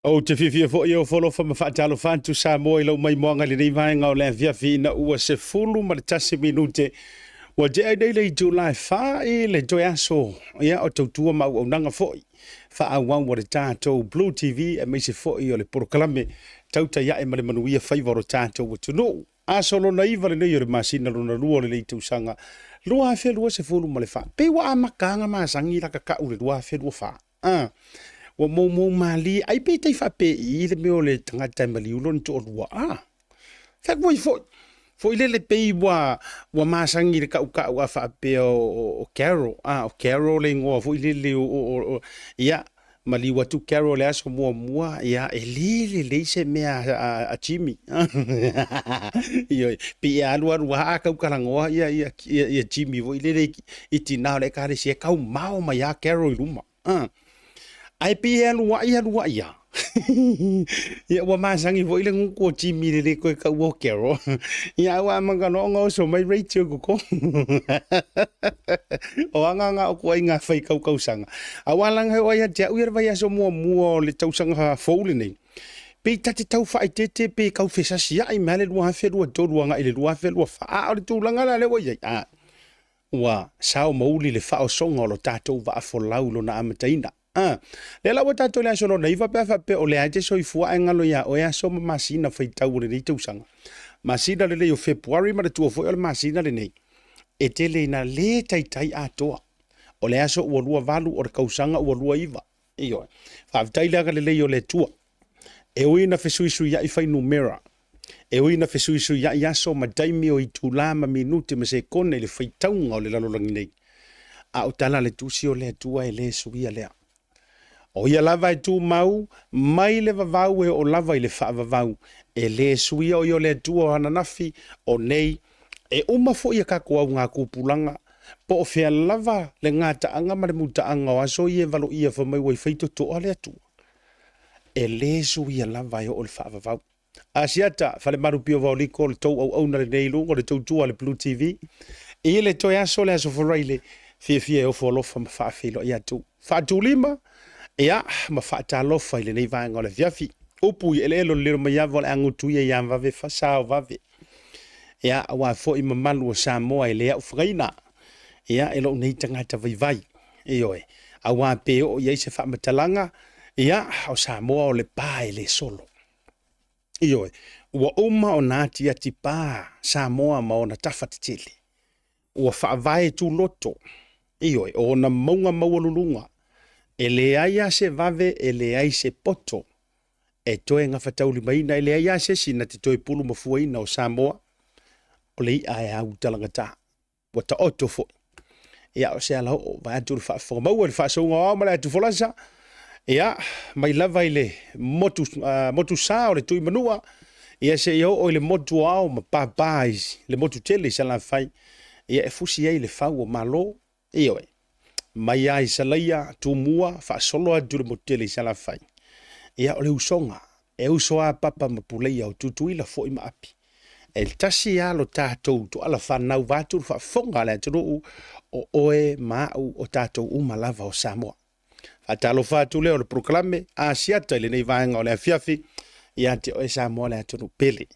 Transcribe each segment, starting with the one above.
Ou te fiafia foi e ofo alofa ma faatalofa atu Samoa i lou maimoaga i lenei vaega o le afiafi ina ua 11 minute ua tea ai nei le itula e 4 i le toe aso ia o tautua ma auaunaga foi faaauau a le tatou Blue TV aemaise foi o le polokalame Tautai Ae ma le Manuia Faiva o lo tatou atunuu. Aso lona iva lenei o le masina lona lua o lenei tausaga 2024. Pei ua amataga masani la kakau le 2024. Ah, ua moumou malie ai pe tai faapei le mea o le tagata e maliu lona toalua. Ah, fai atu ai foi. Foi lele pei ua, ua masani i le kaukau a faapea o, o Carol. Ah, o Carol le igoa foi lele o, o, o, ia, maliu atu Carol le aso muamua, ia, e le lelei se mea a, a Jimmy. Ioe, pei e alu alu lava a tautalanoa ia, ia, ia, ia Jimmy foi lele i, i tina o le ekalesia e taumao mai lava Carol i luma. Ah. Ae pei e alu ai alu ai lava. Ia ua masani foi le gutu o Jimmy i le le toe taua o Carol. Ia ae ua amata loa ona oso mai Rachel i totonu. O aga na o ituaiga faitau tausaga. Aua leaga e oo lava ia te au ia le vaiaso muamua o le tausaga fou lenei, pei ta te tau faaeteete pe tau fesasiai mai lava le 2023 agai i le 2024. A o le tulaga la lea ua i ai, a, ua sao ma uli le faaosoga o lo tatou vaa folau i lona amataina. A, lea la ua tatou i le aso lona iva pe a faapea o lea e te soifua ae galo iā oe aso ma masina faitau o lenei tausaga. Masina lenei o Fepuari manatua foi o le masina lenei e tele ina le taitai atoa. O le aso ua 28 o le tausaga ua 29. Ioe. Faafetai le agalelei o le Atua. E ui ina fesuisuiai fuainumera, e ui ina fesuisuiai aso ma taimi o itulā ma minute ma sekone i le faitauga o le lalolagi nei, a o tala a le Tusi o le Atua e le suia lea. O ia lava e tumau mai le vavau e oo lava i le faavavau, e le suia o ia o le Atua o ananafi, o nei, e uma foi a tatou augatupulaga, po o fea lava le gataaga ma le mutaaga o aso ia e valoia fai mai ua i faitotoa le Atua. E le suia lava e oo i le faavavau. Asiata, Falemalu Pio Vaoliko, le tou auauna lenei i luga o le tautua a le Blue TV. I le toe aso, le aso Faraile, fiafia e ofo alofa ma faafeiloai atu. Faatulima, ia, ma faatalofa i lenei vaega o le afiafi. Upu i eleele o le Lilomaiava o le a gutuia ia vave fasao vave. Ia, aua foi mamalu o Samoa e le aufagaina. Ia, e lou nei tagata vaivai. Ioe, aua pe oo i ai se faamatalaga, ia, o Samoa o le pa e le solo. Ioe, ua uma ona atiati pa Samoa ma ona tafa tetele. Ua faavae tuloto, ioe, o ona mauga maualuluga. E leai lava se vave, e leai se poto e toe gafataulimaina, e leai lava se isi na te toe pulumafuaina o Samoa, o le i'a e au talagata. Ua taoto foi. Ia, o se alaoo, vaeatu le faafofoga maua i le faasouga o ao ma le atufolasa, ia, mai lava i le motu, uh, motu sa o le Tuimanua, Ia seia oo i le motu o Ao ma papa i le motu tele i Salafai, ia e fusi ai le fau o Malo. Ioe, mai lava i Salaia, Tumua, faasolo atu i le motu tele i Salafai. Ia o le usoga, e uso lava Papa ma Puleia o Tutuila foi ma Api. E tasi lava lo tatou tuala fanau vaeatu le faafofoga a le atunuu, o oe ma au o tatou uma lava o Samoa. Faatalofa atu lea o le polokalame Asiata i lenei vaega o le afiafi ia te oe Samoa le atunuu pele.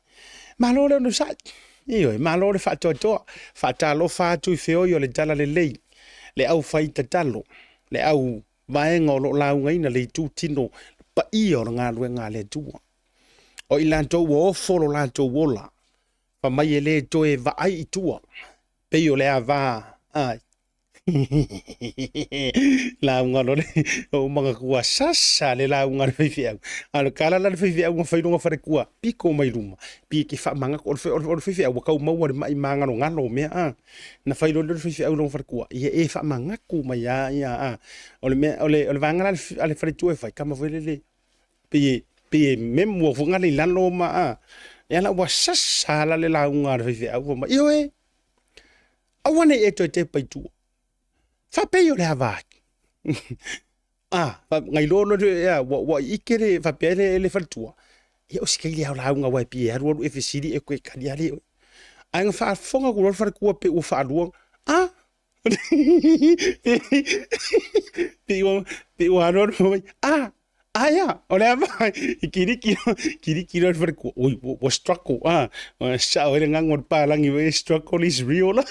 Malo le onosai, ioe, malo le faatoatoa. Faatalofa atu i feoi o le talalelei, le au fai tatalo, le au vaega o lo o laugaina le itu tino paia o le galuega a le Atua. O i latou ua ofo lo latou ola, fai mai e le toe vaai i tua, pei o le ava ai. Lauga loa le ou manatua sasa le lauga a le faifeau. A o le tala la a le faifeau na fai lona faletua pito mai luma, pei e te faamanatu o le faifeau ua tau maua i le mai magalogalo o mea a. Na fai loa lea e le faifeau i lona faletua, ia e faamanatu mai lava ia a. O le mea o le vaega la a le faletua e fai, tama foi lele pei e memo foi lea i lalo ma a. Ia la ua sasa la le lauga a le faifeau fai mai, ioe, aua ne i e toe tepa i tua. Faapei o le ava ai. A, na iloa loa le, ua ike le faapea le, le faletua, ia o si kaili lava o lauga aua e pei e alualu e fesili e toe tali lava le oe. Ae na faafofoga atu loa le faletua pei ua faalua, a, pei ua, pei ua alualu mai, a, aia, o le ava, i kiliki, kiliki loa le faletua, oi, ua struggle, a, sao ai le gaga o le palagi, ua struggle is real la,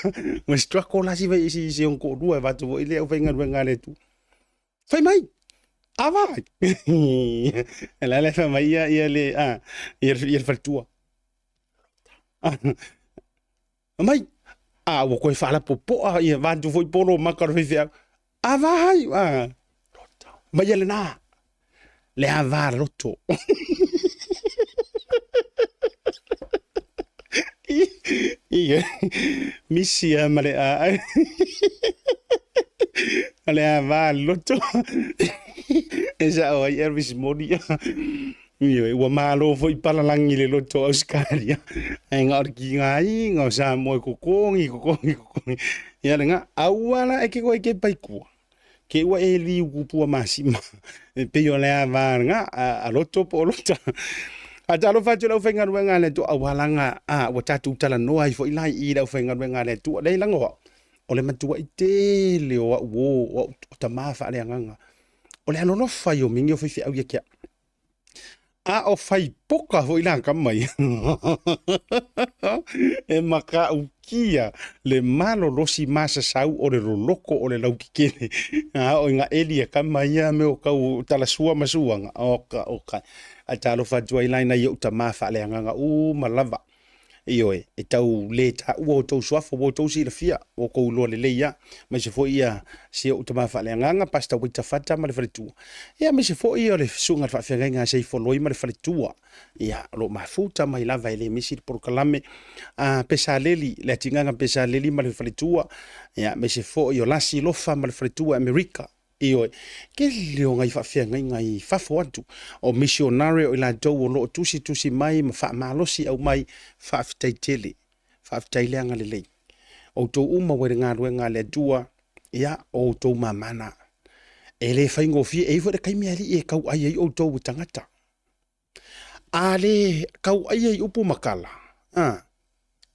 ua struggle la si, si, si ona toalua e avatu foi le aufaigaluega a le Atua. Fai mai, ava ai. La la fai mai ia, ia le, a, ia, ia le faletua. Mai, a ua toe faalapopoa ia vaeatu foi polo maka o le faifeau. Ava ai, a, mai ia lena, le ava loto. Ia, misi lava ma le a. O le ava loto. E sao ai Elvis Moni. Ioe, ua malo foi palalagi i le loto o Ausetalia, ae na o le tigaina o Samoa e totogi, totogi, totogi. Ia lena, aua la e te toe tepa i tua, te ua e liu tupua masima, e pei o le ava lena, a loto po o lota. Faatalofa atu i le aufaigaluega a le Atua, aua laga a, ua tatou talanoa ai foi la i i le aufaigaluega a le Atua. Leai laga o au, o le matuai tele o au uo, o au tama faaleagaga, O le alolofa ia o mea nei o faifeau ia te au. A o fai poka foi la tama ia. E matautia le malolosi masasau o le loloko o le lautetele. A oo ina eli e tama ia mea o tau talasua ma suaga, oka oka. Ae talofa atu ai la i nai ou tama faaleagaga uma lava. Ioe, e tau le taua outou suafa, ua outou silafia, ua outou iloa lelei lava, aemaise foi ia si ou tama faaleagaga, Pastor Waita Fata ma le faletua, ia aemaise foi o le susuga i le faafeagaiga a Seifoloi ma le faletua, ia, o lo o mafuta mai lava e le misi le polokalame a Pesaleli, le atigaga Pesaleli ma le faletua, ia, aemaise foi o Lasi Lofa ma le faletua i Amerika. Ioe, tele o nai faafeagaiga i fafo atu, o misionare o i latou o lo o tusitusi mai ma faamalosi aumai, faafetai tele, faafetai le agalelei. Outou uma ua i le galuega a le Atua, ia, o outou mama na. E le faigofie, e i ai foi le taimi alii e tauai ai outou e tagata. A le tauaia i upu ma tala, a,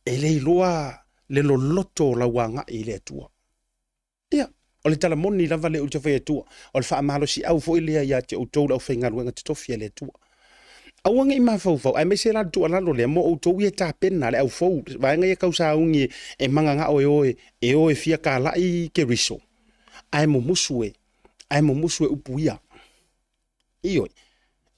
e le iloa le loloto o lau agai i le Atua. Ia, o le tala moni lava lea ou te fai atua, o le faamalosiau foi lea ia te outou le aufaigaluega totofi a le Atua. Aua ne i mafaufau, aemaise la le tuualalo lea mo outou ia e tapena le au fou, vaega ia tau sauni e mananao e o e, e o e fia talai Keriso, ae mumusu e, ae mumusu e upu ia. Ioe.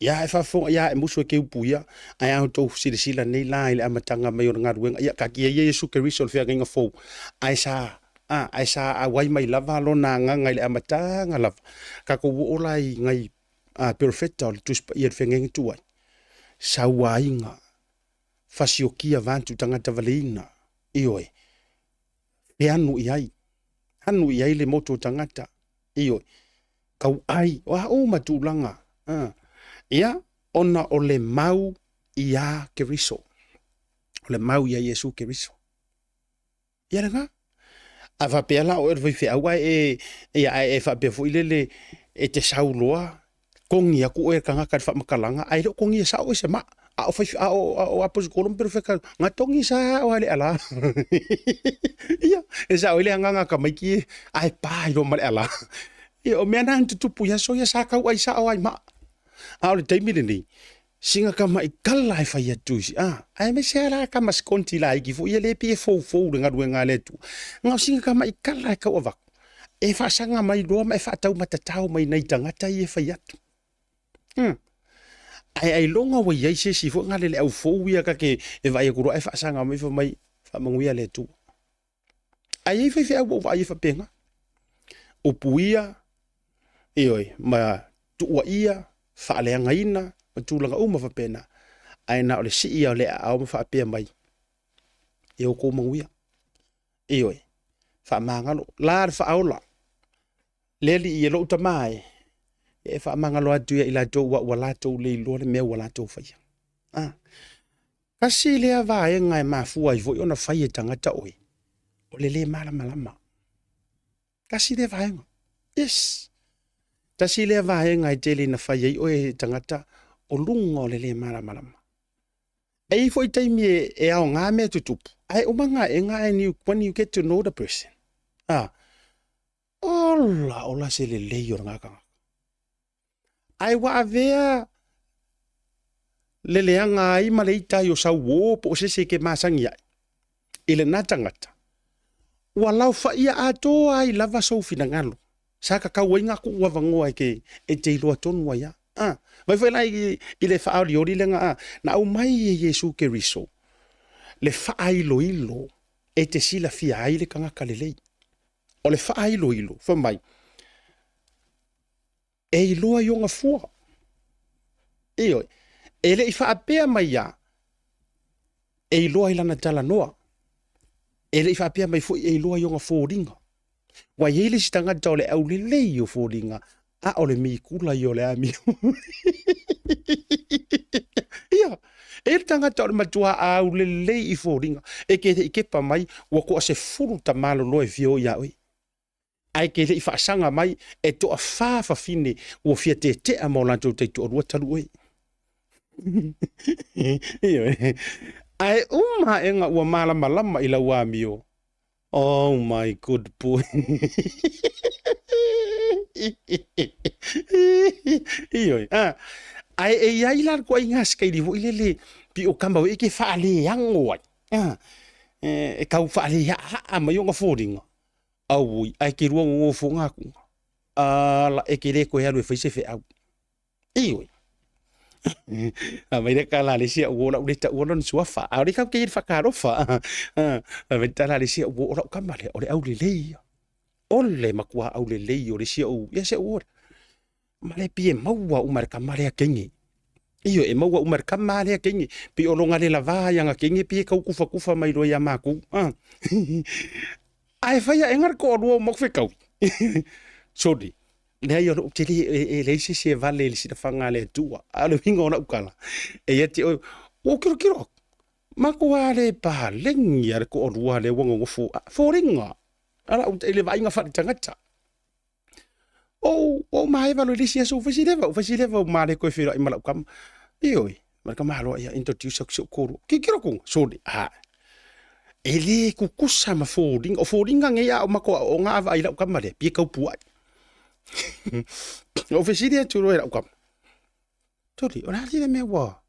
Ia e faafofoga, ia e musu e ke upu ia, ae a outou silasila nei la i le amataga mai o le galuega, ia taatia ia Iesu Keriso le feagaiga fou, ae sa, a, ae sa auai mai lava lona agaga i le amataga lava. Tatou oo la i nai a, perofeta o le Tusi Paia i le feagaiga tuai, sauaina, fasiokia vaeatu tagata valeina, ioe, e anu i ai, anu i ai le motu o tagata, ioe, tauai, o a uma tulaga, a, ia, ona o le mau Iā Keriso. O le mau ia Iesu Keriso. Ia lena. A faapea la oe o le faifeau ae e, ia, ae e faapea foi lele e te sau loa, togi atu oe e le tagata i le faamatalaga, ae le o togia sao oe e se maa. A o fai, a o, a o aposetolo ma perofeta, na togi sao lava e le alā. Ia, e sao ai le agaga a tamaiti e, ae pa ai loa ma le alā. Ia, o mea na na tutupu i aso ia sa tauai sao lava i maa. A o le taimi lenei, sina tamaitala e fai atu i si, a, aemaise lava la tama sikonti laiti foi ia lea e pei e foufou i le galuega a le Atua. Na o sina tamaitala e tau avatu, e faasaga mai loa ma e faataumatatao mai nai tagata ia e fai atu. Ae ailoga ua i ai se isi foi gale le au fou ia ta te e vaai atu loa ae faasaga mai fai mai, faamanuia le Atua. Ae i ai faifeau ua ou vaai ai faapena. Upu ia, ioe, ma tuuaia, faaleagaina, ma tulaga uma faapena. Ae na o le sii lava o le aao ma faapea mai, ia outou manuia. Ioe, faamagalo. La le faaola, le Alii e lou tama e, e faamagalo atu ia i latou ua ua latou le iloa le mea ua latou faia. Ah. Tasi lea vaega e mafua ai foi ona fai e tagata oe, o le lē malamalama. Tasi lea vaega. Yes. Tasi lea vaega e tele ina fai ai oe e tagata o luga o le lē malamalama. E i ai foi taimi e, e aoga mea tutupu, ae uma gaega and you, when you get to know the person, ah, ola ola se lelei o lena tagata. Ae ua avea le leaga ai ma le ita ai o sau uō po o se isi e ke masani ai i lena tagata, ua laofaia atoa ai lava sou finagalo. Sa tatau ai na tuu avanoa e te, e te iloa tonu ai a. A, vai foi la i, i le faaolioli lea na, na aumai e Iesu Keriso le faailoilo e te silafia ai le tagata lelei. O le faailoilo, fai mai, e iloa i ona fua. Ioe, e le i faapea mai ia e iloa i lana talanoa. E le i faapea mai foi e iloa i ona foliga. Ua i ai le isi tagata o le aulelei o foliga, a o le mikula ia o le amio. Ia, e i ai le tagata o le matua aulelei i foliga, e te le i kepa mai ua toa 10 tamaloloa e fia o ia oe. Ae ke le i faasaga mai e toafa fafine ua fia tetea ma o latou taitoalua talu oe. Ioe. Ae uma aega ua malamalama i lau amio. Oh my good boy. Ioe. Ah. Ae e i ai la le ituaiga sikaili foi lele pei o kama e ke faaleago ai. Ah. E tau faaleaa'a mai ona foliga. Auoi, ae ke lua nonofo ga akuga. Ala, e ke le toe alu e fai se feau. Ioe. A mai le tala a le isi au o lau le taua lona suafa. A o le kau ke i le whakaalofa. A mai le tala a le isi au o lau kama lea, o le aulelei ia. O le matua aulelei o le isi au, ia se au ora. Ma le pei e maua uma e le kama lea kenge. Ioe, e maua uma e le kama lea kenge. Pei o lona le lava ai ana kenge pei e tau kufakufa mai loa ia makou. Ah. Ae fai aʻega le toalua o maku fekaui. Sorry. Leai o lou tele e, e leai se isi e vale i le silafaga a le Atua. A o le uiga o lau tala, e ia te oe, ua ou tilotilo atu, matua le paleni a le toalua lea ua nonofo, foliga, a lau i le vaaiga faaletagata. Ou, ou maeva loa i le isi aso, ua fai si leva, ua fai si leva, ua male koe feiloai ma lau tama. Ioe, ma le tama aloa ia introduce atu si ou toalua. Tilotilo atu, sole, a, e le tutusa ma foliga. O foliga nei a o matou aooga a vaai lau tama lea, pei e tau puai. Na ou fesili atu loa i lau tama, Toli, o le a le mea ua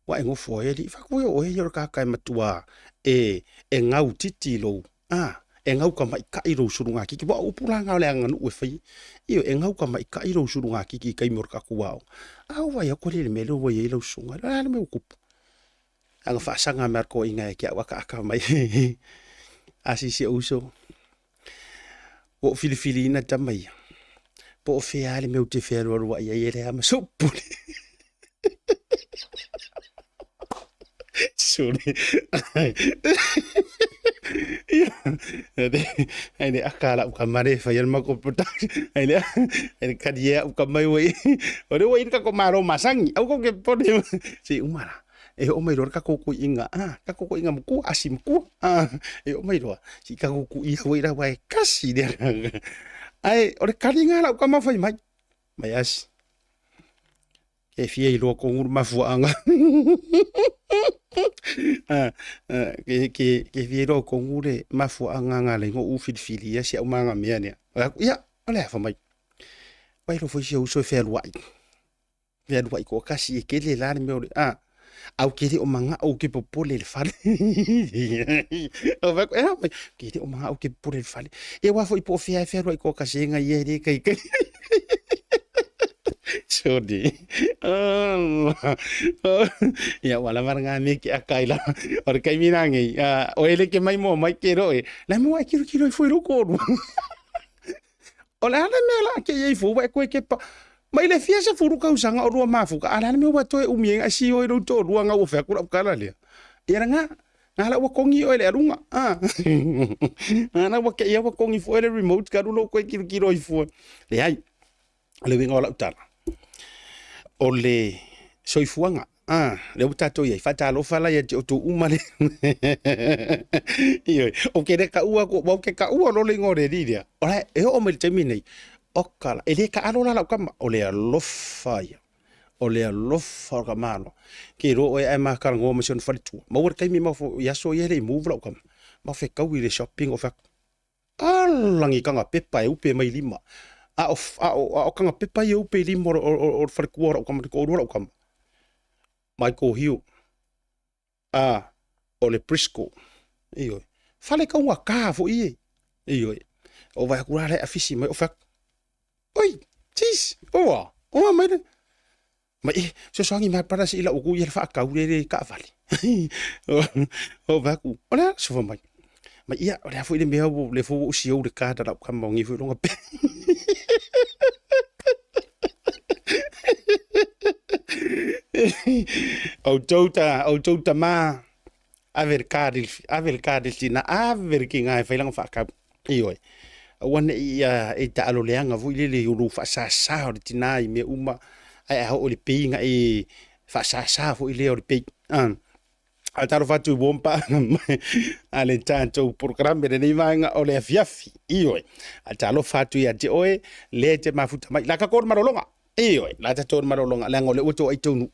ua e nofo ai alii? Fai atu, o oe ia o le tagata e matua e, e gau titi lou, a, e gau tamaitai lou sulugatiti. Aua o upu la na o le aganuu e fai, ioe, e gau tamaitai lou sulugatiti i taimi o le tatou aoga. A ou vaai atu alii i le mea lea ua i ai lau susuga, o le a le mea ua tupu? A na faasaga mai lava le toeaina ia te au akaaka mai. A sisi ou uso, Ua ou filifiliina tama ia, po o fea lava le mea ou te fealualuai ai e leai lava ma sou pule. Sole. Ia, ai le aka lau kama le fai le makou production. Ai le ai le kali e au kama ua i. O le ua i le kako malo masangi. Au ko ke pole. Se uma la. E oo mai loa le tatou toeaina, a, tatou toeaina matua, asi matua, a, e oo mai loa, se i tatou tuia foi la aua e tasi le agaga. Ae o le taliga a lau tama fai mai, mai asi, e fia iloa tonu le mafuaaga. Ke fia iloa tonu le mafuaaga na ala ai ona ou filifilia si au magamea lea. Ia, o le a fai mai? Ua iloa foi si ou uso e fealuai. Fealuai toatasi e tele la le mea o le a. Ae ou te le o manao ou te popole i le fale. Ou fai atu, e a mai? Ou te le o manao ou te popole i le fale. E aua foi po o fea e fealuai toatasi ai nai ia e le taitai. Sorry. Ia ua lava lena mea ke aka ai la. O le taimi la nei, o e le ke mai moa mai ke roe. La mua e kirokiro i fua i lou toalua. O le a le mea la a ke i fua ua e koe ke pa. Mai le fia sefulu tausaga o lua mafuta, a le a le mea ua toe umi ai na e sio i lou toalua na ua fai atu lau tala lea. Ia lena, na la ua kogi oe i le aluga. Ah. Na la ua ke ia ua kogi fua le remote ka alu lou koe kilokilo i fua. Leai. O le uiga o lau tala, o le soifuaga, ah, lea ua tatou i ai, faatalofa la ia te outou uma le. Ioe, ou te le taua atu, aua ou te taua loa le igoa o le alii lea. O la e oo mai i le taimi lenei, oka la, e le taalo la lau tama, o le alofa ia. O le alofa o le tamaloa. Ke iloa oe ae ma talanoa ma si ona faletua. Maua le taimi ma i aso ia e le i move lau tama. Ma fetaui i le shopping o fai atu, Ala ni taga pepa e upe mai lima. A o, a o, a o taga pepa ia e upe i lima o, o, o le falekua o lau tama, le toalua lau tama. Michael Hill. A, o le Briscoe. Ioe. Fale taugata foi e. Ioe. O vaai atu la la e afisi mai o fai atu. Oi, jeez, oa, oa mai le. Ma e, fesoasoani mai brother se i lau atu ia le faatau le le taavale. O vaai atu, o le a le sofa mai? Ma ia, o le a foi le mea ua, le foi ua ou siou le card a lau tama o nei foi lona pe. Outou ta, outou tama, ave le card i le, ave le card i le tina, ave le tina e fai lana faatau. Ioe. Aua ne i ia e taalo leaga foi lele i lou faasasa o le tina i mea uma, ae a oo i le pei na e faasasa foi lea o le pei. A talofa atu i uo ma paaga mai a le tatou polokalame lenei vaega o le afiafi. Ioe. A talofa atu ia te oe, lea e te mafuta mai. La tatou le malologa. Ioe, la tatou le malologa, leaga o lea ua toai taunuu.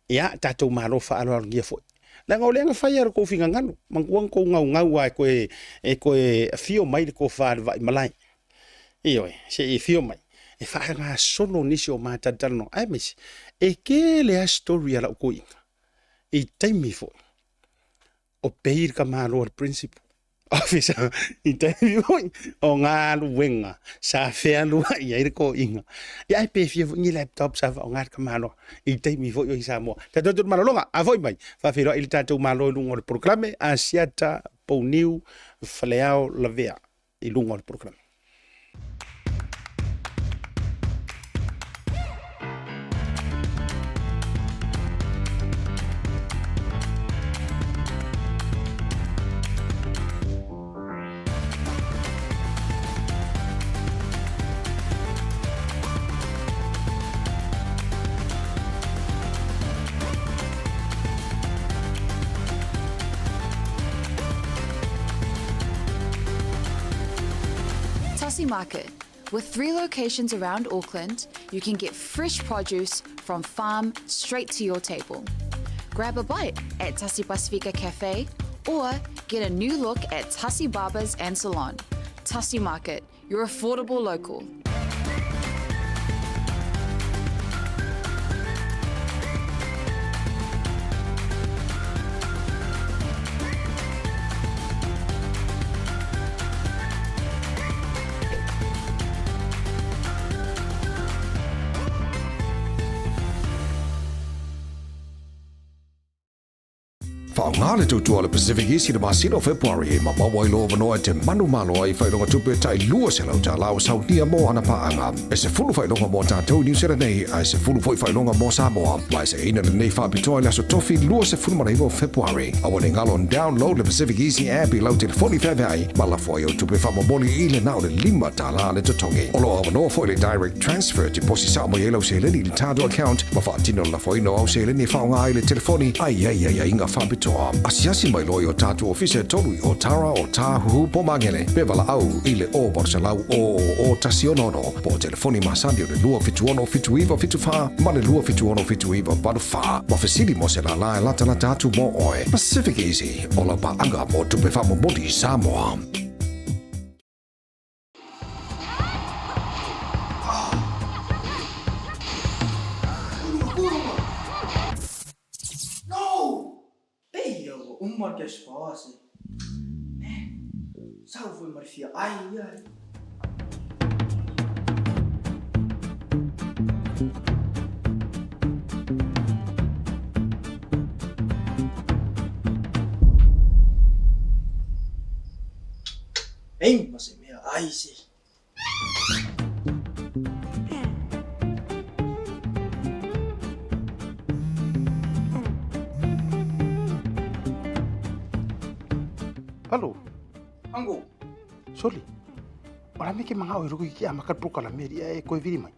Ia, tatou malo faaaloalogia foi. Leaga o lea na fai lava e lo outou finagalo, manatua na outou naunau lava e toe, e toe afio mai le tofa a le Vaimalae. Ioe, se i afio mai, e faagasolo nisi o ma talatalanoa, aemaise, e tele lava story a lau toeaina, i taimi foi o pei le tamaloa le principal officer i taimi foi o galuega sa fealuai ai le toeaina. Ia ae pe fia foi ni laptop sa faaaoga le tamaloa i taimi foi o i Samoa. Tatou atu i le malologa, a foi mai, faafeiloai le tatou Malo i luga o le polokalame Asiata Pouniu Faleao Lavea i luga o le polokalame. Tasi Market. With three locations around Auckland, you can get fresh produce from farm straight to your table. Grab a bite at Tasi Pasifika Cafe or get a new look at Tasi Barbers and Salon. Tasi Market, your affordable local. Faaaoga le tautua a le Pacific Easy i le masina o Fepuari ma maua ai lou avanoa e te manumalo ai i faailoga tupe tai $200 ua saunia mo ana paaga. E 10 faailoga mo tatou i Niu Sila nei ae 10 foi faailoga mo Samoa. Ma e seina lenei faapitoa i le aso Tofi 29 o Fepuari. Aua ne i galo ona download le Pacific Easy app i lau telefoni feaveai ma lafo ai au tupe faamomoli i le na o le $5 le totogi. O lo o avanoa foi le direct transfer te posi sao mai ai lau seleni i le tatou account ma faatino le lafoina o au seleni e faaaoga ai le telefoni a i ai aiaiga faapitoa. Asiasi mai loa i o tatou ofisa e tolu i Otara, Otāhuhu, po o Magele, pe valaau i le 0800 000 166 po o telefoni masani o le 276 7974 ma le 276 7984 ma fesili mo se lālā e latalata atu mo oe. Pacific Easy, o lau paaga mo tupe faamomoli i Samoa. No! Pei ia ua uma le cash power se. Eh, sau foi ma le fia ai ia. Ei ma se mea ai se. Alo. Ango. Soli. O la me ke manga o ruku ki ama ka proka la meri e koe viri mai.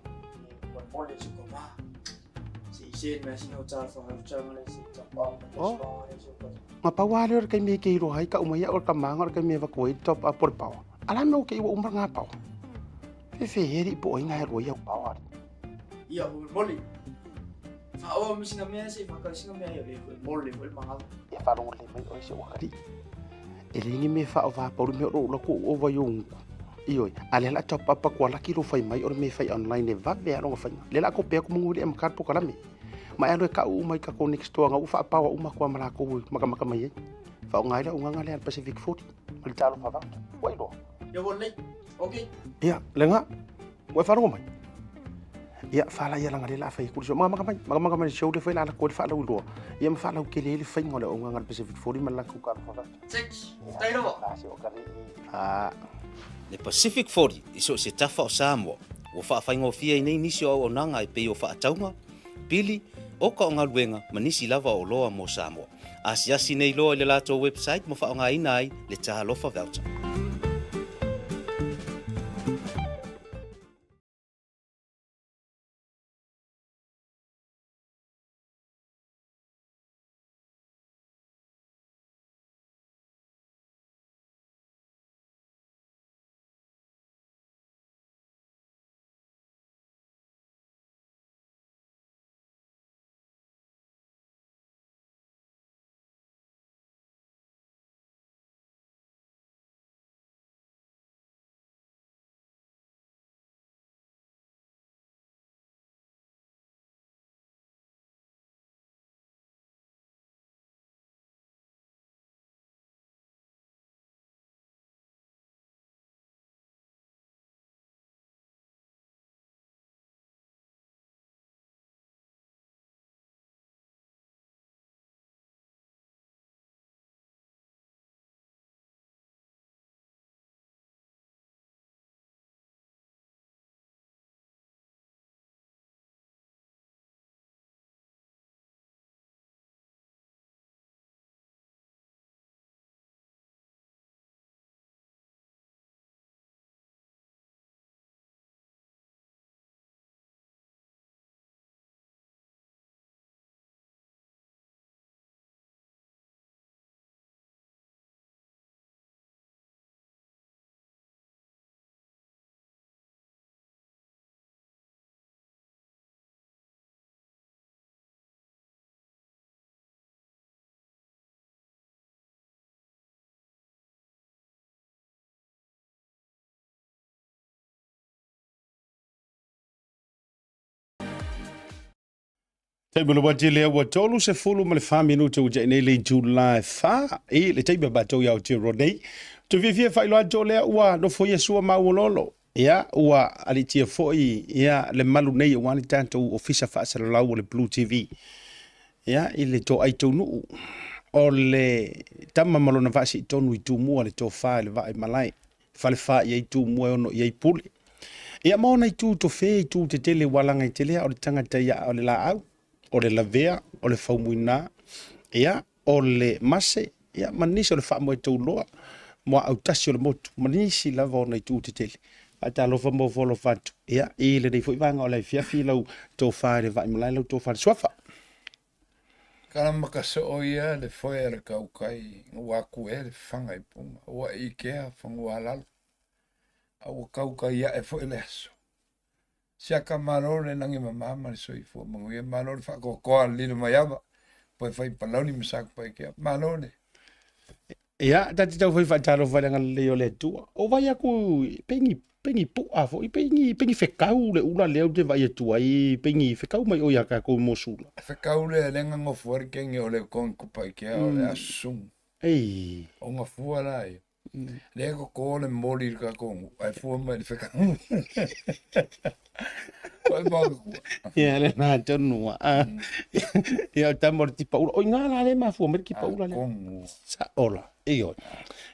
Nga pa wale o kai me ke iro hai ka umai o ka manga o kai me va koe top up por pawa. Ala me o ke iwa umar ngā pawa. Fe fe heri po o inga he roi au pawa. Ia ho moli. Fa o mi sina mea se fa ka sina mea ia le moli mo manga. Ia fa rongo le mai o se wakari. E le ngi me fa o va pauru me o la ko o va yongu. Ioi, a le la top up ko la ki ro fai mai o me fai online e va ve rongo fai. Le la ko pe ko mungu le am ka po kala me. Ma e alo e ka u mai ka ko next door nga u fa pawa uma ko amala ko maka maka mai. Fa o ngai la unga le Pacific 40. Ma le talo fa va. Wai lo. Ia wo lei. Okay. Ia, le nga. Ua fa rongo mai. Ia fa la ia langa le la fai ku so maka maka mai maka maka mai show le fai la ko le fa la u lo. Ia ma fa la u ke le le fai ngo le unga nga Pacific 40 ma la ku ka fa va. Six. Stay lava. La se o ka ri. Ah. Le Pacific 40 i so o se tafa o Samoa, ua faafaigofie ai nei nisi o auaunaga e pei o faatauga, pili, oka o galuega ma nisi lava o oloa mo Samoa. Asiasi nei loa i le latou website ma faaaogaina ai le Talofa Voucher. Taimi o le wati lea ua 34 minute ua ta'i nei le itu la e fa i le taimi a matou i Aotearoa nei. Ou te fiafia e faailoa atu o lea ua nofoia sua mauololo. Ia, ua alitia foi ia le malu nei aua le tatou ofisa faasalalau o le Blue TV. Ia, i le toai taunuu. O le tama ma lona vaasiitonu i Tumua le tofa i le vaa i malae, falefa i ai Tumua e ono i ai pule. Ia ma ona itu tofe, itu tetele ua laga i telea o le tagata ia o le laau, o le lavea, o le faumuina, ia, o le mase, ia, ma nisi o le faamoe tauloa, muaau tasi o le motu, ma nisi lava ona itu tetele. Faatalofa ma ofo alofa atu, ia, i lenei foi vaega o le afiafi lau tofa i le vaa i malae, lau tofa i le suafa. Kana maka soo ia le foe a le kaukai ua aku ea le faga i puga, ua ikea fanua lalo, a ua kaukai ae foi le aso. Siaka malo le lagi mama ma le soifua manuia, malo le faakoakoa le lilo mai ava, poe fai palauli ma Satupaitea, malo le. Ia, ta te tau fai faatalofa i le agalelei o le Atua. O vai aku pe ni pe ni pu'a foi, pe ni pe ni fekau le ula lea ou te vaai atu ai, pe ni fekau mai ʻoe iā kākou mo Sula. Fekau lea e le gagofua le kenge o le kongi Kupaikea o le aso susuga. Ei. O gafua la ia. Lea e koko le moli i le kākou nuu, ae fua mai i le fekau. Foi mau kua. Ia, le nā tonu a. Ia, o tama o le tipa ula. O i ngā la le mafua mai le tipa ula lea. Kongu. Sa ola. Ioe.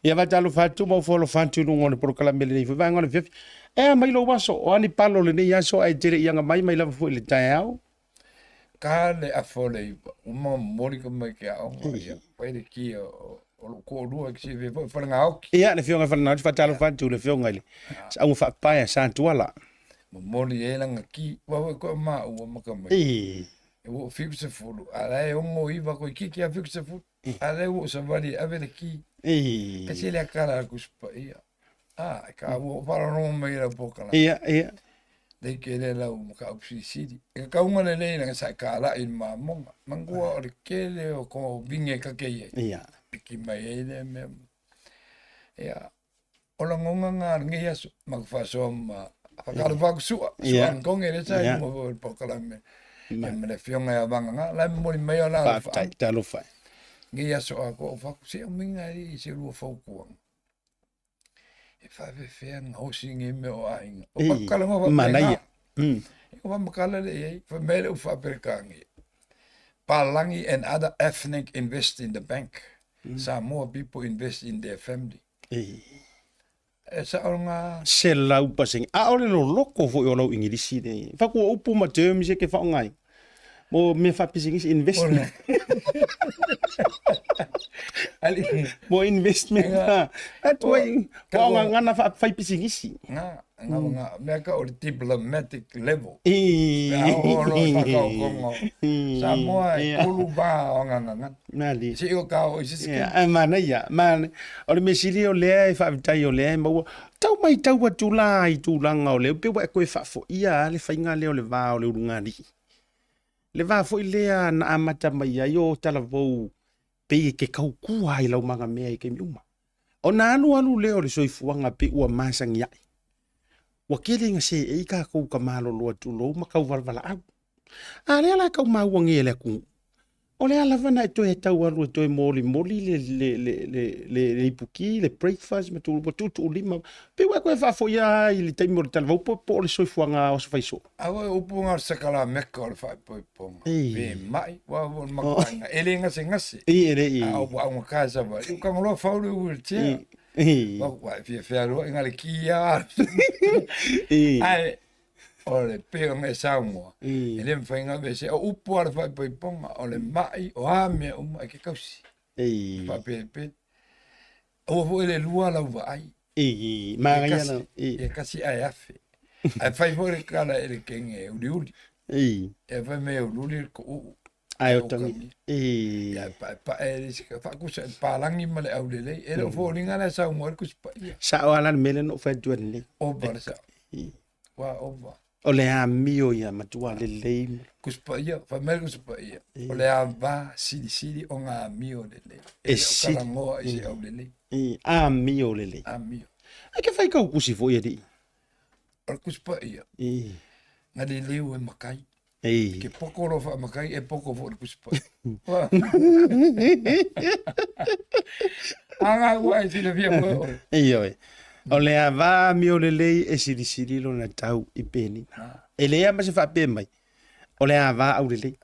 Ia faatalofa atu ma ofo alofa atu i luga o le polokalame lenei foi vaega o le afiafi. E a mai lou aso, o a ni palo o lenei aso ae te le i aga mai mai lava foi i le taeao. Ka le afa o le iva, ua momoli ka mai ke aoga, ia, fai le ki o o lou toalua ki silafia foi Falegaoki. Ia, le afioga i Falegaoki, faatalofa atu i le afioga i le Saauga Faapae a Satuala. Momoli ai lana ki, ua foi koe maua ma ka mai. E ua ou 70, a la e 69 koe kiki a 70, a lea ua ou savali e ave le ki. E se le akala a le Tusi Paia. A, e ka ua ou faalogologo mai i lau polokalame. Ia, ia. Lei kele lau mataupu silisili. E kakauga lelei lana sa e kalai i le mamoga. Manatua o le kele o ko vinge kake i ai. Ia. Piki mai ai lea mea. Ia, o lagoga na o lenei aso, ma ka faasoa ma faatalofa atu Sua, Sua Agoge lea sa i luga foi o le polokalame. Ia ma le afioga ia Vagana, la e momoli mai o la Faafetai, talofa e. Lenei aso atoa o fatu, se aumaina ai i se lua fautuaga. E faafefea gaosi nei mea o aiga. O fakalanoa faapena. Manaia. E faamatala lea i ai, fai mai le upu faa-Peretania, Palangi and other ethnic invest in the bank, Samoa people invest in their family. E sao lena. 100%. A o le loloko foi o lau Igilisi le faku o upu ma terms e ke faaaoga ai mo mea faapisinisi investment. Mo investment a atu ai ua gagana faafai pisinisi. Nga, nga, nga, mea ka o le diplomatic level. Pe a oo loa i whakaokongo. Samoa e tolu va o ngangangana. Nali. Se i o ka o i se Yeah, ae manaia, manaia. O le mea sili o lea e faafetai o lea e maua. Tau mai tau atu la i tulaga o lea, pe ua e toe faafoia lava le faiga lea o le va o le ulugalii. Le va foi lea na amata mai ai o talavou pei e te taukua i lau magamea i taimi uma. Ona alualu lea o le soifuaga pei ua masani ai. Ua tele ina seei tatou ka malolo atu lou ma tau valavalaau. A lea la tau maua nei e le atunuu, o le a lava na e toe tau alu e toe molimoli le, le, le, le, le, le ipuki, le breakfast ma ua tuutuulima. Pei ua e toe faafoia i le taimi o le talavou po, po o le soifuaga o aso faiso. A ua upu nga o le sakalameka o le faaipoipoga. Pe mai, ua ua le makaina. E le gasegase. E le i. A ua augata e savali. Ua kagoloa fau le wheelchair. Ua ua e fia fealuai nga le ki a. Ae, o le pei ona e saunoa, e le mafai ona aveesea. O upu lava o le faaipoipoga, o le mai, o a mea uma e ke tausi. Faapelepele. Aua foi le lua lau vaai. Manaia la. Ia kasi ae afe. Ae fai foi le kala e le kenge e uliuli. E fai mai e uliuli le kuuu. Ae o tangi. Ia paepae le isi faakusa i le palagi ma le aulelei. E le o foliga la e saunoa ai le Tusi Paia. Sao lava la le mea lea na ou fai atu ai nei. Ova le sao. Ua ova. O le amio ia matua lelei. Tusi Paia, fai mai le Tusi Paia, o le ava silisili o ngā amio lelei. E le o talanoa i se aulelei. Amio lelei. Amio. Ai ke fai kau kusi foi alii. O le Tusi Paia, nga leleu e makai. Ke poko lo faamakai e poko foi le Tusi Paia. A ngā ua e silafia moe oe. Ioe. O le ava amio lelei e silisili lona tau i penina. E leai lava ma se faapea mai, o le ava aulelei.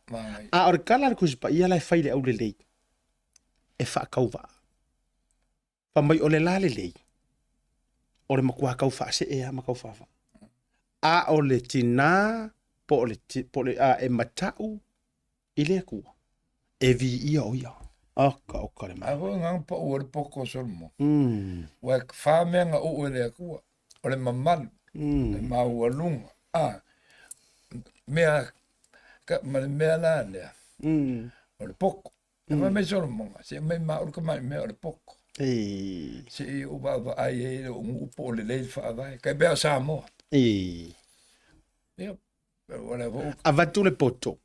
A o le kala a le Tusi Paia la e fai le aulelei. e faakauvaa. Fai mai o le lalelei, o le matua kau faasee lava ma kau faavaa. A o le tinā po o le, po o le a, e matau i le Atua, e viia o ia. Oka, oka le A foi nga pau o le poko o Solomon. Ua e wha mea nga uu e le Atua. O le mamalu, le maualuga, a, mea, ka, ma le mea la lea, o le poko. E fai mai Solomona, se mai maulu ka mai mea o le poko. Ei. Se i ou vaavaai ai le ou nuu po o lelei le faavae. Kai pea o Samoa. Ei. Ia, o le foi. Avatu le poto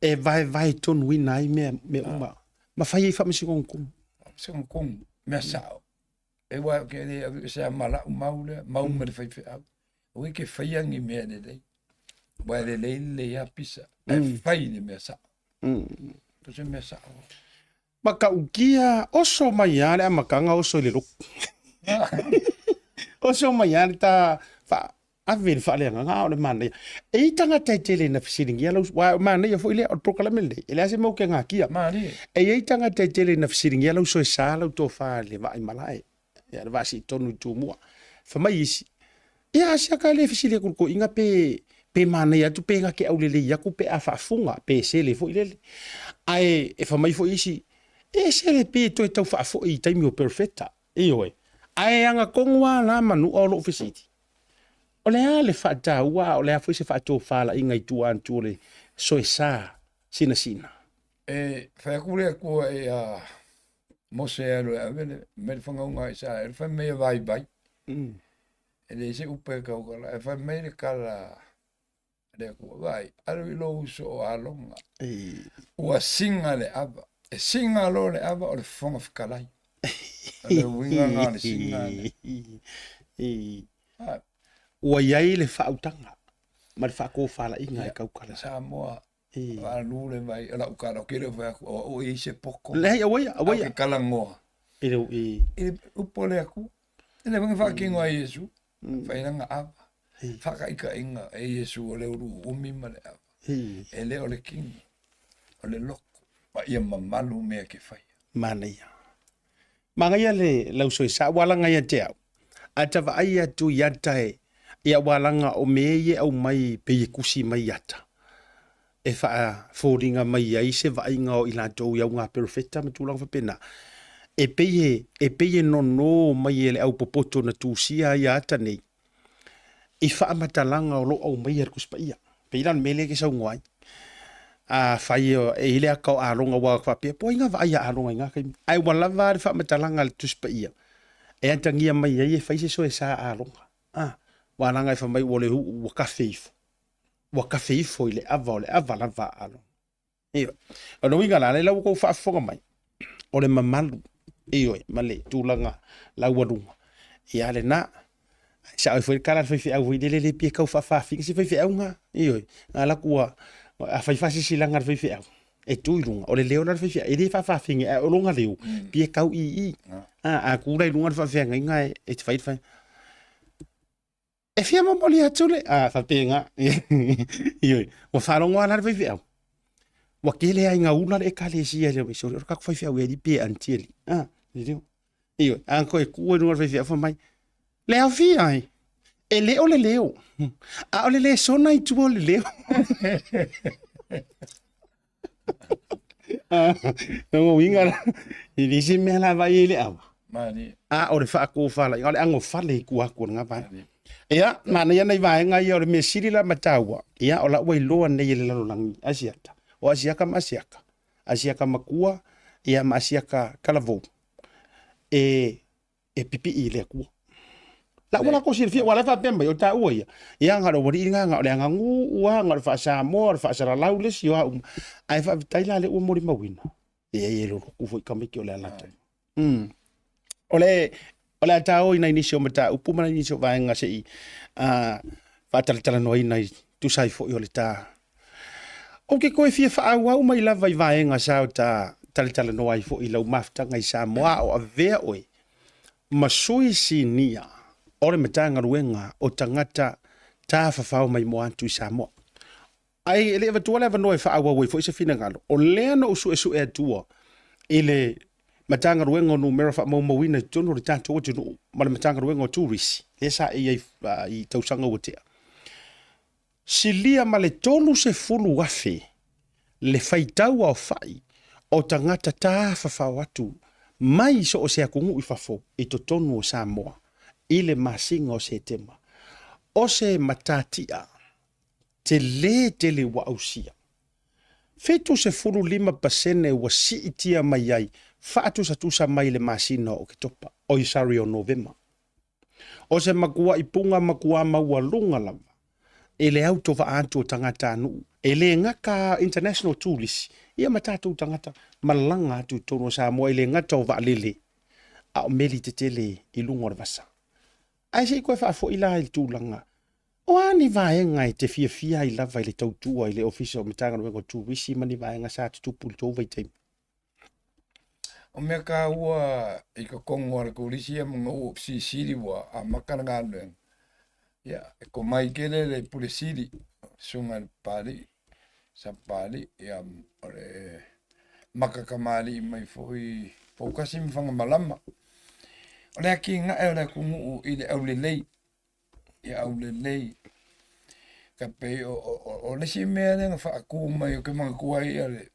e vaevae tonuina ai mea, mea uma. Ma fai ai faamasinoga kumu. Faamasinoga kumu, mea sao. E wa ke le ave se a malau mau lea, mau ma le faifeau. Aua ke faia ni mea lelei. Ua e lelei lelei a pisa. Ae fai le mea sao. Po se mea sao. Matautia, oso mai lava le amataga oso i le lotu. Oso mai lava le ta fa ave le faaleagaga a o le manaia. E i ai tagata e tele ina fesiligia lau, aua o manaia foi lea, o le polokalame lenei, e leai se mea ou te gatia. Malie. E i ai tagata e tele ina fesiligia lau soesa, lau tofa i le vaai malae, ia le vaa siitonu i Tumua. Fai mai isi, ia asiaka e le fesili atu i le toeaina pe pe manaia atu pe na te aulelei atu pe a faafuga pe sele foi lele. Ae e fai mai foi isi, e sele pe toe tau faafoi i taimi o perofeta. Ioe. Ae agatonu lava la manua o lou fesili. O le a le faataua a o le a foi se faatofalaiga i tua atu o le soesa sinasina? E fai atu le Atua ia Mose e alu e ave le mai le fagauga a Isaraelu, fai mai e vaivai. E leai se upu e taukala, ae fai mai le tala a le Atua, Vaai, alu i lou uso o Alona, ua siga le ava. E siga loa le ava o le Fofoga Fetalai. O le uiga lena o le siga lea. Ua i ai le faautaga ma le faatofalaiga e taukala. Samoa, Alu le vai, o lau tala, ou te le o fai atu, o au e i ai se poto. Leai, aua ia, aua ia. Ae ou te talanoa. I le, i. I le upu a le Atua. E le foi na faatino ai e Iesu, fai lana ava. Faataitaiga e Iesu o le uluumi ma le ava. E le o le kino, o le loto, ma ia mamalu mea e te faia. Manaia. Manaia le lausoesa ua laga ia te au. A ta vaai atu i ata e, ia ua laga o mea ia e aumai pei e kusi mai i ata, e faafoliga mai ai se vaaiga o i latou i au ngā perofeta ma tulaga faapena. E pei e, e pei e nono mai e le au popoto na tusia ai ata nei, i faamatalaga o lo o aumaia e le Tusi Paia. Pei la o le mea lea e te saunoa ai. Afai e i ai le ata o Arona ua faapea, po o ai na vaai a Arona i na taimi. Ae ua lava le faamatalaga a le Tusi Paia e atagia mai ai e fai se soesa a Arona. A, ua laga e fai mai ua le ua kafe ifo. Ua kafe ifo i le ava o le ava lava a Arona. Ioe. O le uiga la, lea la ua tou faafofoga mai, o le mamalu, ioe, ma le tulaga laualuga, ia lena. Ae sao ai foi le tala a le faifeau foi lele, le pei e tau faafaafina se faifeau na, ioe. A alu atu ua, a fai faasilasilaga a le faifeau, e tu i luga, o le leo la o le faifeau, e le faafaafine, ae o lona leo, pei e tau ii. A tu la i luga le faafeagaiga e te fai le fai. E fia momoli atu le, a, faapena, ioe, ua faalogo lava la le faifeau, ua tele lava ina ula le Ekalesia i le sole, o le tatou faifeau e alii pe aunty alii, a, lelei. Ioe, a na toe tu ai luga o le faifeau fai mai, le aofia ai, e le o le leo, a o le lesona i tua o le leo. Lona uiga la, e leai se mea la vaai ai le ava. A o le faatofalaiga, o le anofale i tua atu o lena vaega. Ia, manaia nai vaega ia o le mea sili la ma taua, ia o la ua iloa nei e le lalolagi Asiata, o Asiaka ma Asiaka, Asiaka matua, ia ma Asiaka talavou, e e pipii i le Atua. La ua latou silafia, aua o la e faapea mai, o taua ia, ia na o le aualii lena, na o le aganuu lava, na o le faa-Samoa, o le faasalalau le isi, o a uma. Ae faafetai la o lea ua molimauina, leai e lolotu foi tamaiti o le Alataua. O le, o le a taoi nai nisi o mataupu ma nai nisi o vaega se i faatalatalanoaina i tusa ai foi o le ta. Ou te toe fia faaauau mai lava i vaega sa o ta talatalanoa ai foi i lau mafutaga i Samoa a o avea oe ma sui sinia o le Matagaluega o Tagata Tafafao Maimoa Atu i Samoa. Ae e le avatua le avanoa e faaauau ai foi se finagalo, o lea na ou suesue atua i le Matagaluega o Numera Faamaumauina i totonu o le tatou atunuu ma le Matagaluega o Turisi, lea sa e i ai i tausaga ua tea. Silia ma le 30,000 le faitau aofai o tagata tafafao atu mai so o se atunuu i fafo i totonu o Samoa i le masina o Setema. O se matatia tele tele ua ausia. 75% ua siitia mai ai faatusatusa mai le masina o Oketopa, oi sorry o Novema. O se matuaʻi puga matua maualuga lava i le autovaa atu o tagatanuu, e le gata international tourist, ia ma tatou tagata malaga atu i totonu o Samoa, e le gata o vaalele, a o meli tetele i luga o le vasa. Ae se i toe faafoi la i le tulaga, o a ni vaega e te fiafia ai lava i le tautua i le Ofisa o Matagaluega o Turisi ma ni vaega sa tutupu i le tou vaitaimi? O mea kāua i kokongo a le kolisi ia ma ou silisili ua amata le galuega. Ia, e komai kele le pule sili, susuga i le Papalii, sa Papalii, ia, o le maka kamali'i mai foi Poukasi ma Fagamalama. O le atinae o le atunuu i le aulelei, ia aulelei. Ka pei o, o, o, o le isi mea lea na faatu mai ou te manatua ai ia le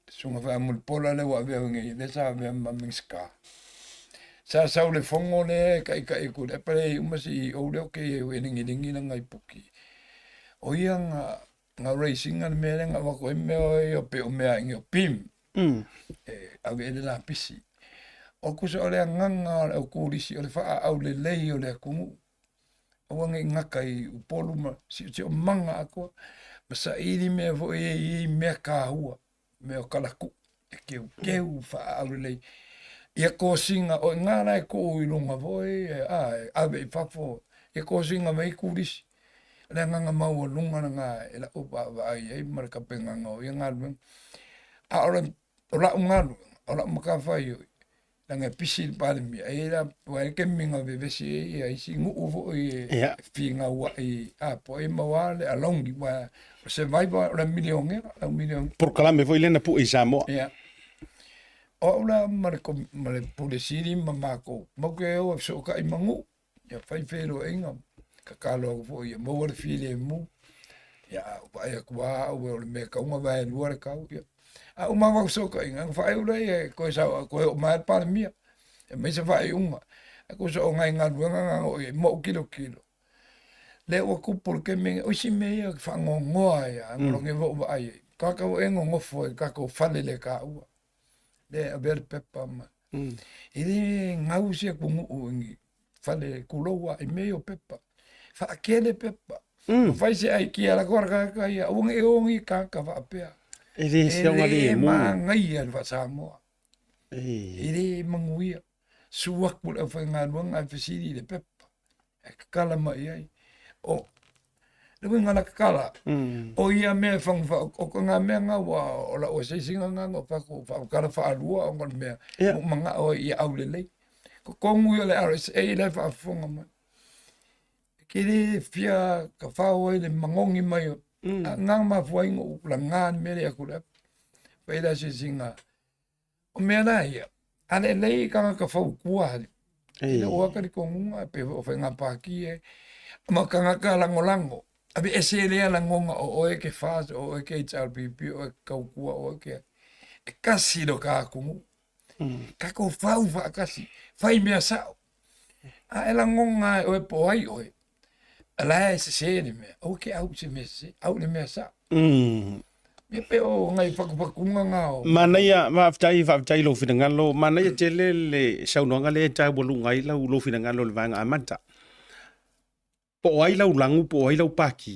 Susuga foi a Mulipola lea ua avea nei, lea sa avea ma Minisita. Sa sau le fono lea e taitai atu i le apa lea e uma CEO lea o ke e lingiligi lana ipuki. O ia na na raise ina le mea lea na avatu ai mea o ia pei o mea ingi o PIM. E ave i le lapisi. O kusa o le agaga o le au turisi o le faaau lelei o le atunuu. Aua ne i gata i Upolu ma Siosiomaga atoa, ma saili mea foi e i ai mea taua, mea o kalakuu, e keukeu faaaulelei. Ia kosina, o i ina la e tuu i luga foi, a, e ave i fafo, ia kosina mai ai turisi. O le agaga maualuga lena i lau vaavaai i ai ma le tapenaga o ia galuega. A o le, o lau galuega, o lau matafaioi, leaga e pisi le Palemia, e i ai la, ua i ai le taimi na vevesi ai ia isi nuu foi e finauai, a, po o ai e maua le alauni, aua o survivor o le milionera, le au milionera. Polokalame foi lea na pue i Samoa. Ia. O au la ma le, ma le Pule Sili ma makou, matou te o e fesootai ma nuu, ia fai feiloaiga, tatalo atu foi ia maua le filemu, ia a ou vaai atu lava au o le mea e tatau ona vaelua le tau, ia. A uma atu fesootaiga, ona faaiu lea e toe sau, toe oo mai lava le Palemia e aumai se faaiuga. Ae tusa o nai galuega na na oo i ai ma ou tilotilo, lea ua tupu le taimi lenei, o isi mea ia e faanoanoa ai lava, lagolago foi ou vaai i ai, tagata foi e nonofo i tatou fale le taua. le avea le pepa ma e le gau se atunuu i ni fale kulou a i mea ia o pepa. Faakele pepa. Ma fai se aikia la koa tagata ia, aua ne i o ni tagata faapea. E le E le manaia le faa-Samoa. E le manuia. Susu atu le aufaigaluega ae fesili i le pepa. E tatala mai i ai. O le uiga o la tatala, o ia mea e fagu faa, o ngā mea ngā ua, o lau asiasiga ngā ngā whaku, whaukara whaalua o ngā mea, yeah. Manga o ia aulelei. Ko kongu ia le RSA le whaafonga mai. Ke le fia ka whao ai le mangongi mai o, a ngā mafua ingo la ngā mere aku le, whai le asiasiga. O mea la ia, a lelei i kangaka faukua hali. E le oa ka likongunga, pe o whainga pāki e. Ma kangaka langolango, awe ese lea langonga o oe ke FAS, o oe ke HRPP, o oe ke kaukua, o oe ke... E kasi lo ka akungu. Kako whau whaakasi, whai mea sao. A e langonga e oe po ai oe, la e sese le mea, aua ke au se mea sese, au le mea sao. Ia pe o ngai whakuwhakunga ngā o. Manaia, faafetai, faafetai i lou finagalo. Manaia tele le saunoaga lea e taualuga ai lau lou finagalo i le vaega amata. Po o ai lau lagu, po o ai lau paki,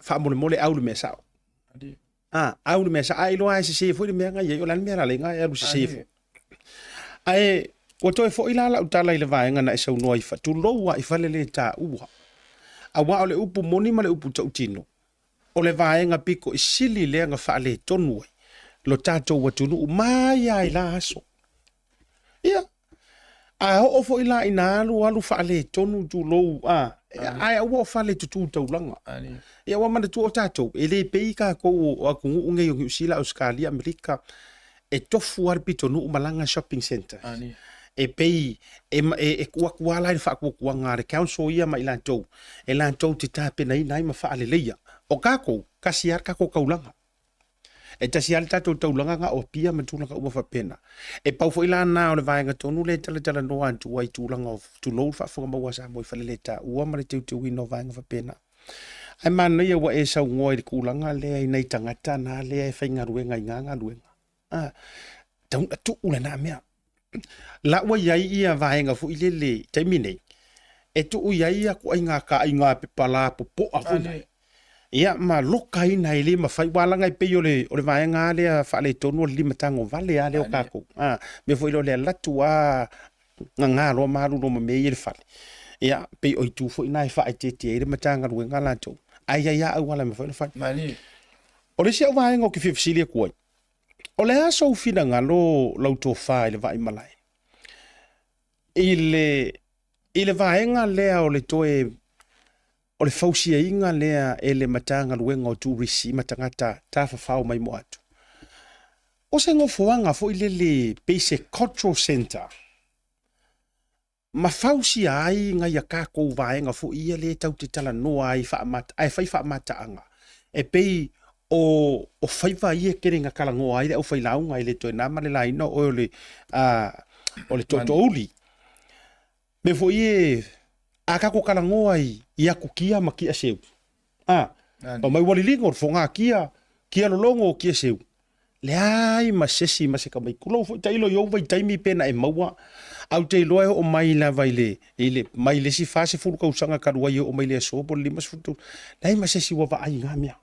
faamolemole au le mea sao. A, au le mea sao, a iloa e sese foi le mea na i ai, o le a le mea la le e alu sese foi. Ae ua toe foi la lau tala i le vaega na e saunoa ai, tulou lava i fale le taua. Aua o le upu moni ma le upu tautino, o le vaega pito i sili lea na faaletonu ai lo tatou atunuu mai lava i la aso. Ia, a oo foi la ina alu alu faaletonu tulou a, ae aua o fale tutu taulaga. Ia ua manatua o tatou, e le pei tatou o atunuu nei o Niu Sila, Ausetalia, Amerika, E tofu lava le pitonuu ma lana shopping centre. E pei e, e, e tuu atu lava la i le faatuatuaga a le council ia ma i latou, e latou te tapenaina ai ma faaleleia. O tatou, tasi lava le tatou taulaga. E tasi lava le tatou taulaga na o Apia ma tulaga uma faapena. E pau foi la na o le vaega tonu lea e talatalanoa atu ai i tulaga o, tulou le faafofoga maua a Samoa i faleletaua ma le teuteuina o vaega faapena. Ae manaia ua e saunoa i le tulaga lea i nai tagata na lea e faigaluega i na galuega. A, tau na tuu lena mea. La ua i ai ia vaega foi lele i taimi nei, e tuu i ai ia ituaiga taaiga pepa lapopoa foi lea. Ia ma lokaina e le mafai, aua leaga e pei o le, o le vaega lava lea faaletonu o le limatago vale lava lea o tatou. A, mea foi lea o le alu atu lava gaga loa ma alu loa ma mea ia i le fale. Ia, pei o itu foi na e faaeteete ai le Matagaluega latou, ae i ai lava auala e mafai ona fai. Malie. O le isi au vaega ou te fia fesili atu ai, o le a sou finagalo lau tofa i le Vaaimalae i le, i le vaega lea o le toe o le fausiaina lea e le Matagaluega o Turisi ma tagata tafafao maimoa atu. O se nofoaga foi lele pei se cultural centre ma fausia ai nai a tatou vaega foi ia lea tatou te talanoa ai faamata, ae fai faamataaga e pei o, o faiva ia e tele ina talanoa ai le aufailauga e le toe na ma le laina o oe o le, o le tootoouli. Mea foi e a tatou talanoa i, i atu kia ma kia seu. A, pa mai ua liligo le foga kia, kia lologo o kia seu. Leai ma sesi ma se kamai. Kulou foi tailo i ou vaitaimi pe na e maua. Au te iloa e oo mai lava i le, i le, mai le isi 40 tausaga talu ai e oo mai le aso po o le 50 tausaga. Leai ma sesi ua vaai i na mea.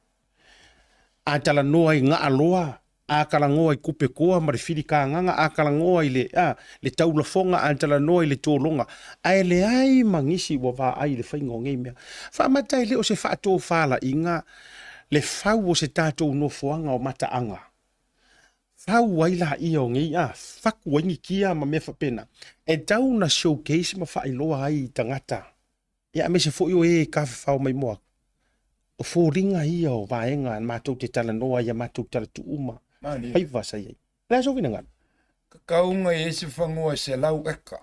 A talanoa i gaaloa, a talanoa i kupetoa ma le filikagaga, a talanoa i le, a, le taulafoga, a talanoa i le tologa, ae leai ma nisi ua vaai i le faiga o nei mea. Faamata e le o se faatofalaiga le fau o se tatou nofoaga o mataaga. Fau ai laia o nei, a, fatu ai ni kia ma mea faapena, e tau na showcase ma faailoa ai i tagata Ia aemaise foi o e tafafao maimoa atu. O foliga ia o vaega matou te talanoa ai i a matou tala tuuma faiva sa i ai. O le a sou finagalo? Kakauga i ai se fanua e 100 eka.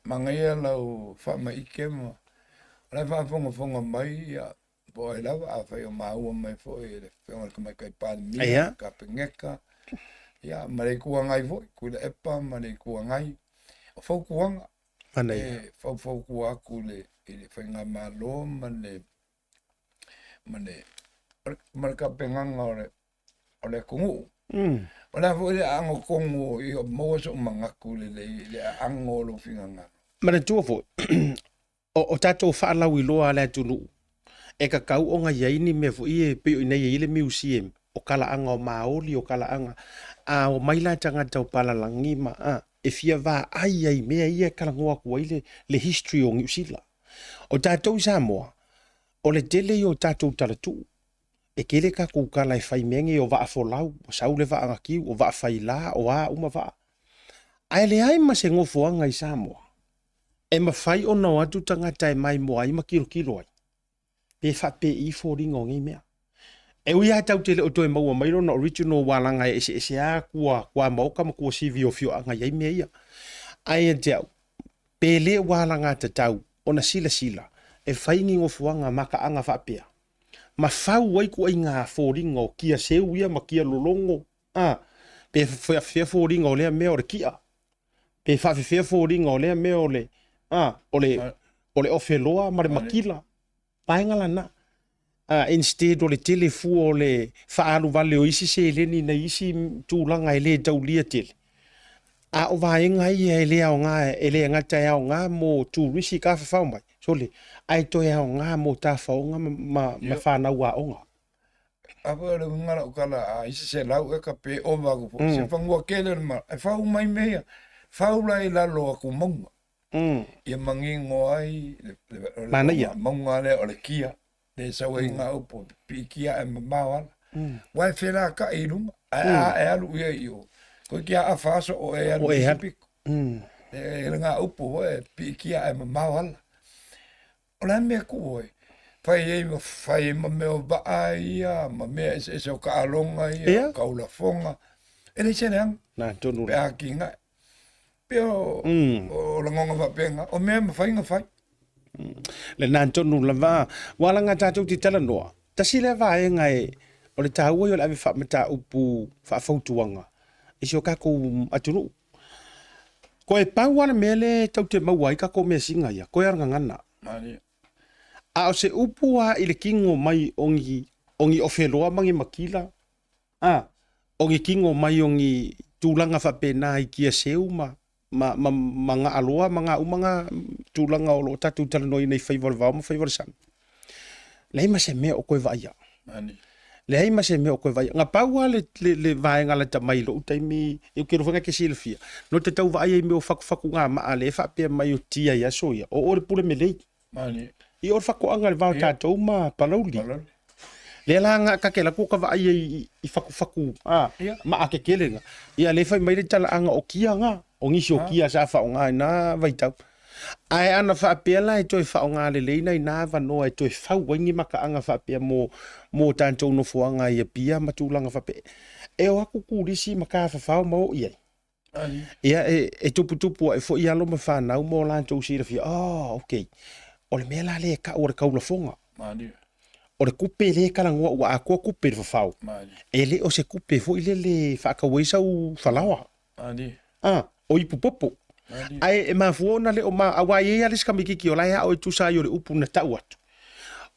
Manaia lau faamaite ma o la e faafogafoga mai ia po o ai lava, afai o maua mai foi e le Afioga i le Tamaitai Palemia, le Kapeneta, ia ma le Itu Agai foi, Tuilaepa ma le Itu Agai. O fautuaga, e faufautua atu i le, i le faigamalo ma le, ma le, ma le tapenaga o le, o le atunuu. O le a foi le aano tonu ia maua so'u manatu lelei i le aano o lou finagalo. Manatua foi, o tatou faalauiloa a le atunuu, e tatau ona i ai ni mea foi ia pei o i inei e i ai le museum o talaaga o Maoli, o talaaga, a omai la tagata o palalagi ma, a, e fia vaai ai i mea ia e talanoa atu ai le, le history o Niu Sila. O tatou i Samoa, o le tele ia o tatou talatuu, e tele tatou tala e fai mea nei o vaa folau, ua sau le vaa na tiu, o vaa faila, o a uma vaa. Ae leai ma se nofoaga i Samoa e mafai ona o atu tagata e maimoa ai ma tilotilo ai, pe faapei foliga o nei mea. E ui lava tatou te le o toe maua mai lona original aua leaga e eseese lava tua, tuamaota ma tuasivi o afioaga e i ai mea ia. Ae ia te au, pe le ua alagatatau ona silasila e fai ni nofoaga mataaga faapea, ma fau ai ituaiga foliga o kia seu ia ma kia lologo, a, pe faapefea foliga o lea mea o le kia, pe faapefea foliga o lea mea o le, a, o le, o le ofeloa ma le makila, vaega lana. A, instead o le tele fua o le faaalu vale o isi seleni nai isi tulaga e le taulia tele, a o vaega ia e le aoga, e le gata e aoga mo turisi tafafao mai, sole, ae toe aoga mo tafaoga ma, ma, ma fanau aoga. A foi o le uiga o lau tala, a i se 100 eka pe ova atu foi, se fanua tele o le malo, e fau mai mea ia, fau la i lalo o atu mauga, ia manino ai le, le, o le Manaia. mauga lea o le kia, le sau ai ngā upu, piitia ae mamao ala. Ua e felakaʻi i luga, ae a e alu ia i o, koe ki a afa aso o e alu O e i alu. piko. E le ngā upu foi, e piitia ae mamao ala. O le a mea kuu ai? Fai ai ma fai ai ma mea o vaa ia, ma mea eseese o taaloga ia, o kaulafoga. E leai se leaga. Na tonu. Pe a atinae. Pei o, o lagona faapena, o mea e mafai ona fai. Lena tonu lava, ua laga tatou te talanoa. Tasi lea vaega e, o le taua ia o le ave faamataupu faafautuaga i si o tatou atunuu. Koe pau lava le mea lea tou te maua ai tatou measina ia, koe lava le gagana. A o se upu lava i le tino mai o ni, o ni ofeloa ma ni makila, a, o ni tino mai o ni tulaga faapena i kiaseu ma, ma, ma, ma gaaloa ma ga uma ga tulaga o lo o tatou talanoaina i faiva o le vao ma faiva o le sami. Leai ma se mea o koe vaaia. Leai ma se mea o koe vaaia. Na pau lava le, le, le vaega lata mai i lou taimi, ou te iloa foi na te silafia, no te tau vaaia i mea o fakufaku gamaa lea e faapea mai o tia i aso ia, o o le pule melei. I o le faatoaga i le va o tatou ma Palauli. Lea la na ta te alu atu ta vaai ai i fakufaku maa tetele na, ia lea fai mai le talaaga o kia na, o nisi o kia sa faaaoga i na vaitau. Ae ana faapea la e toe faaaoga lelei nai na avanoa e toe fau ai ni mataaga faapea mo mo tatou nofoaga i Apia ma tulaga faapea, e o atu turisi ma tafafao ma o i ai. Ia, e, e tuputupu ae foi alo ma fanau mo latou silafia, oh, okay. O le mea la lea e tau o le taulafoga. O le tupe lea e talanoa ua atoa tupe i le fafao. E le o se tupe foi lele e faatau ai sau falaoa. Ah, o ipu popo. Ae e mafua ona le o ma, aua e i ai lava le isi tamaitiiti o la e ao e tusa ai o le upu na tau atu.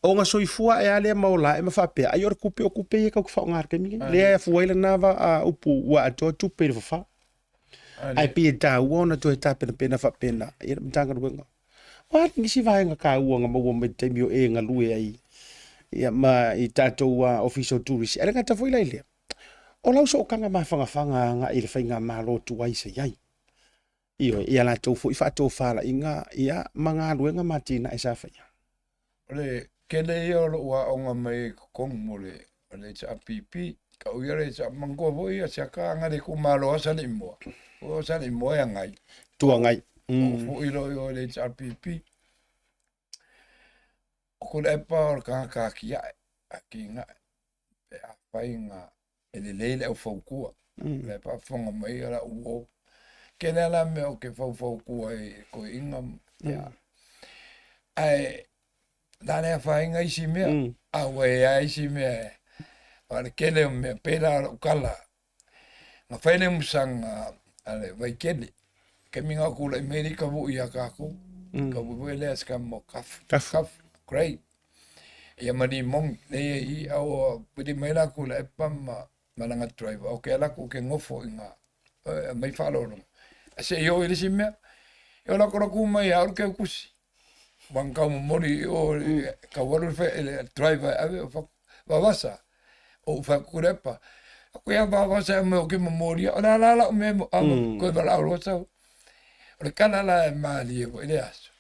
Ona soifua ae a lea ma ola ae ma faapea, ai o le tupe, o tupe ia tatou te faaaoga i le taimi lenei. Lea e afua ai lena upu ua atoa tupe i le fafao. Ae pei e taua ona toe tapenapena faapena i le Matagaluega. O a nisi vaega taua na maua mai i le taimi o e galue ai ia ma i tatou Ofisa o Turisi. Ae le gata foi la i lea, o lau sootaga mafanafana agai i le faigamalo tuai sa i ai. Ioe, i a latou foi faatofalaiga ia ma galuega ma atinae sa faia. O le tele ia o lou aoga mai i totonu mo le HRPP, kau ia le HRPP, manatua foi ia siaka aga le itumalo lava Saleimoa, o Saleimoa e agai. Tuagai. Mm. O foi loa i o le HRPP. O Tuilaepa o le tagata atiae, atinae, pe afai na e lelei le aufautua. Mm. Le faafofoga mai ia lau uo. Tele lava la mea ou te faufautua ai i toeaiina. Mm. Ia. Ae la le afaina isi mea. Mm. A ua e a isi mea. O le tele o mea, pei la o lau tala. Na fai le musaga a le Vaitele. Taimi na tulai mai ai le kavu ia tatou. Mm. Kavu foi lea se kama o kafu. Kafu. Kafu. Great. Ia ma Limogi, lea i i, a ua pili mai la Tuilaepa ma, ma lana driver, ok, ala atu ke nofo i nga, aumai faaaloaloga. Ae se i oo i le isi mea, e ola atu la tu mai ia au le keukusi. Ua na tau momoli i o, tau alu le, le driver e ave, o fai atu, Vavasa, ou fai atu Tuilaepa, aku ia Vavasa e aumai ou ke momolia, o le a la lau mea e koe valaau loa sau. O le tala la e malie foi i le aso.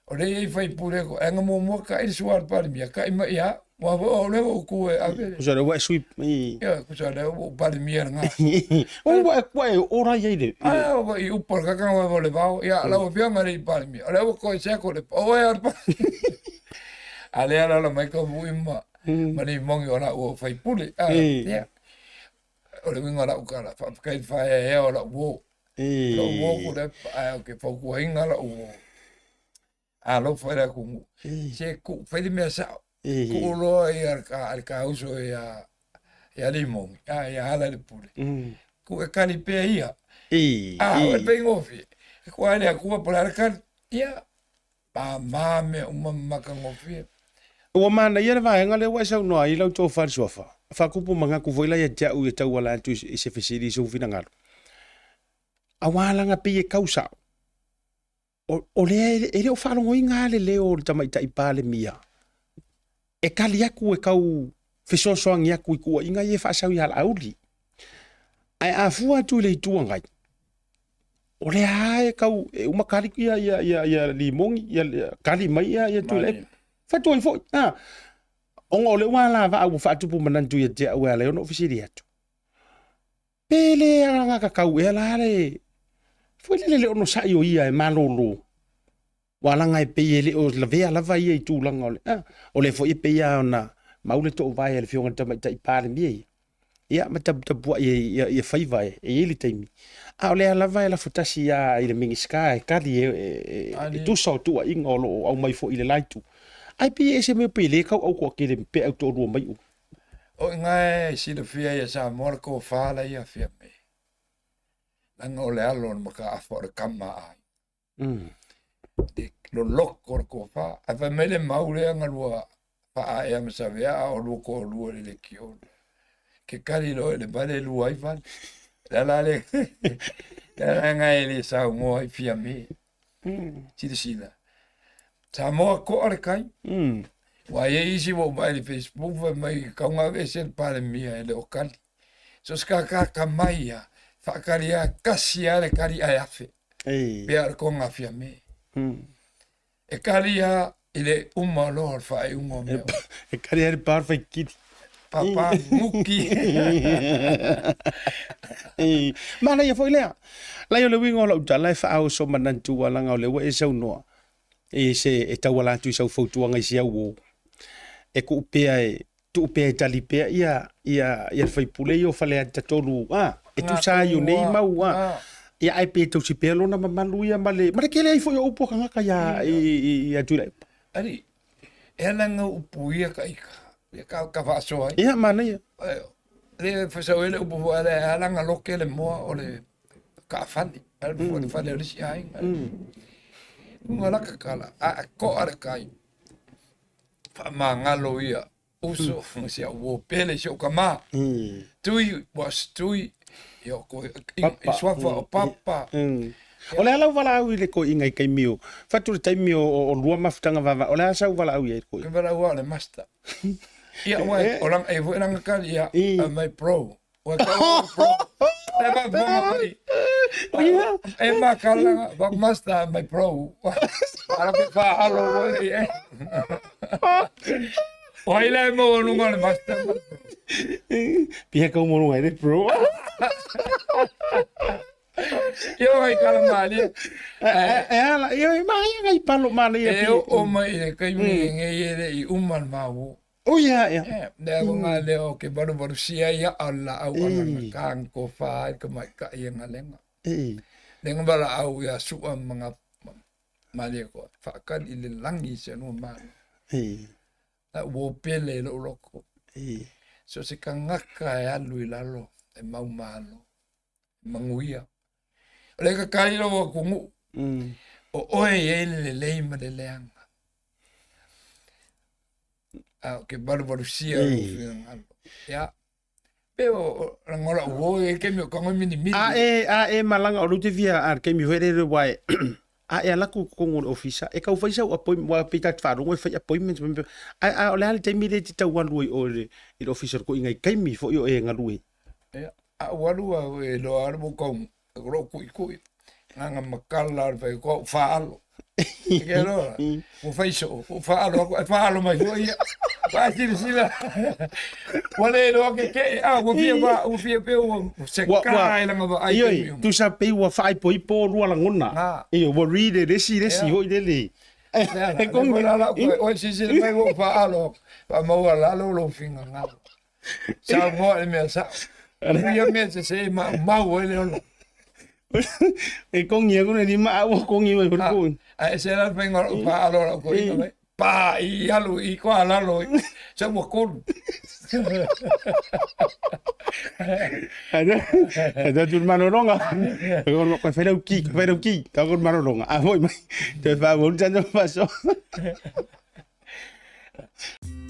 O lea e i ai faipule ko ae na muamua kai le sua a le Palemia, kai mai ia, ua foi o lea ua ou tu e ave le. Kusa lea ua e sui i. Ia, kusa lea ua ou Palemia lena. O ua e ua e ora i ai le. Ah, ua i upu a le kakanga o le vao, ia, lau afioga i le Palemia, o lea ua koe sea ko le, o oe a le Palemia. A lea alaala mai ka vui ma, ma Limogi o lau ua faipule. Ah, ia. O le uiga o lau tala, faafetai i le faaeaea o lau uo. Lou uo ko le ae ou te fautuaina lou uo. Alofa i le atunuu. Se tuu, fai le mea sao. Tuu loa ia le ta uso ia ia Limogi, a ia Halalepule. Tuu e kali pea ia. A o le faigofie. E koa le Atua po o le a le kali. Ia, mama mea uma ma matagofie. Ua manaia le vaega lea ua e saunoa ai lau tofa i le suafa. Faakupu manatu foi la ia te au e tauala atu i se fesili i sou finagalo. Aua leaga pei e tau sao, o, o lea e le o faalogoina lava le leo o le tamaitai Palemia e tali atu e tau fesoasoani atu i tuuaiga ia e faasau ia Laauli. Ae a fua atu i le Itu Agai, o lea lava e tau e uma kali ia ia ia ia Limogi ia kali mai ia ia Tuilaepa. Fai atu ai foi, a ona o lea ua alavaa ua faatupu manatu ia te au e ala ai ona ou fesili atu. Pe le alagatatau ea la le foi lele le onosai o ia e malolo. Ua laga e pei e le o lavea lava ia i tulaga o le, a, o lea foi e pei lava ona mau le toovae a le Afioga i le Tamaitai Palemia ia. Ia, ma taputapuai ai ia, ia faiva e, e i ai le taimi. A o lea lava e lafo tasi ia i le Minisita e tali e, e, e, e tusa o tuuaiga o lo o aumai foi i le la itu. Ae pei e ese mai pei le tau au toatele ma peau toalua mai uma. O i ngā e silafia ia Samoa le tofa la ia Fiame. Leaga o le alo o le mataafa o le tama a aiga. Le loloko o le tofa. Ae fai mai le mau lea na lua faaea ma Savea a o lua toalua i le lekione. Ke kali loa i le vale e lua ai vale. Le ala le, le ala nga e le saunoa ai Fiame. Silasila. Samoa koa le kai. Ua i ai isi ua ou vaai i le Facebook fai mai kau nga aveese le Palemia e le o kali. So se kakaka mai ia, whaakari a kasi a le kari ai afe. Pea o le konga Fiame. E kari a i le uma loa o le whaaiunga o mea. E kari a le pā whai kiri. Papa nguki. Manaia foi lea. Lai o le uiga o lau tala e faaoso manatu leaga o lea ua e saunoa e se e tauala atu i sau fautuaga i si au uo. E tuu pea e tuu pea e tali pea ia ia ia le faipule ia o Faleata 3 a e tusa ai o nei mau a ia ae pe tausi pea lona mamalu ia ma le ma le kele ai foi o upu a kangaka ia i ia Tuilaepa. Alii, e ala nga upu ia ka ika, ia ka, ka faasoa ai. Ia, manaia. Le fasau ai le upu foi ale, e ala nga loke le moa o le kaafale, ale mm. le fale o le isi aiga. Unga la kakala, a a koa le kai, faamagalo ia, uso, mm. si au o pele, si au kama. Tui, was tui, ia ko, i, i suafa o papa. O le a lau valaau i le koiinga i taimi o, fatu le taimi o, o, o lua mafutaga vava, o le a sau valaau i ai le koiinga? Ke valaau a o le master. Ia, ua, o langa, e foi langa kali, ia, mai pro. Ua kau o pro. E ma fonga mai. E ma kalanga, va master mai pro. Ala ke whaalo wai, e. O ai lai mo lunga le master. Pia kau mo lunga i le pro. Ia o ngai kala malie. E ala, ia e mai ngai palo malie. E o o mai le kai mi nge ye le i uma le mau. O ia ia. E, le au ngā leo o ke varu varu sia ia au la au ala nga kang ko wha ai ka mai ka ia nga lenga. Le nga wala au ia sua mga malie ko. Whaakali i le langi se anua malo. La ua pele i lou loko. So se kangaka e alu i lalo e mau malo. Manuia. O le kakahi lava o Kunuʻu, o oe i ai le lelei ma le leaga. A o ke valuvalusia o lou finagalo. Ia, pe o laga o lau uo e kemi o kago milimili. A e, a e malaga o lou te fia a le taimi foi lele ua e a e ala atu i totonu o le ofisa e tau fai sau appointment aua pei ta te faalogo e fai appointments ma mea ae a o le a le taimi lea e te tau alu ai oe i le ofisa o le toeaina i taimi foi o e galue. Ia, a ua alu au e loa alu mo kau, ko lou kuʻikuʻi, nganga makala o le whai koa u whaalo. E ke loa, ua whai so, ua whaalo aku, e whaalo mai fua ia. Wa sila sila. Ua le loa ke ke, a ua fia wa, ua fia pe ua se ka e langa wa ai. Ioi, tu sa pei ua whaaipoipo lua lagona. Io, ua read e lesi, lesi hoi lele. E kongi. Oi sisi le mai ua whaalo, wha maua lalo lo finga ngalo. Saunoa le mea sao. Ia mea se se ma mau ai le ola. E kongi aku nei ma au kongi mai ko. A e se la whainga o pa alo la ko i mai. Pa i alu i ko alalo i. Sa ua kolu. Ada tu malolonga. Ko ko whai ki, ko whai ki, ka ko malolonga. A foi mai. Te fa mo tsa fa so.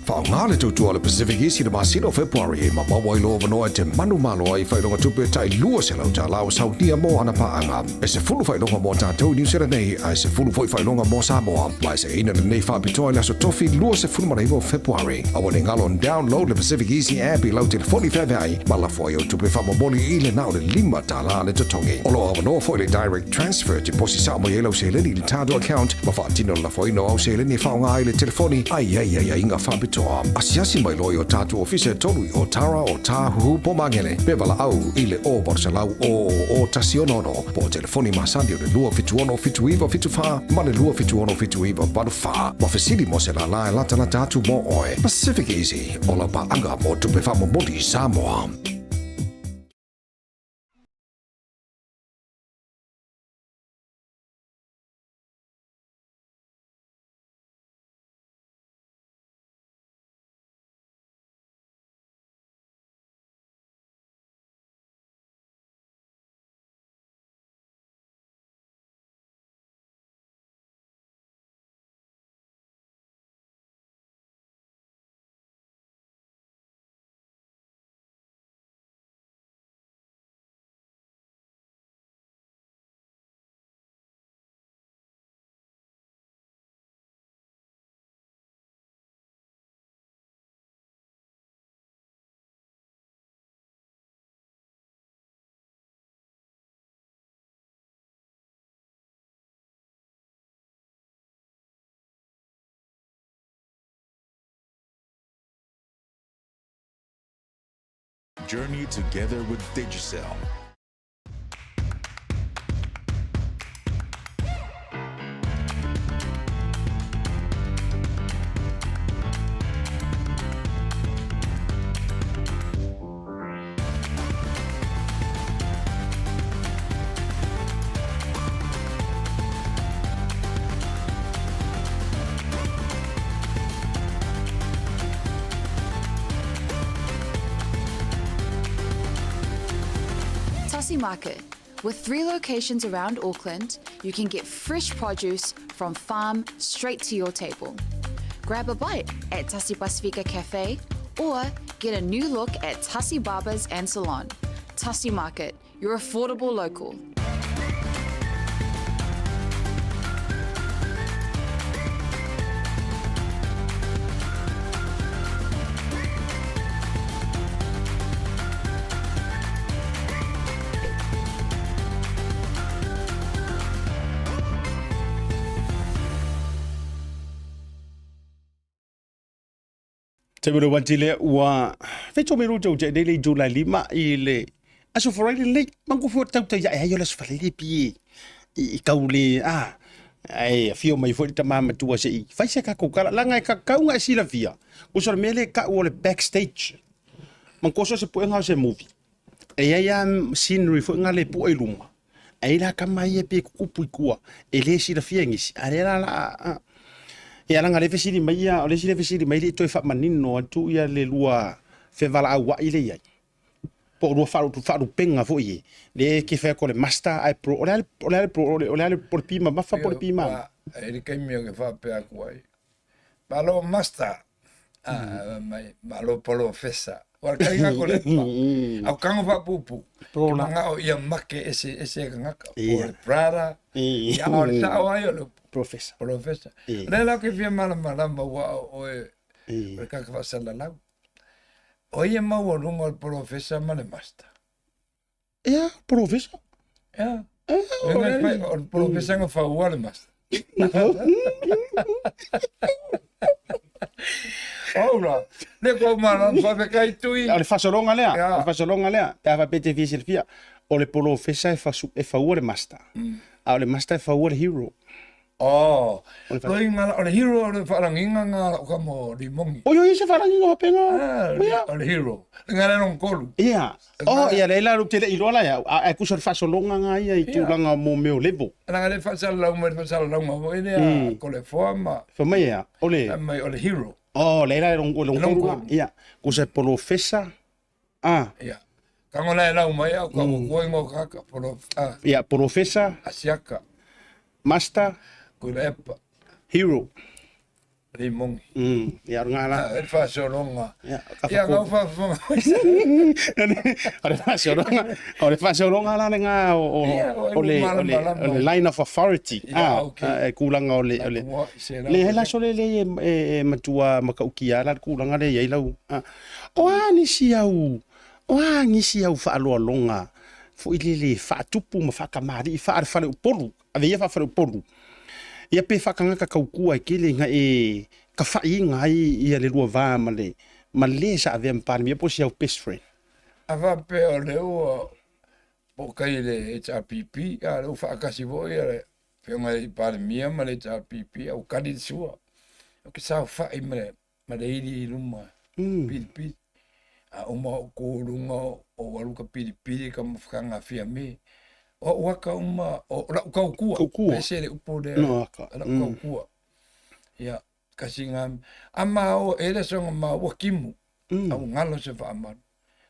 Faaaoga le tautua a le Pacific East i le masina o Fepuari e mamao ai loa avanoa e te manumalo ai i faailoga tupe e tai $200 o Saudia mo ana paaga. E 10 faailoga mo tatou i Niu Sela nei, ae 10 foi faailoga mo Samoa. Ma e seina lenei faapitoa i le aso Tofi 29 o Fepuari. Aua ne galo download le Pacific Easy app i lau telefoni feaveai ma lafo ai au tupe faamomoli i le na o le $5 le totogi. O lo o avanoa foi le direct transfer te posi sao mai ai lau seleni i le tatou account ma faatino le lafoina o au seleni e faaaoga ai le telefoni a i ai aiaiga faapitoa. Asiasi mai loa i o tatou ofisa e tolu i Otara, Otāhuhu, po Magele, pe valaau i le 0800 000 166 po o telefoni masani o le 276 79 74 ma le 276 79 84. Ma fesili mo se lālā e latalata atu mō oe. Pacific Easy, o lau paaga mō tupe faamomoli i Samoa. Journey together with Digicel. Tasi Market. With three locations around Auckland, you can get fresh produce from farm straight to your table. Grab a bite at Tasi Pasifika Cafe or get a new look at Tasi Barbers and Salon. Tasi Market, your affordable local. Te mero wati le ua feto me ruto te lele July lima i le aso forai le lei mangu fo tau tau ia ai o le aso falele pi i kau le a ai afio mai foi le tama matua se i fai se kako kala langa e kakau nga e silafia ko so le mea le kau o le backstage mangu so se puenga o se movie e iai a scenery foi nga le pua i luma ai la kama ia pe kukupu i kua e le silafia e nisi a le la la a e ala nga le fesili mai ia o le isi le fesili mai le toe faamanino atu ia le lua fevala aua'i le iai po o lua faalupenga foi e le ke fai atu o le master ae pro o le a le o le a le pro o le a le po o le pi mamafa po o le pi mama. E le kaimi o ke faapea atu ai. Malo master. Ah, mai malo polofesa. Wa kai nga ko le pa. Au kango fa pupu. Ke manga o ia make ese ese ngaka. O le brother. Ia o le sao ai o le professor. Professor. Le la ke fia mala mala ma wa o e. O ka ka fa lau. O ia mau o lunga o le polofesa ma le master. Ia, polofesa. Ia. O le polofesa nga faua le master. Oula, le ko mana fa fe kai tui. O le faasologa lea, o le faasologa lea, pe a faapea e te fia silafia, o le polofesa e fasu, e faua le master. A o le master e faua le hero. Oh, loinga o le hero o le faalagiga nga o ka mo limongi. Oi oi se faalagiga faapena. Ah, o le hero. Nga le long kolu. Ia. Oh, ia le la te le iloa la ia. A kusa le faasologa nga ia i tulaga mo mea o level. Langa le faasalalau mai le faasalalau nga foi lea ko le foa ma. Fa mai ia, o le. Mai o le hero. Oh, le la long long kolu. Ia, kusa polofesa. Ah. Ia. Kango la e lau mai au ka mm. ko ingo kaka polo ah. Ia, polofesa. Asiaka. Master. Kuilepa. Hero. Limongi. Mm. Ia, nga la. E faasologa. Ia, ka fa fa O le faasologa, o le faasologa la le nga o o le o le o le line of authority. Ah, okay. E kulaga o le o le le hela so le le e matua makaukia la kulaga le iai lau. O a nisi au, o a nisi au faaloaloga foi lele faatupu ma faakamalii faale-faleupolu, ave ia faafaleupolu, ia pe faakagaka kaukua e kele ina e kafa'iiga ai ia le lua va ma le ma le sa avea ma Palemia po o si au best friend. A faapea o lea ua po kai le HRPP, a lea ua faakasi foi le Afioga i le Palemia ma le HRPP, a ua kali le sua. Ou te saofai ma le ma le ili i luma pilipili. A uma o ku lunga o alu ka pilipili ka mafakanga fia me. O au aka uma o lau kaukua. Kaukua. Ese le upu lea. No aka. Lau kaukua. Ia, kasi ngā a ma o e le songa ma ua kimu. A ua ngalo se faamalu.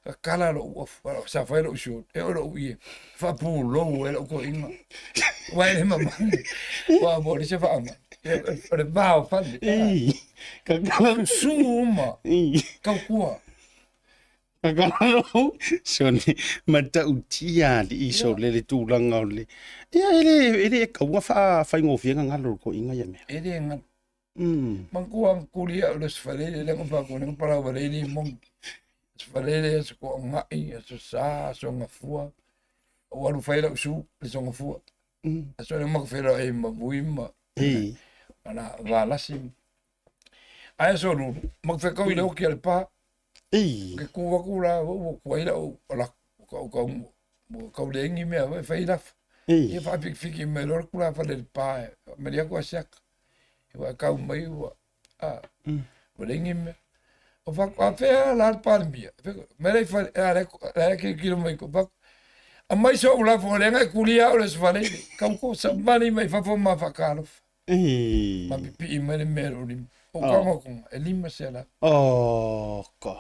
Ka kala lou afu, sa fai lou short, e o lou ie, faapulou e lou koiga. Ua e le mamanu, ua mo le se faamalu. O le va o fale. Ii, ka kala. Su uma, Ii. kaukua. Ka kala lou, sone, matautia alii sole le tulaga o le, ia e le, e le kaua faafaigofie gagalo le koiga ia mea. E le galo. Mm. Mangkua ang kulia o le sefalele le ngapa ko le ngapa la le mong. Sefalele so ko ngai so sa so ngafua. O alu fai la su le so ngafua. So le mak fela e ma bui ma. Ei. Ana va la sim. Ai so lu mak fe ko ile o ki al pa. Ei. Ke kū aku la, ua kuai lau lako, kau kau ua kau lengi mea foi fai lafo. Ei. Ia whaafikifiki mai loa le kula fale le pā, mali aku a siaka. Ua kau mai ua, a, ua lengi mea. O whaku, a whea la le palemia. Mai lei whare, a le, le kilo kilo mai ko whaku. A mai so ula fo le ngai kulia o le swale. Kau ko sa mali mai fafo ma whakalofa. Ei. Ma pipi mai le mea o lima. O kanga konga, e lima se la. Oh, ka.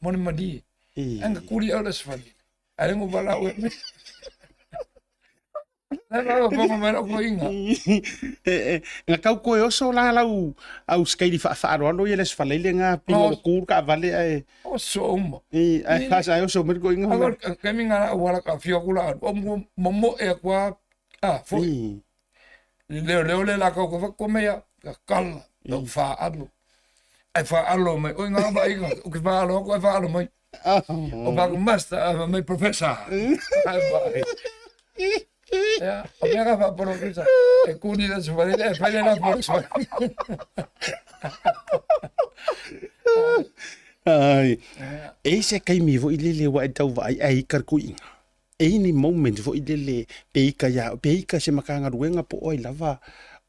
Mone mali. Ei. Anga kulia o le swale. A le ngubala o me. La la fonga mai lau koinga. Nga kau koe oso la lau au skaili whaawhaaro ia les whaleile ngā pingo Oh. kūru ka vale ai. Oso uma. I ai khasa ai oso mai koinga. Agora, kami ngā la wala ka fio kula. O mo mo e kwa ah fo I. leo leo le la kau ko ko mea ka kala no fa alo. Ai fa alo mai oi ngā ba inga o ke fa alo ko fa alo mai. O ba ko master a mai professor. Ai ba. Ya, o mea ka fa professor. E kuni la sufale e fale la professor. Ai. E se kaimi fo i lele wa e tau vai ai kar kuinga. E ni moment fo i lele pe ika ia pe ika se makanga ruenga po oi lava.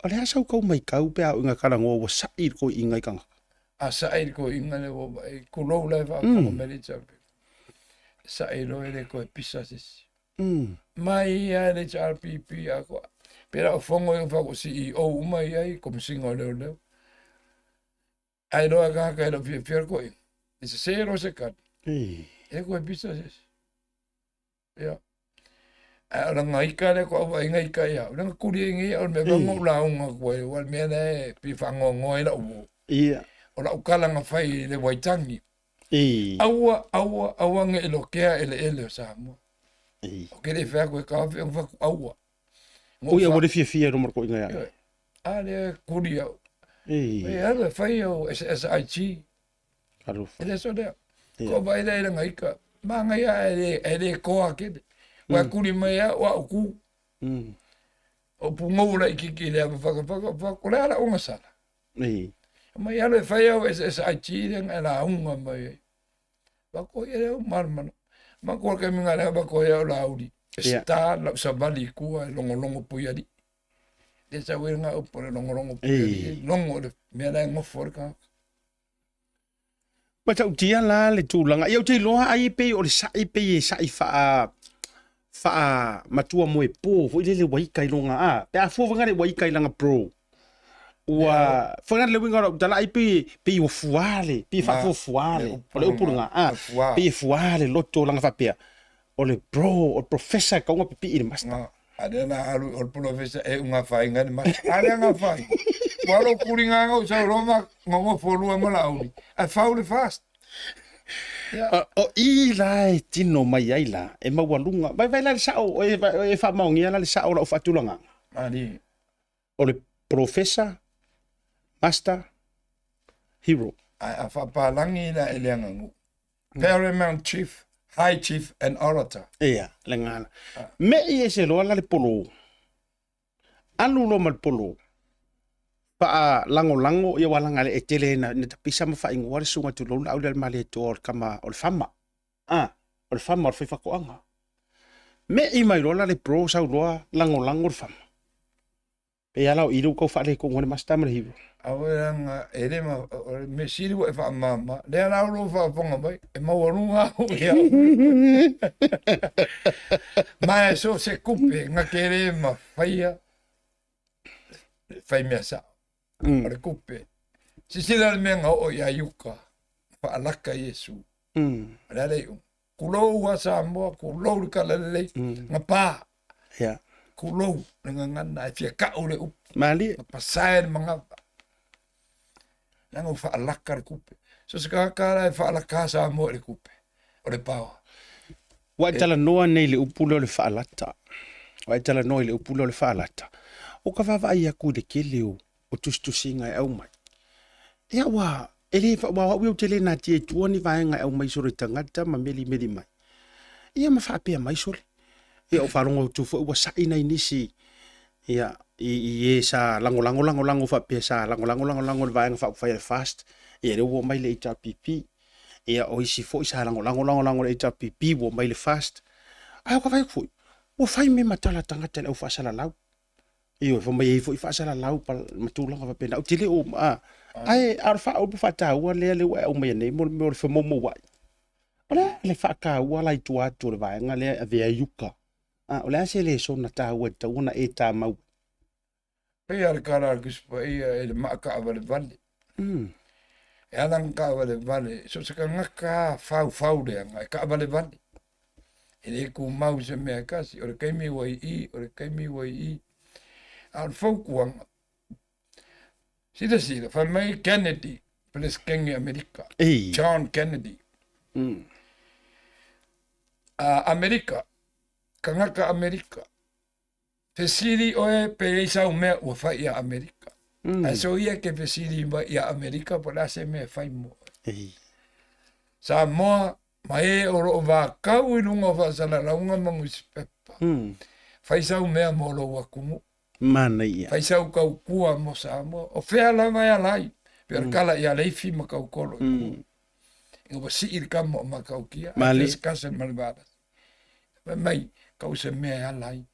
O le asa kau mai kau pe au inga karango wa sai ko inga ikanga. A sa ai ko inga le o e kulou le fa ko meri chapi. Sa ai lo ele ko e pisa sisi. Mai ia le HRPP a ko. Pera o fongo e fa ko CEO uma ia i komisinga o leo leo. Ai loa ka ka lo fia fia ko i. E se se ro se ka. Ei. E ko e pisa sisi. Ia. A o nga ika le ko au inga ika ia. O nga kuri ingi o me vango la unga ko e o me le pi whango ngoe la u. Ia. O la ukala nga whai le waitangi. Ei. Aua, aua, aua nge ilo kea ele ele o Samoa. Ei. O kere whea koe ka whea whaku aua. Ngo Ui, wha- ua le fiafia e roma ko inga ia. A le kuri au. Ei. E alu e whai au SSIG. Alofa. E le so lea. Ia. Ko vai le nga ika. Manga ia e le, e le koa kere. Wa kuri mai au wa ku. O pungou la ikiki le ava whaka whaka whaka. O le ala unga sala. Ei. Mai alu e whai au SSIG le nga la unga mai ai. Wako ia leo marmana. Mako ke minga leo wako ia o la uri. Ia. Sta la savali kua e longo longo puiari. Le sa wera nga upo le longo longo Ei. puiari. Longo le mea la ngofo le ka. Matautia la le tulaga ia ou te iloa ai e pei o le saʻi pei e saʻi faa faa matua moepo foi lele ua ika i loga a pe a fua faga le ua ika i laga bro ua faga le uiga o lau tala ai pei pei ua fuā le pei e faafuafuā le o le upu laga a Fuā. pei e fuā le loto laga faapea o le bro o le professor e kauga pipii i le master Nga. A lea na alu o le polofesa e unga whainga ni mas. A lea nga whai. Wa lo kuri nga ngau sau roma ngongofo lua ma la uri. A whau le fast. Ia. O i la e tino mai ai la e maualuga vaivai la le sao e e faamaogia la le sao o lau faatulagaga Mani. o le professor master hero. A, a whapalangi la e lea ngangu. Paramount Chief, High Chief and Orator. Ia, le gala. Me i ese loa la le polo. Alu loa ma le polo. Faa lagolago ia ua laga le etele na na tapisa ma faaigoa le susuga tulou le auli a le Malietoa o le kama o le fama. A, o le fama o le faifakoaga. Me'i mai loa la le bro sau loa lagolago le fama. Pei lava la o i lea ua tau faaletonu ai le master ma le hero. Awe langa e le ma o le mea sili ua e faamama, lea la o lou faafofoga mai, e maualuga au ia au. Ma e so se kupe nga ke le ma faia le fai mea sao. O le kupe. Sisila le mea nga oo ia Iuka, faalaka Iesu. O le a le iuga. Kulou a Samoa, kulou le kalalelei, nga pa. Ia. Kulou le gagana e fia ka'u le upu. Malie. Nga pasae le magava. Leaga ua faalaka le kupe. So se tagata la e faalaka Samoa i le kupe. O le power. Ua e talanoa nei i le upu lea o le faalata. Ua e talanoa i le upu lea o le faalata. O ka vaavaai aku i le kele o, o tusitusiga e aumai. Ia ua, e le, aua o au ia ou te le natia i tua ni vaega e aumai solo i tagata ma melimeli mai. Ia ma faapea mai sole. Ia o faalogo atu foi ua sa'i nai nisi ia i, i e sa lagolago lagolago faapea sa lagolago lagolago i le vaega faaupufai a le FAST, ia lea ua oo mai le HRPP. Ia, o isi foi sa lagolago lagolago i le HRPP ua omai i le FAST. Ae o ka vaai atu foi, ua fai mea ma tala a tagata i le au faasalalau. Ioe, fai mai e i ai foi faasalalau ma tulaga faapena. Ou te le o, a, ae a o le faaupu faataua lea lea ua e aumaia nei mo le mea o le femoumouai. O le a le faataua la i tua atu o le vaega lea e avea ai uka? A, o le a se lesona taua e tatau ona e tamau ai? Pei lava le tala a le Tusi Paia i le maa taavalevale. E ala ona taavalevale, so o se tagata lava faufau leaga e taavalevale. E le tumau i se mea e tasi, o le taimi ua i i, o le taimi ua i i. A o le fautuaga, silasila, fai mai Kennedy, Peresetene Amerika, John Kennedy. A Amerika, tagata Amerika, Fesili oe pe i ai sau mea ua fai ia Amerika. Mm. Ae so ia ke fesili mai ia Amerika po o le a se mea e fai mo oe. Ei. Samoa ma e o loo vakau i luga o faasalalauga ma nusipepa. Mm. Fai sau mea mo lou atunuu. Manaia. Fai sau tautua mo Samoa. O fea lava e ala ai. Pe o le kala ia Leifi ma Tautolo i tua. Mm. Ina ua sii le kama o Matautia, ae Mali. fea se kase ma le valasi. Fai mai, kau se mea e ala ai.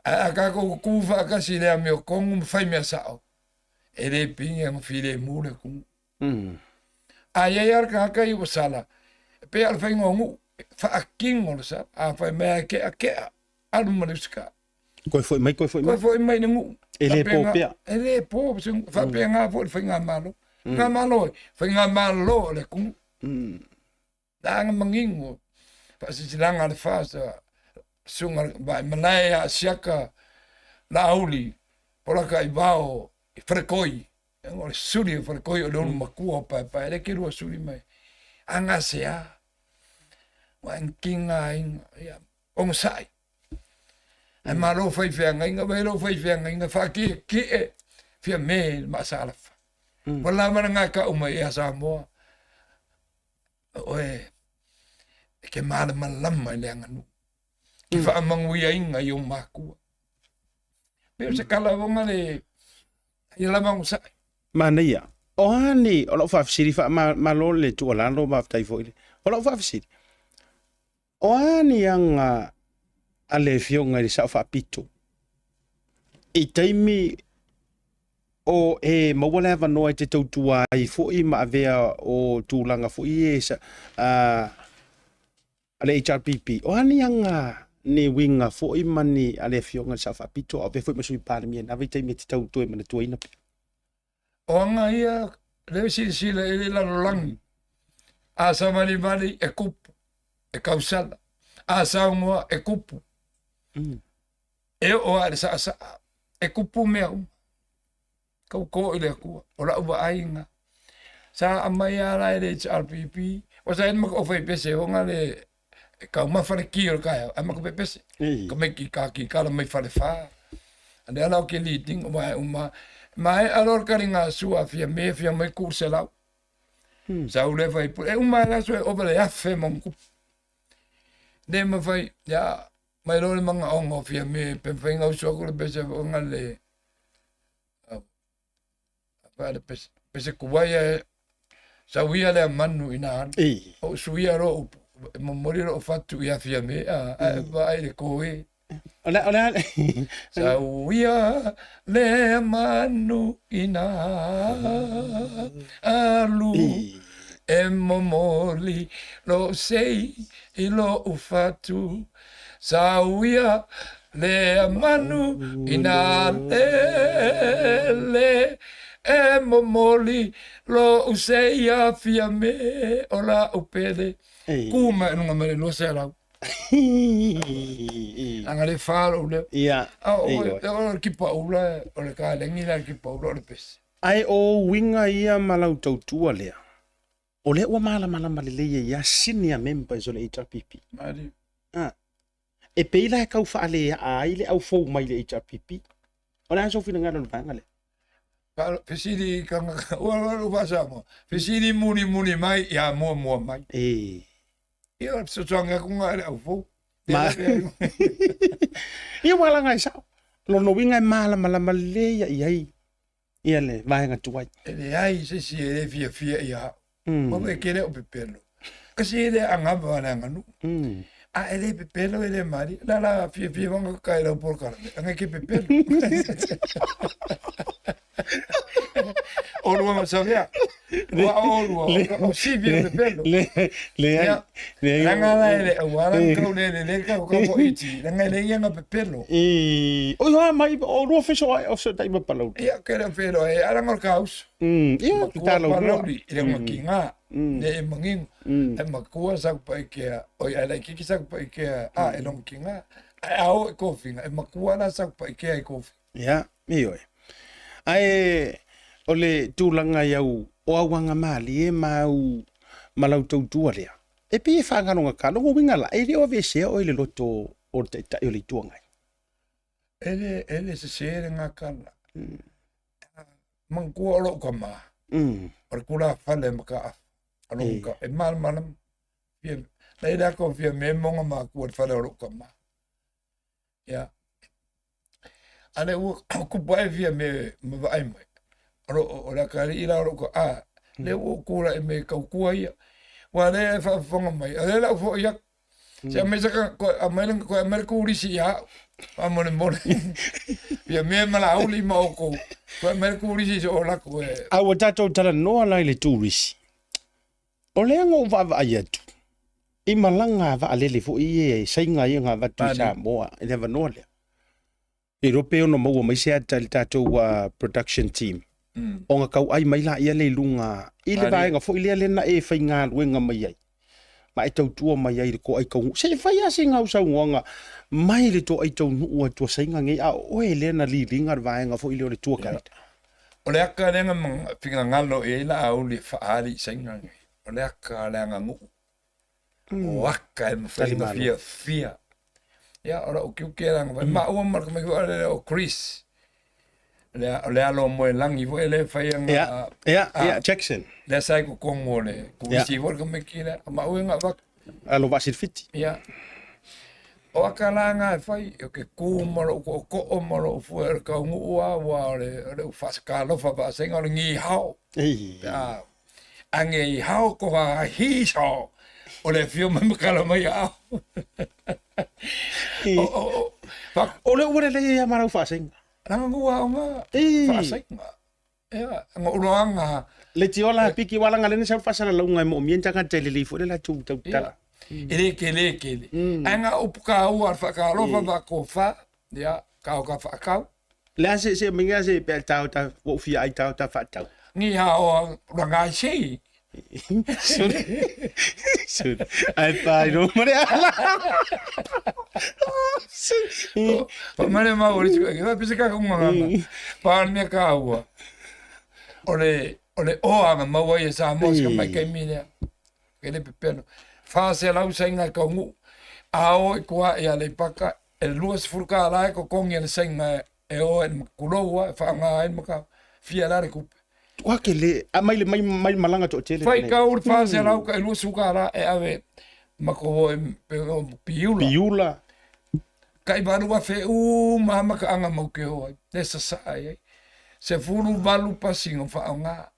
Ae a tatou tu faatasi i le amiotonu ma fai mea sao, e le pine ona filemu le atunuu. Mm. A i ai lava le tagata ia ua sala, e pei lava o le faiga o nuu, e faatino le sala. A fai mai lava e kea, kea, alu ma le usitaʻi. Koe foi mai, koe foi mai. Koe foi mai i le nuu. E le po pea. E le po, faapena foi le faigamalo. Faigamalo e, faigamalo o le atunuu. Leaga manino, faasilasilaga a le FAST, susuga i le Vaimalae ia Asiata Laauli, Polataivao i Faletoi, o le suli o Faletoi o le ulu matua o Paepae, lea ke lua suli mai. Agasea, ua tiga aiga, ia, onosai. Ae malo fai feagaiga, vai lou fai feagaiga, faakiekie, fia me i le maasalafa. Ua lava le gaekau mai ia Samoa, o oe e ke malamalama i le aganuu, ke faamanuiaina i ou makua. Pei o se kalavoga le ia lava onosai. Manaia. O a ni, o lau faafesili, faamalo le tuualalo, faafetai foi. O lau faafesili, O a ni aga a le Afioga i le Sao Faapito i taimi o e maua le avanoa e te tautua ai foi ma avea o tulaga foi e sa, a, a le HRPP? O a ni aga ni uiga foi ma ni a le Afioga i le Sao Faapito a o avea foi ma Sui Palemia i na vaitaimi e te tau toe manatuaina pea? O aga ia, lea e silasila i le lalolagi, a savalivali e kupu, e kausala, a saunoa e kupu, e oo lava i le saasaa, e kupu mea uma. Tauto i le Atua, o lau vaaiga, sa aumai lava la e le HRPP, ua sa i ai le matou faipese ona le e taumafa le ki o le taeao ae matou pepese. Ka mai ki ka ki kala mai Falefa. A lea la o ke leading o vae uma. Maea loa le taliga a Sua fia me fia mai ku selau. Sau le fai pule. E uma e le aso e ova le afe ma ona tupu. Le mafai, ia, mai loa le magaoga o fia me pe mafai ona usu atu le pese ona le Fale pese, pese kuai e sau ia lea manu ina alu. Ei. O suia lo upu, e momoli lou fatu ia Fiame, a, ae vaai le koe. O le, o le, Sau ia lea manu ina alu. E momoli lou sei i lou fatu. Sau ia lea manu ina lele e momoli lou sei ia Fiame o lau pele. Ku mai luga mai le 200. Leaga le fa lou leo. Ia. A o le kipaula, o le kalegi la le kipaula o le pese. Ae o uiga ia ma lau tautua lea. O lea ua malamalama lelei ai ia senior members o le HRPP. Malie. Ah. E pei la e tau faaleaa ai le au fou mai le HRPP. O le a sou finagalo i le vaega lea? Fesili i tagata, ua ua faa-Samoa, fesili mulimuli mai ia muamua mai. E. Ia, o le fesoasoani atu lena i le au fou. Ma... Ia ua laga e sao. Lona uiga e malamalama lelei ia i ai ia le vaega tuai. E leai se isi e le fiafia ia au. Ua e kele o pepelo. Kasi e le angava le anganu. A e le pepelo e le mari. La la fia fia wanga ka e lau polokalame. Anga ke pepelo. O lua masavea. Ua o lua. O sivi o pepelo. Le, le ai. Le ai. Langa la ele, ua la kau le le le kau kau mo iti. Langa le ia nga pepelo. E, oi ha mai o lua feso ai o so tai ma palau. Ia ke le pelo e aranga o kausu. Ia, Makua talo lua. palauli i le makinga. Le e mangingo. E makua sa ku paikea. Oi ai lai kiki sa ku paikea. A e long kinga. Ai ao e kofinga. E makua la sa ku paikea e kofinga. Ia, ioe. Ae o le tulaga i au o au agamalie ma au ma lau tautua lea, e pei e faagalogata. Lona uiga la, e le o aveesea oe i le loto o le Taitai o le Itu Agai. E le, e le sese le gakala. Manatua o lou tama, o le tulafale ma ka afa, o lou ka, e malamalama. Fia, la i le aka o fia me monga makua le fale o lou tama. Ia. A le ua kupu ae fia me ma vaai mai. O lo o le akalii la o lou ka, a, le ua ou tulai mai e tautua ia. Ua le e faafofoga mai, o lea la ou foi atu. Se aumai se ka, koe aumai le, koe aumai le turisi ia au. Faamolemole. Fia mea ma Laauli ma outou. Koe aumai le turisi se o lako e. A ua tatou talanoa la i le turisi. O lea na ou vaavaai atu i malaga a vaalele foi ia e saiga ia na avatu i Samoa i le avanoa lea. E iloa pe ono maua mai se ata i le tatou production team ona tauai mai laia lea i luga i le vaega foi lea lea na e faigaluega mai ai ma e tautua mai ai i le toai taunuu. Se i fai lava sina au saunoaga mai le toai taunuu atu a Saina nei, a o oe lea na liliga le vaega foi lea o le tour guide. O le aka lea na finagalo i ai Laauli e faaali i Saina nei, o le aka a le aganuu. O aka e mafai ona fiafia. Ia, o lau tiute la na fai. Maua ma le tamaiti foi lea o Chris. Le, o le alo o Moelangi foi lea e fai ana... Ia, ia, ia, Jackson. Lea sa i totonu o le turisi foi le tamaiti lea. Maua na avatu. Alo vaasilifiti. Ia. O aka la nga e fai, o ke kū ma lou tootoo ma lou fue o le taunuu a ua o le, o le faasakalofa faasaiga o le ngihao. Ei. A, ange i hao ko ha hi sao. O le afio mai ma kala mai a ao. O, o, o, fa, O le ua lelei ia ma lau faasaiga. Langa ngua o nga Ei. faasaiga. Ia, nga uloanga. Le tiola piki wala nga lene sau faasalalauga e moomia ni tagata e lelei foi le latou tautala. E le kele kele. Ai nga upu ka ua al whakaalofa mm. whakofa, ia, ka o ka whaakau. Le a se se minga se pe tau ta wo fia ai tau ta whaatau. Ngi ha o rangai sei. Sorry. Sorry. Ai pai no mare ala. Pa mare ma ori tiko e pese ka kunga ngana. Pa mea ka ua. O le o le oa nga maua ia Samoa se ka mai kai mine. Ke le pepelo. Fa se lau sainga ka ngu. A o i kua ia le paka e 20 ka la e kokongi le sainga e o e makuloua e whaanga ai maka fia la le kupe. Ua ke le a mai le mai mai malanga toatele. Whai ka ur fa se lau ka e 20 ka la e ave mako e piula. Piula. Ka i valu afe u ma ka anga mau ke hoa. Le sasa ai ai. Se fulu valu pasingo whaonga.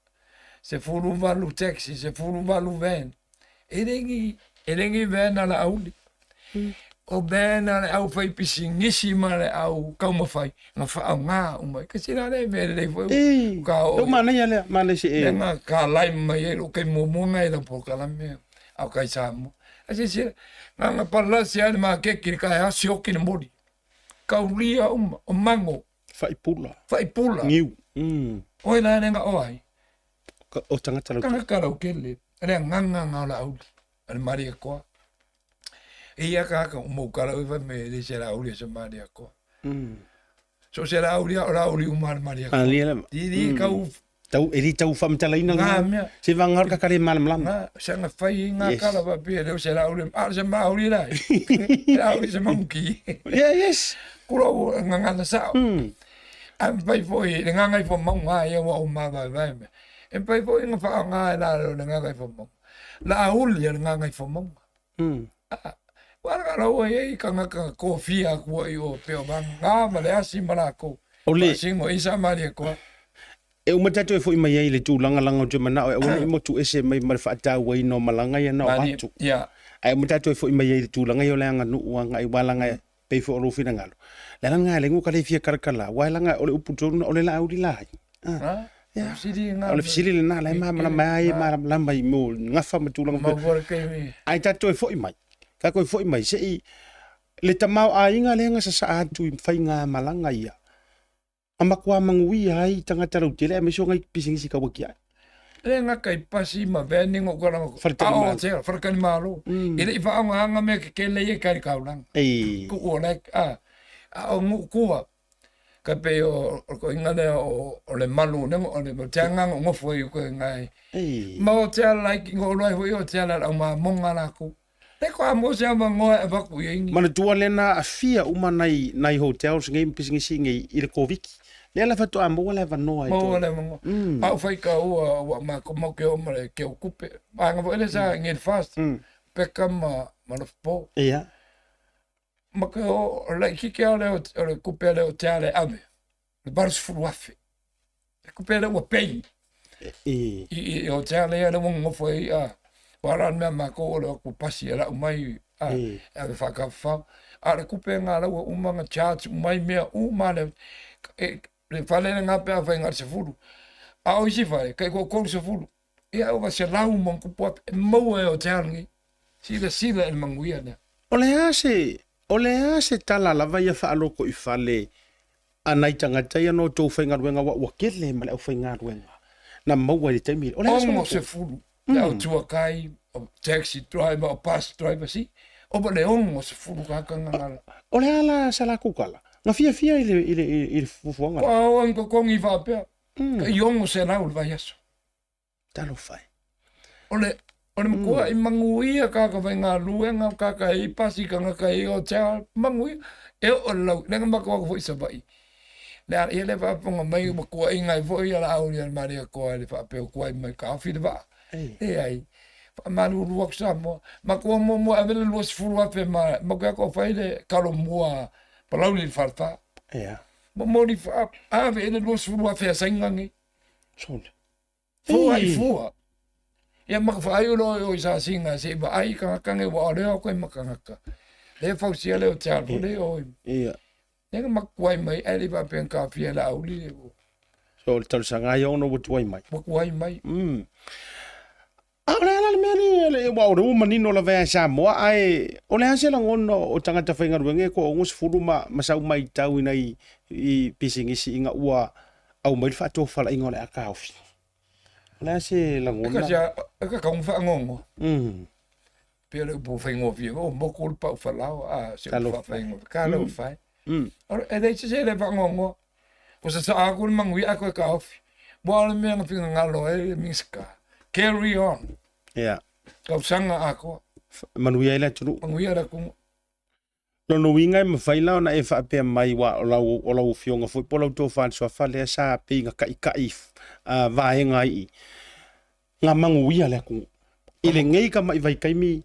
Se fulu valu taxi, se fulu valu van. E lengi, e lengi van ala auli. O van ala au whai pisingisi ma le au kaumawhai. Nga whaonga umai. Ka sira le me le foi. Ei. Ka o. O mana ia le mana se e. Nga ka lai mai e lo kai mumunga e la pokalame. Au kai Samoa. A se sira, nga nga palasi ale ma ke kiri ka hea sioki le moli. Kaulia uma, o mango. Whaipula. Whaipula. Niu. Oi la le nga oai. O tangata lau. Tangata lau kele. Le nganga nga o la auli. Ale Maria koa. E ia ka haka umau kala ui me le se la auli se Maria koa. So se la auli o la auli uma le Maria koa. Alia le. Di di kau Tau e li tau whamtalaina Ngā mea. Se whangar ka kare malamalama. Ngā, se nga whai i ngā Yes. kala pa pia leo se la auli, a se ma auli lai. La auli se mamuki. Yeah, yes. Kura o ngā ngana sao. A pai foi, le ngā ngai fo maunga ia wa o mā vai vai me. E pai foi ngā wha ngā e la leo le ngā ngai fo maunga. La auli le ngā ngai fo maunga. Ah, wala ka lau ai ka ngā ka kōwhia kua i o peo mā ngā ma le asi ma la kou. O le- Singo isa maria koa. E uma tatou e foi mai ai i le tulaga laga ou te manao e aua ne i motu ese mai ma le faatauaina o malaga ia na o atu. Ae uma tatou e foi mai ai i le tulaga ia o le aganuu agai aua laga e pei foi o lou finagalo. Le ala lena e lengo ka le fia kalakala aua laga o le upu tonu na o le laauli lai. Ah. O le fesili lena la e malamalama ai e malamalama i mo gafa ma tulaga. Ae tatou e foi mai. Tatou e foi mai se i le tamaoaiga lea na sasaa atu i faigamalaga ia. A matua manuia ai tagata lautele aemaise o nai pisinisi tauatiae. Le gata i pasi ma veni ngo kala ngo. Faletalimalo. Ao faletalimalo. E le i faaaogaina mea kekele ia i kai kaulanga. Ei. Ku o le a a o nuu kua. Ka pe o o ko inga le o o le malu ne o le te anga ngo ngofo i ko ngai. Ei. Ma o te ala ki ngo lo ho o te ala au ma monga la ku. Le ko a mo se ama ngoa e vaku i ingi. Manatua lena afia uma nai nai hotels ngei ma pisinisi ngei i le Koviki. Lea la faatoa maua le avanoa e Maua le avanoa. A o fai ka ua ua ma ko mau ke o ma le ke o kupe. Anga foi le sa ngi fast. Peka ma ma lo po. Ia. Ma ke o le kike o le o le kupe le o te ale ave. Le 80,000. Le kupe le ua pei. I. I o te ale le ua ngofo i a. Wa la mea ma ko o le ku pasi e lau mai a. E ave whakawhau. A le kupe ngā laua uma ngā charge mai mea uma le e, le fale le ngā pea whai ngā se fulu. A o isi whare, kai ko kou se fulu. Ia o se lau mo kupu ap, e maua e o te alangi. Sila sila e manguia nea. O le a se, o le a se tala lava ia whaaloko i fale a nai tagata ia no tou faigaluega aua ua kele ma le aufaigaluega na maua i le taimi lea. O le a se Ono se fulu, le au tuakai, o taxi driver, o bus driver, si. O ba le ono se fulu ka ka ngala. O le a la sa lakou kala? Na fiafia i le, i le, i le fuafuaga lea? Ko au ko kongi faapea. Ka i ono se lau le vaiaso. Talofa e. O le, o le matua i manuia ka ka faigaluega ka ka i pasi ka ka i o te manuia e o lau le nga matua ko foi Savaii. Le a ia le faafofoga mai ua kuaʻiga ai foi ia laau ia le Maria Koa i le faapea ua kuai mai kaofi le vaa. Leai. Faamalulu atu Samoa. Matua muamua ave le 20,000 ma matua ko fai le kalo mua Palauli i le falefa. Ia. Momoli faa ave i le 20,000 a saina nei. Sole. Fua i fua. Ia ma ka whaai uro o i sa singa se i vaai ka kange wa o leo koe makangaka. Le fausia leo te alfo le o. Ia. Le nga makuai mai ai le whaapea ka whia la auli le o. So le talosaga ai ona ua tuai mai. Ua tuai mai. A o le a la le mea le, le ua o le ua manino lava ia Samoa, ae o le a se lagona o tagata faigaluega e toaono sefulu ma, ma sau maitau i nai i pisinisi ina ua aumai le faatofalaiga o le a taofi. O le a se lagona? E ka e ka kaunga whaangongo. Pea le upu whaingofie, o moko le pau whalao, a se upu whaingofie, ka lau whai. E lei se se le whaangongo. Ko sa sa aku le mangui ako e ka ofi. Wa o le mea nga pinga ngalo e miska. Carry on. Yeah. Tausaga akoa. Manuia ai le atunuu. Manuia le atunuu. Lona uiga e mafai la ona e faapea mai ua o lau, o lau afioga foi po o lau tofa le suafa lea sa pei na kaʻikaʻi vaega ai i ngā manuia le atunuu. I lenei tamaʻi vaitaimi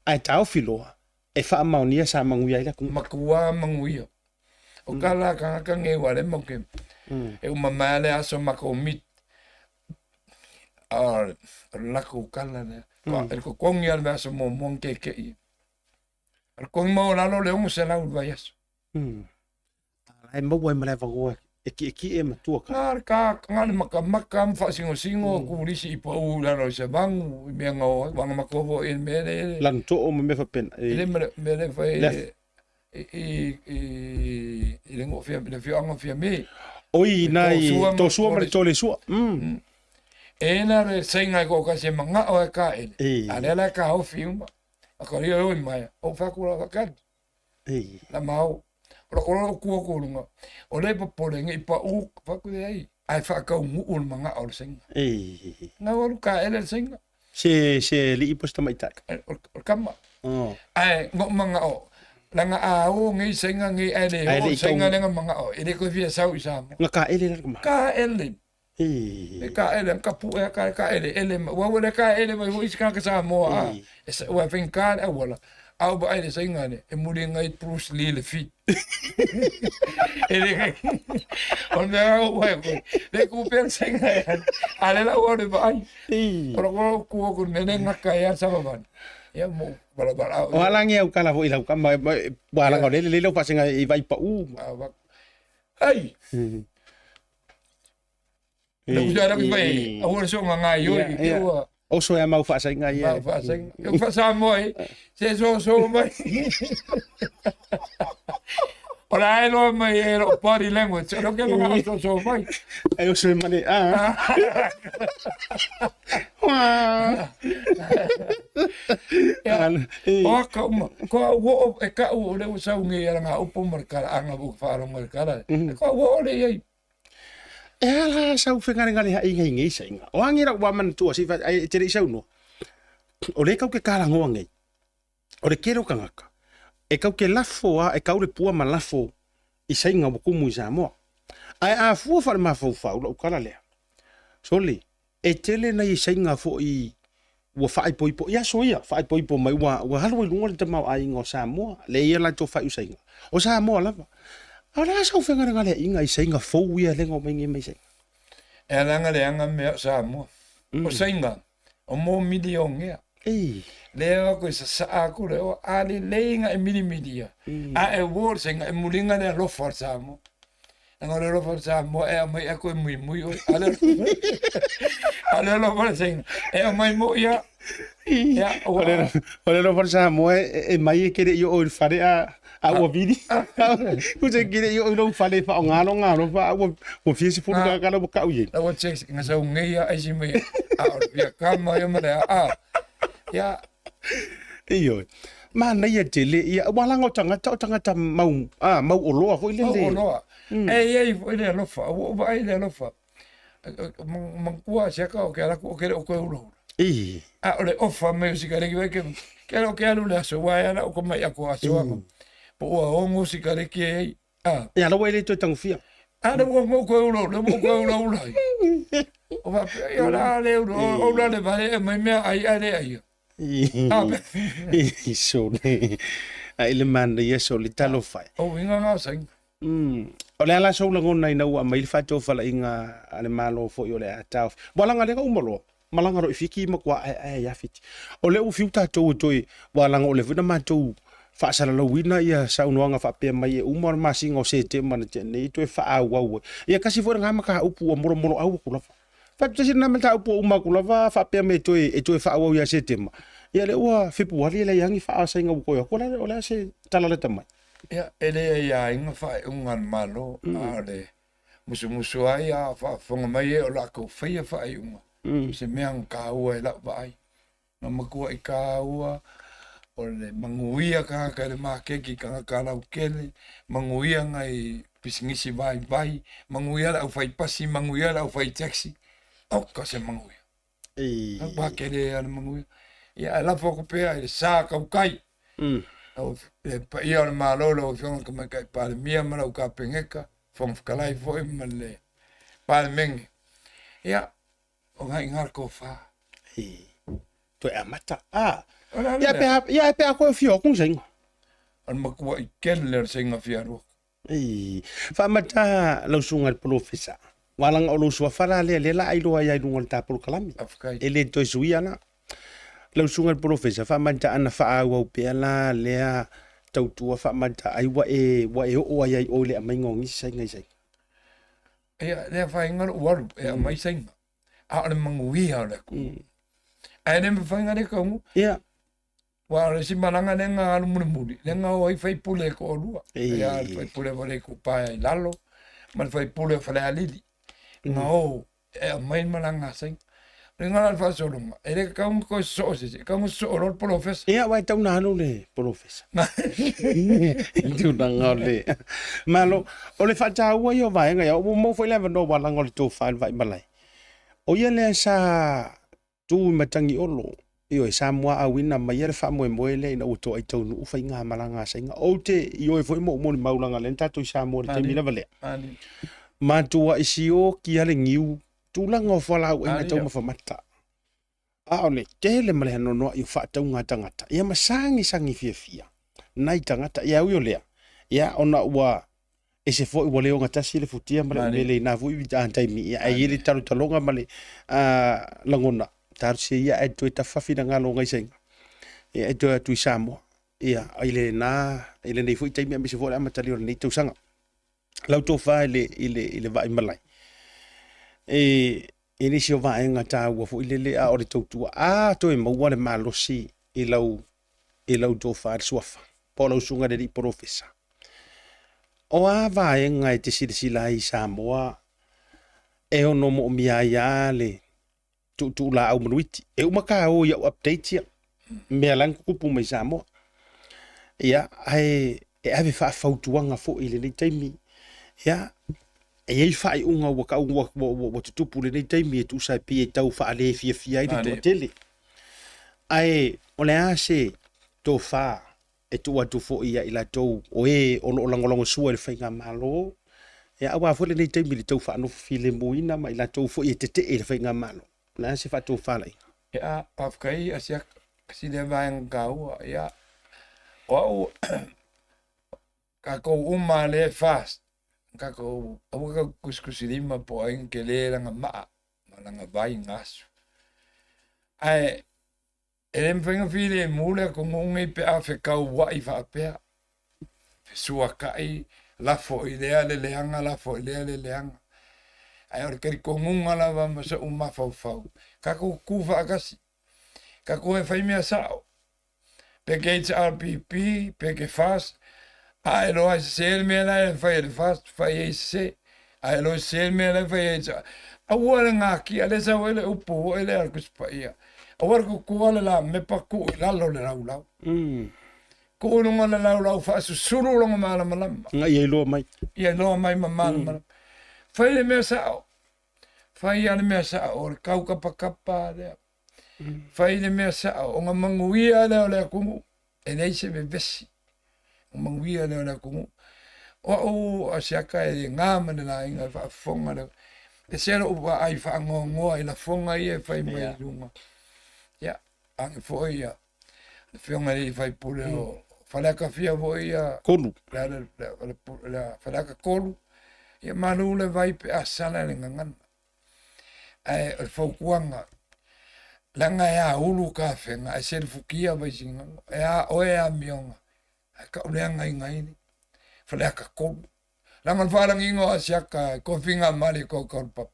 ae taofi loa e faamaonia sa manuia ai le atunuu. Matua manuia. O ka la kangaka ngei wale mo ke. E uma mai le aso makou mit. A lako kala le. E ko kongi al aso mo mo ke ke i. O kongi mo lalo le ongo se lau vai aso. Ala e maua ai ma le avanoa e kiʻekiʻe ma tua ka. Ngā ka ngā le maka maka ma whaasingosingo mm. ku risi i pau lalo i se vangu i mea ngā oi wanga makovo i mea le Lanu too ma mea whapena. Le me me le whai i i i le ngofia le fioanga fia me. Oi nai to sua ma le tole sua. Mm. E na le senga ko ka se manga o ka ele. A le la ka ofi uma. A ka rio oi mai. O fa ku la ka. Ei. La mau. O la o ku ko lunga. O le popole ngi pa u fa ku ai. Ai fa ka ngu o manga o le senga. Ei. Na o ka ele le senga. Se se liʻi po se tamaitai. O kama. Oh. Ai ngo manga o. Langa a o ngi senga ngi ai le o senga le manga o. Ele ko fia sau i sa. Nga ka ele la kama. Ka ele. Ei. E ka ele ka pu e ka ka ele ele wa wele ka ele mai hui ka ka sa mo a. E sa wa fin ka a wala. A ou vaai i le saiga lea, e muliga ai Bruce Lee le fi. E le o le mea au ai koe. Le ku pea le saiga e alu. A le la ua le vaai. O la koe ku o ku mea le ngaka e a savavali. Ia mo balabalao. O alangi au kala foi lau kama ua alanga o le lele lau faasega i vai pau. Ai! Le usa la mai aua le soga ngai oi ke ua. Oso e mau faasaiga ia. Mau faasaiga. E fa Samoa e se so so mai. O la e loa mai e lo body language. O lo ke mga so so mai. E oso e mane a. O ka uma ko au o e ka u le u sau ngi ala ngā upu ma le kala anga bu wharongo le kala. Ko au o le iai. E ala sau whengarenga i ngei ngei sainga. O angi ra ua manatua si ai te rei saunoa. O le kau ke kalangoa ngei. O le kero kangaka. E kau ke lafo a e kau le pua ma lafo i sainga ua kumu i Samoa. Ae a fua whare mafaufau lau kala lea. Soli, e tele nei i sainga fo'i ua faaipoipo i aso ia, faaipoipo mai ua, ua alu ai luga le tamaoaiga o Samoa, le ia latou faaiusaiga, o Samoa lava. A o le a sau fegalegaleaiga i saiga fou ia lega o mai nei mai saiga? E alaga leaga mea o Samoa. O saiga, o mo miliongea. Lea koe sasaa aku le oa, a lelei nga e milimilia, a e uo le saiga, e muliga le alofa o le Samoa. Leaga o le alofa o le Samoa e aumai aku e muimui oe. A le a le alofa o le saiga, e aumai mo ia. Ia, ua... O le alofa o le Samoa e, e mai e kere i o i le fale a, a ua vili. Ku se kere i o i lou fale e whaonga lo ngā alofa a ua, ua fia se fulu kakala ua kau i. La ua check nga sau ngei a aisi mai a o le fia kama ia ma le a a. Ia, Ioe. Manaia tele ia ua laga o tagata o tagata mau a mau oloa foi lele. Mau oloa. E iai foi le alofa, ua ou vaai i le alofa. Manatua se ka o ke ala ku o ke le o koe hula hula. I. A o le ofa mai o sikareki vai ke ke ala o ke alu le aso wa e ala o ka mai ako aso anga. Po ua ongo sikareki e ai. A. Ia la ua e le toe tagofia. A le ua mo koe hula hula, mo koe hula hula ai. O faapea, ia la le ula, o ula le vale e mai mea ai a le ai. I sole. Ai le manaia sole talofa e. O uiga na o saina. O le a la sou lagona ina ua aumai le faatofalaiga a le Malo foi o le a taofi. Ua laga lea uma loa, malaga loa i Fiti ma kua aeae ia Fiti. O lea ua fiu tatou e toe, ua laga o lea foi na matou faasalalauina ia saunoaga faapea mai e uma o le masina o Setema na tea nei e toe faaauau ai. Ia kasi foi lena mataupu ua molomoloau atu lava. Faatasi lena mataupu ua uma atu lava faapea mai e toe, e toe faaauau ia Setema. Ia lea ua Fepuari e leai lava ni faasaiga ua toe atu. O le a, o le a se tala lata mai? Ia, e leai aiga faaiuga a le Malo, a o le musumusu ai a faafofoga mai e o latou faia faaiuga, o se mea na taua i lau vaai. Na matuai taua o le manuia tagata i le maketi, tagata lautele, manuia nai pisinisi vaivai, manuia le aufaipasi, manuia le aufai taxi. Oka se manuia. Ua tele lava le manuia. Ia, ae lafo atu pea i le sa tautai. Le paia o le Malo, lau Afioga i le Tamaitai Palemia ma lau Kapeneta, Fofoga Fetalai foi ma le Palemene. Ia, o lena i ina le tofa. Toe amata. Ah. Ia pe ia pe a koe fia atu ni saiga. O le matuai tele o le saiga fia alu atu. Faamata lau susuga i le polofesa. Ua laga o lou suafa la lea, lea la a iloa ai lava i luga o le ta polokalame. E le toe suia la. Lau susuga i le polofesa, faamata ana faaauau pea la lea tautua faamata ai ua e, ua e oo ai ai oe i le aumaiga o nisi saiga i saiga. Ia, lea faiga lou alu e aumai saiga. A o le manuia o le atunuu. Ae le mafai ona le taunuu. Ia. Aua o le isi malaga lea na alu mulimuli, lea na o ai faipule e toalua. Ia, le faipule o le Itupa i lalo ma le faipule o Falealili. Na o e aumai le malaga a Saina. O le la o le faasologa, e le tatau ona toe sosoo se isi, e tatau ona sosoo loa le polofesa. Ia, aua e tatau ona alu le polofesa. I tulaga o le Malo. O le faataua ia o vaega ia, ua maua foi le avanoa ua laga o le tofa i le Vaimalae. O ia lea sa tu i Matagiolo, ioe, sa muaauina mai le faamoemoe lea ina ua toai taunuu faigamalaga a Saina. Ou te ioe foi ma ou molimau leaga lea na tatou i Samoa i le taimi lava lea. Matuai sioki lava le niu, tulaga o fualaauaina taumafa mata. A o le tele ma le hanoanoaʻi o faatauga a tagata, ia ma sagisagi fiafia nai tagata. Ia ui o lea, ia ona ua ese foi ua le ogatasi le futia ma le umele i nā foi taimi, ia ae i ai le talotaloga ma le lagona, talosia ia ae toe tafa finagalo o gaisaiga, ia e toe atu i Samoa, ia i lena, i lenei foi taimi aemaise foi o le amatalia o lenei tausaga. Lau tofa i le, i le, i le vaai malae, e, i nisi o vaega taua foi lele, a o le tautua, a toe maua le malosi i lau, i lau tofa i le suafa, po o lau susuga i le alii polofesa. O a vaega e te silasila ai i Samoa e ono moomia ai lava le tuutuu laau manuiti? E uma ka o i au update ia, mea la na tutupu mai Samoa. Ia, ae e ave faafautuaga foi i lenei taimi. Ia, e i ai faaiuga ua tau ua, ua, ua, ua tutupu i lenei taimi e tusa e pei e tau faalefiafia ai le toatele. Ae o le a se tofa e tuu atu foi ia i latou o e o lo o lagolagosua i le faigamalo, ia aua foi lenei taimi i le tau faanofo filemuina ma i latou foi e tetee i le faigamalo. O le a se faatofalaiga? Ia, faafetai Asiata, kasi lea vaega taua. Ia, o au, tatou uma lea e FAST, tatou, aua tatou tusitusilima po o ai na tele lana maa ma lana vai na asu. Ae E le mafai ona filemu le atunuu nei pe a fetaua'i faapea, fesuata'i, lafo i lea le leaga, lafo i lea le leaga. Ae o le talitonuga lava ma so'u mafaufau, tatou tutu faatasi, tatou e fai mea sa'o, pe ke HRPP, pe ke FAST, a e loa e sese le mea la e fai e le FAST, fai ai sese, a e loa e sese le mea la e fai e HR, aua le gatia, lea sau ai le upu foi lea a le Tusi Paia, aua le tutua le lamepa tuu i lalo le laulau. Tuu i luga le laulau faasusulu lona malamalama. Ina ia iloa mai. Ia iloa mai ma malamalama. Fai le mea sao. Fai lava le mea sao, o le taukapakapa lea. Fai le mea sao, ona manuia lea o le atunuu, e leai se vevesi, o manuia lea o le atunuu. O au Asiata e le na ma le laina e faafofoga le, ese lou vaai faanoanoa i lafoga ia e fai mai i luga. Ia, ane foi ia, le afioga i le sui usufono o Faleata fia foi ia, Kolu. Le, le, le, le, Faleata 3, ia malu le vai pe a sala le gagana. Ae o le fautuaga, leaga e aulu tafega ae selefutia Vaisigano, e a oe amioga, ae tau leaga ina ai le Faleata 3. Leaga o le faalagiga o Asiata e tofiga mali e toatau le papa,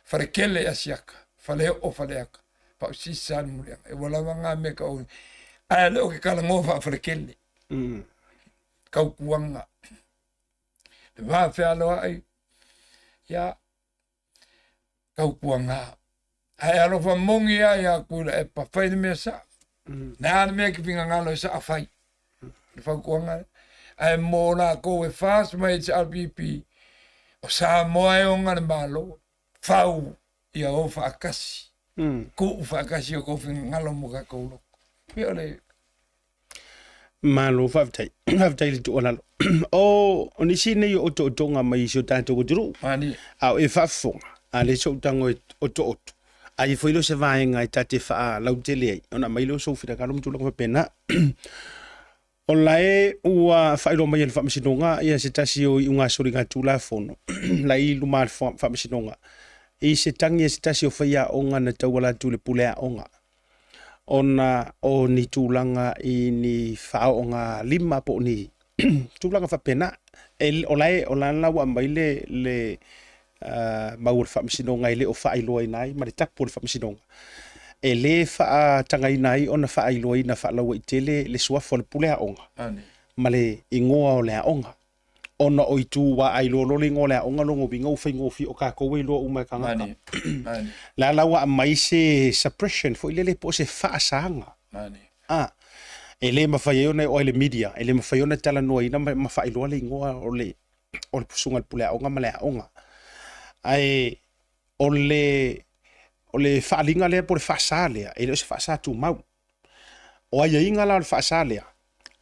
faletele Asiata, faleoo Faleata, pausisa le muliaga, e ua lava na mea tau, ae le o ke talanoa faafaletele. Tautuaga, le va fealoai, ia, tautuaga. Ae alofa moni lava ia Tuilaepa, fai le mea sao. Le a le mea e te finagalo e sao fai. Le fautuaga lea. Ae mo latou e FAST ma HRPP, o Samoa e ona le Malo, fau ia o faatasi, tuu faatasi o tou finagalo mo tatou loto. Pei o le Malo faafetai. Faafetai i le tuualalo. O, o nisi nei o otootoga mai i si o tatou atunuu. A o e faafofoga, a le sou tago e otooto, a i foi lea o se vaega e ta te faalautele ai, ona aumai lea o sou finagalo ma tulaga faapena. O la e ua faailoa mai e le Faamasinoga ia se tasi o iuga soligatulafono la i luma o le Faamasinoga i se tagi a se tasi o faiaoga na tauala atu i le pule aoga ona o ni tulaga i ni faaooga lima po o ni tulaga faapena. E, o la e, o la la ua aumai le, le uh, mau o le faamasinoga e le o faailoaina ai ma le tapu o le faamasinoga e le faatagaina ai ona faailoaina faalauaitele le suafa o le pule aoga ma le igoa o le aoga. Ona o itu ua ailoa loa le igoa o le aoga lona uiga ua faigofie o tatou e iloa uma e tagata. La la ua aumai se suppression foi lele po o se faasaga. A, e le mafai ai ona e oo ai le media, e le mafai ona talanoaina ma, ma faailoa le igoa o le o le susuga i le pule aoga ma le aoga. Ae o le o le faaaliga lea po o le faasa lea, e le o se faasa tumau. O aiaiga la o le faasa lea,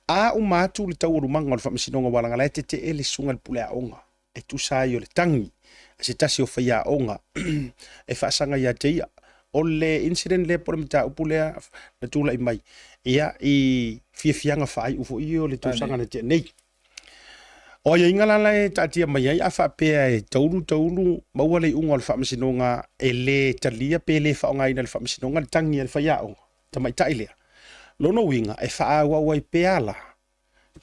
a uma atu le taualumaga o le faamasinoga aua leaga la e tetee le susuga i le pule aoga e tusa ai o le tagi a se tasi o faiaoga e faasaga ia te ia. O le incident lea po o le mataupu lea na tulai mai, ia, i fiafiaga faaiu foi ia o le tausaga na tea nei. O aiaiga la la e taatia mai ai, a faapea e taulu taulu maua le iuga o le faamasinoga e le talia pe le faaaogaina e le faamasinoga le tagi a le faiaoga tamaitai lea, lona uiga e faaauau ai pea la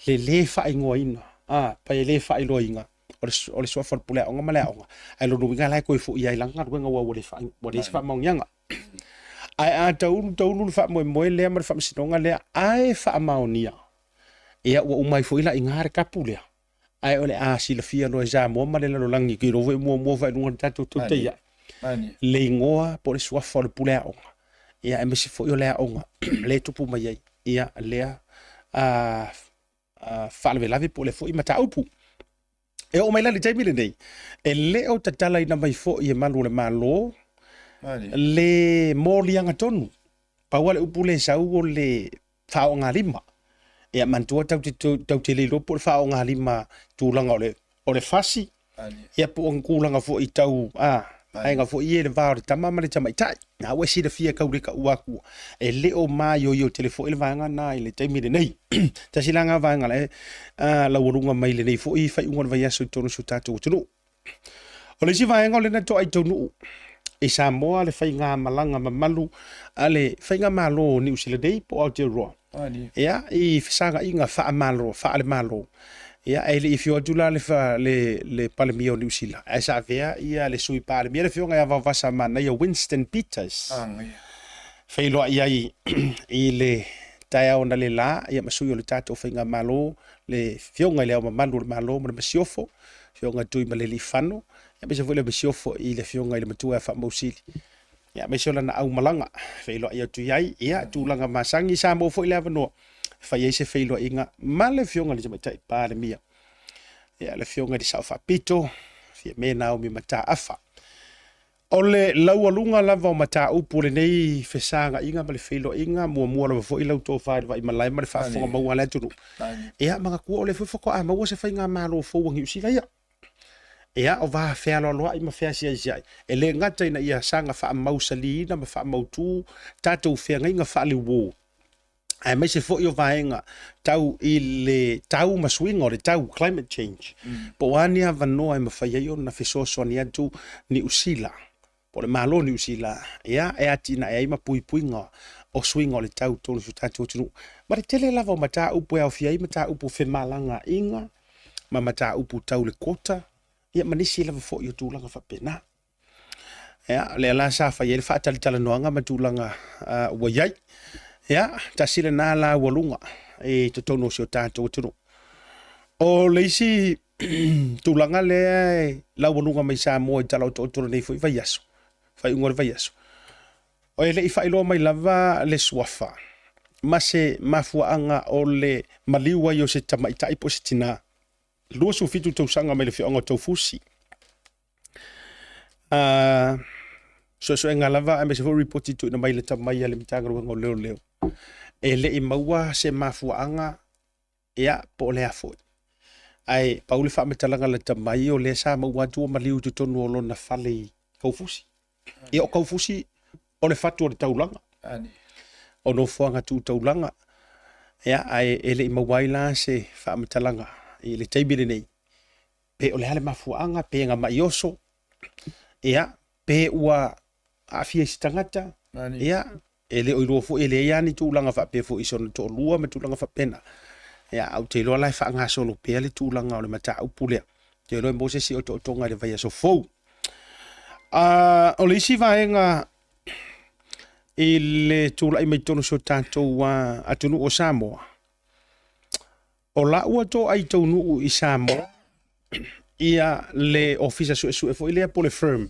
le le faaigoaina, a, pe le faailoaina o le suafa o le pule aoga ma le aoga, ae lona uiga la e toe foi ai lana galuega aua ua leai se faamaoniaga. Ae a taulu taulu le faamoemoe lea ma le faamasinoga lea ae faamaonia, ia ua uma ai foi la i ina le kapu lea, ae o le a silafia loa e Samoa ma le lalolagi, ou te iloa foi e muamua faailuga o le tatou tautai ae, le igoa po o le suafa o le pule aoga, ia aemaise foi o le aoga lea e tupu mai ai, ia lea faalavelave po o lea foi mataupu. E oo mai la i le taimi lenei, e le o tatalaina mai foi e malu o le Malo le moliaga tonu. Pau lava le upu lea e sau o le faaaogalima. Ia manatua tatou te, tatou te le iloa po o le faaaogalima tulaga o le, o le fasi, ia po o ni tulaga foi tau a, vaega foi ia i le va o le tama ma le tamaitai. Na ua e silafia e tau le taua atua, e le o maioio tele foi le vaega lena i le taimi lenei. Tasi la lena vaega la e laualuga mai lenei foi faaiuga o le vaiaso i totonu o si o tatou atunuu. O le isi vaega o lea na toai taunuu i Samoa le faigamalaga mamalu a le Faigamalo o Niu Sila nei po o Aotearoa. Ia, i fesagaiga faamalo, faale-Malo. Ia, e le i afio atu la le, le, le Palemia o Niu Sila, ae sa avea ia le Sui Palemia, le Afioga ia Vaovasa Manaia Winston Peters. Feiloai ai i le taeao analeila, ia ma sui o le tatou Faigamalo, le Afioga i le Ao Mamalu o le Malo ma le Masiofo, Afioga Tuimalealiifano, aemaise foi le Masiofo i le Afioga i le Matua ia Faamausili, ia aemaise o lana aumalaga e feiloai atu i ai, ia tulaga masani sa maua foi le avanoa e fai ai se feiloaiga ma le Afioga i le Tamaitai Palemia, ia le Afioga i le Sao Faapito, Fiame Naomi Mataafa. O le laualuga lava o mataupu o lenei fesagaiga ma le feiloaiga, muamua lava foi lau tofa i le vaimalae ma le faafofoga maua a le atunuu. Ia, manatua o lea foi faatoa maua se faigamalo fou a Niu Sila ia. Ia, o va fealoaloai ma feasiasiai, e le gata ina ia saga faamausaliina ma faamautu tatou feagaiga faaleuo, aemaise foi o vaega tau i le tau ma suiga o le tau, climate change, po o a ni avanoa e mafai ai ona fesoasoani atu Niu Sila, po o le Malo o Niu Sila, ia, e atinae ai ma puipuiga o suiga o le tau i totonu o si o tatou atunuu. Ma le tele lava o mataupu e aofia ai mataupu o femalagaaiga ma mataupu tau le quota, ia ma nisi lava foi o tulaga faapena. Ia, lea la sa fai ai le faatalatalanoaga ma tulaga ua i ai. Ia, tasi lena laualuga i totonu o si o tatou atunuu. O le isi tulaga lea e laualuga mai Samoa i tala otooto o lenei foi vaiaso, faaiuga o le vaiaso, e le i faailoa mai lava le suafa ma se mafuaaga o le maliu ai o se tamaitai po o se tinā 27 tausaga mai le afioaga o Taufusi. Suesuega lava aemaise foi lipoti tuuina mai lata mai a le Matagaluega o Leoleo, e le i maua se mafuaaga ia po o le a foi. Ae pau le faamatalaga lata mai o lea sa maua atu ua maliu i totonu o lona fale i Taufusi. Ia o Taufusi o le fatu o le taulaga, o nofoaga tu taulaga. Ia ae e le i maua ai la se faamatalaga i le taimi lenei pe o le a le mafuaaga, pe na mai oso, ia, pe ua aafia i se tagata, ia, e le o iloa foi, e leai lava ni tulaga faapea foi i sona toalua ma tulaga faapena. Ia, ae ou te iloa la e faagasolo pea le tulaga o le mataupu lea. Ou te iloa e maua se isi otootoga i le vaiaso fou. O le isi vaega i le tulai mai totonu o si o tatou atunuu o Samoa, O la ua toai taunuu i Samoa ia le Ofisa Suesue foi lea po o le firm,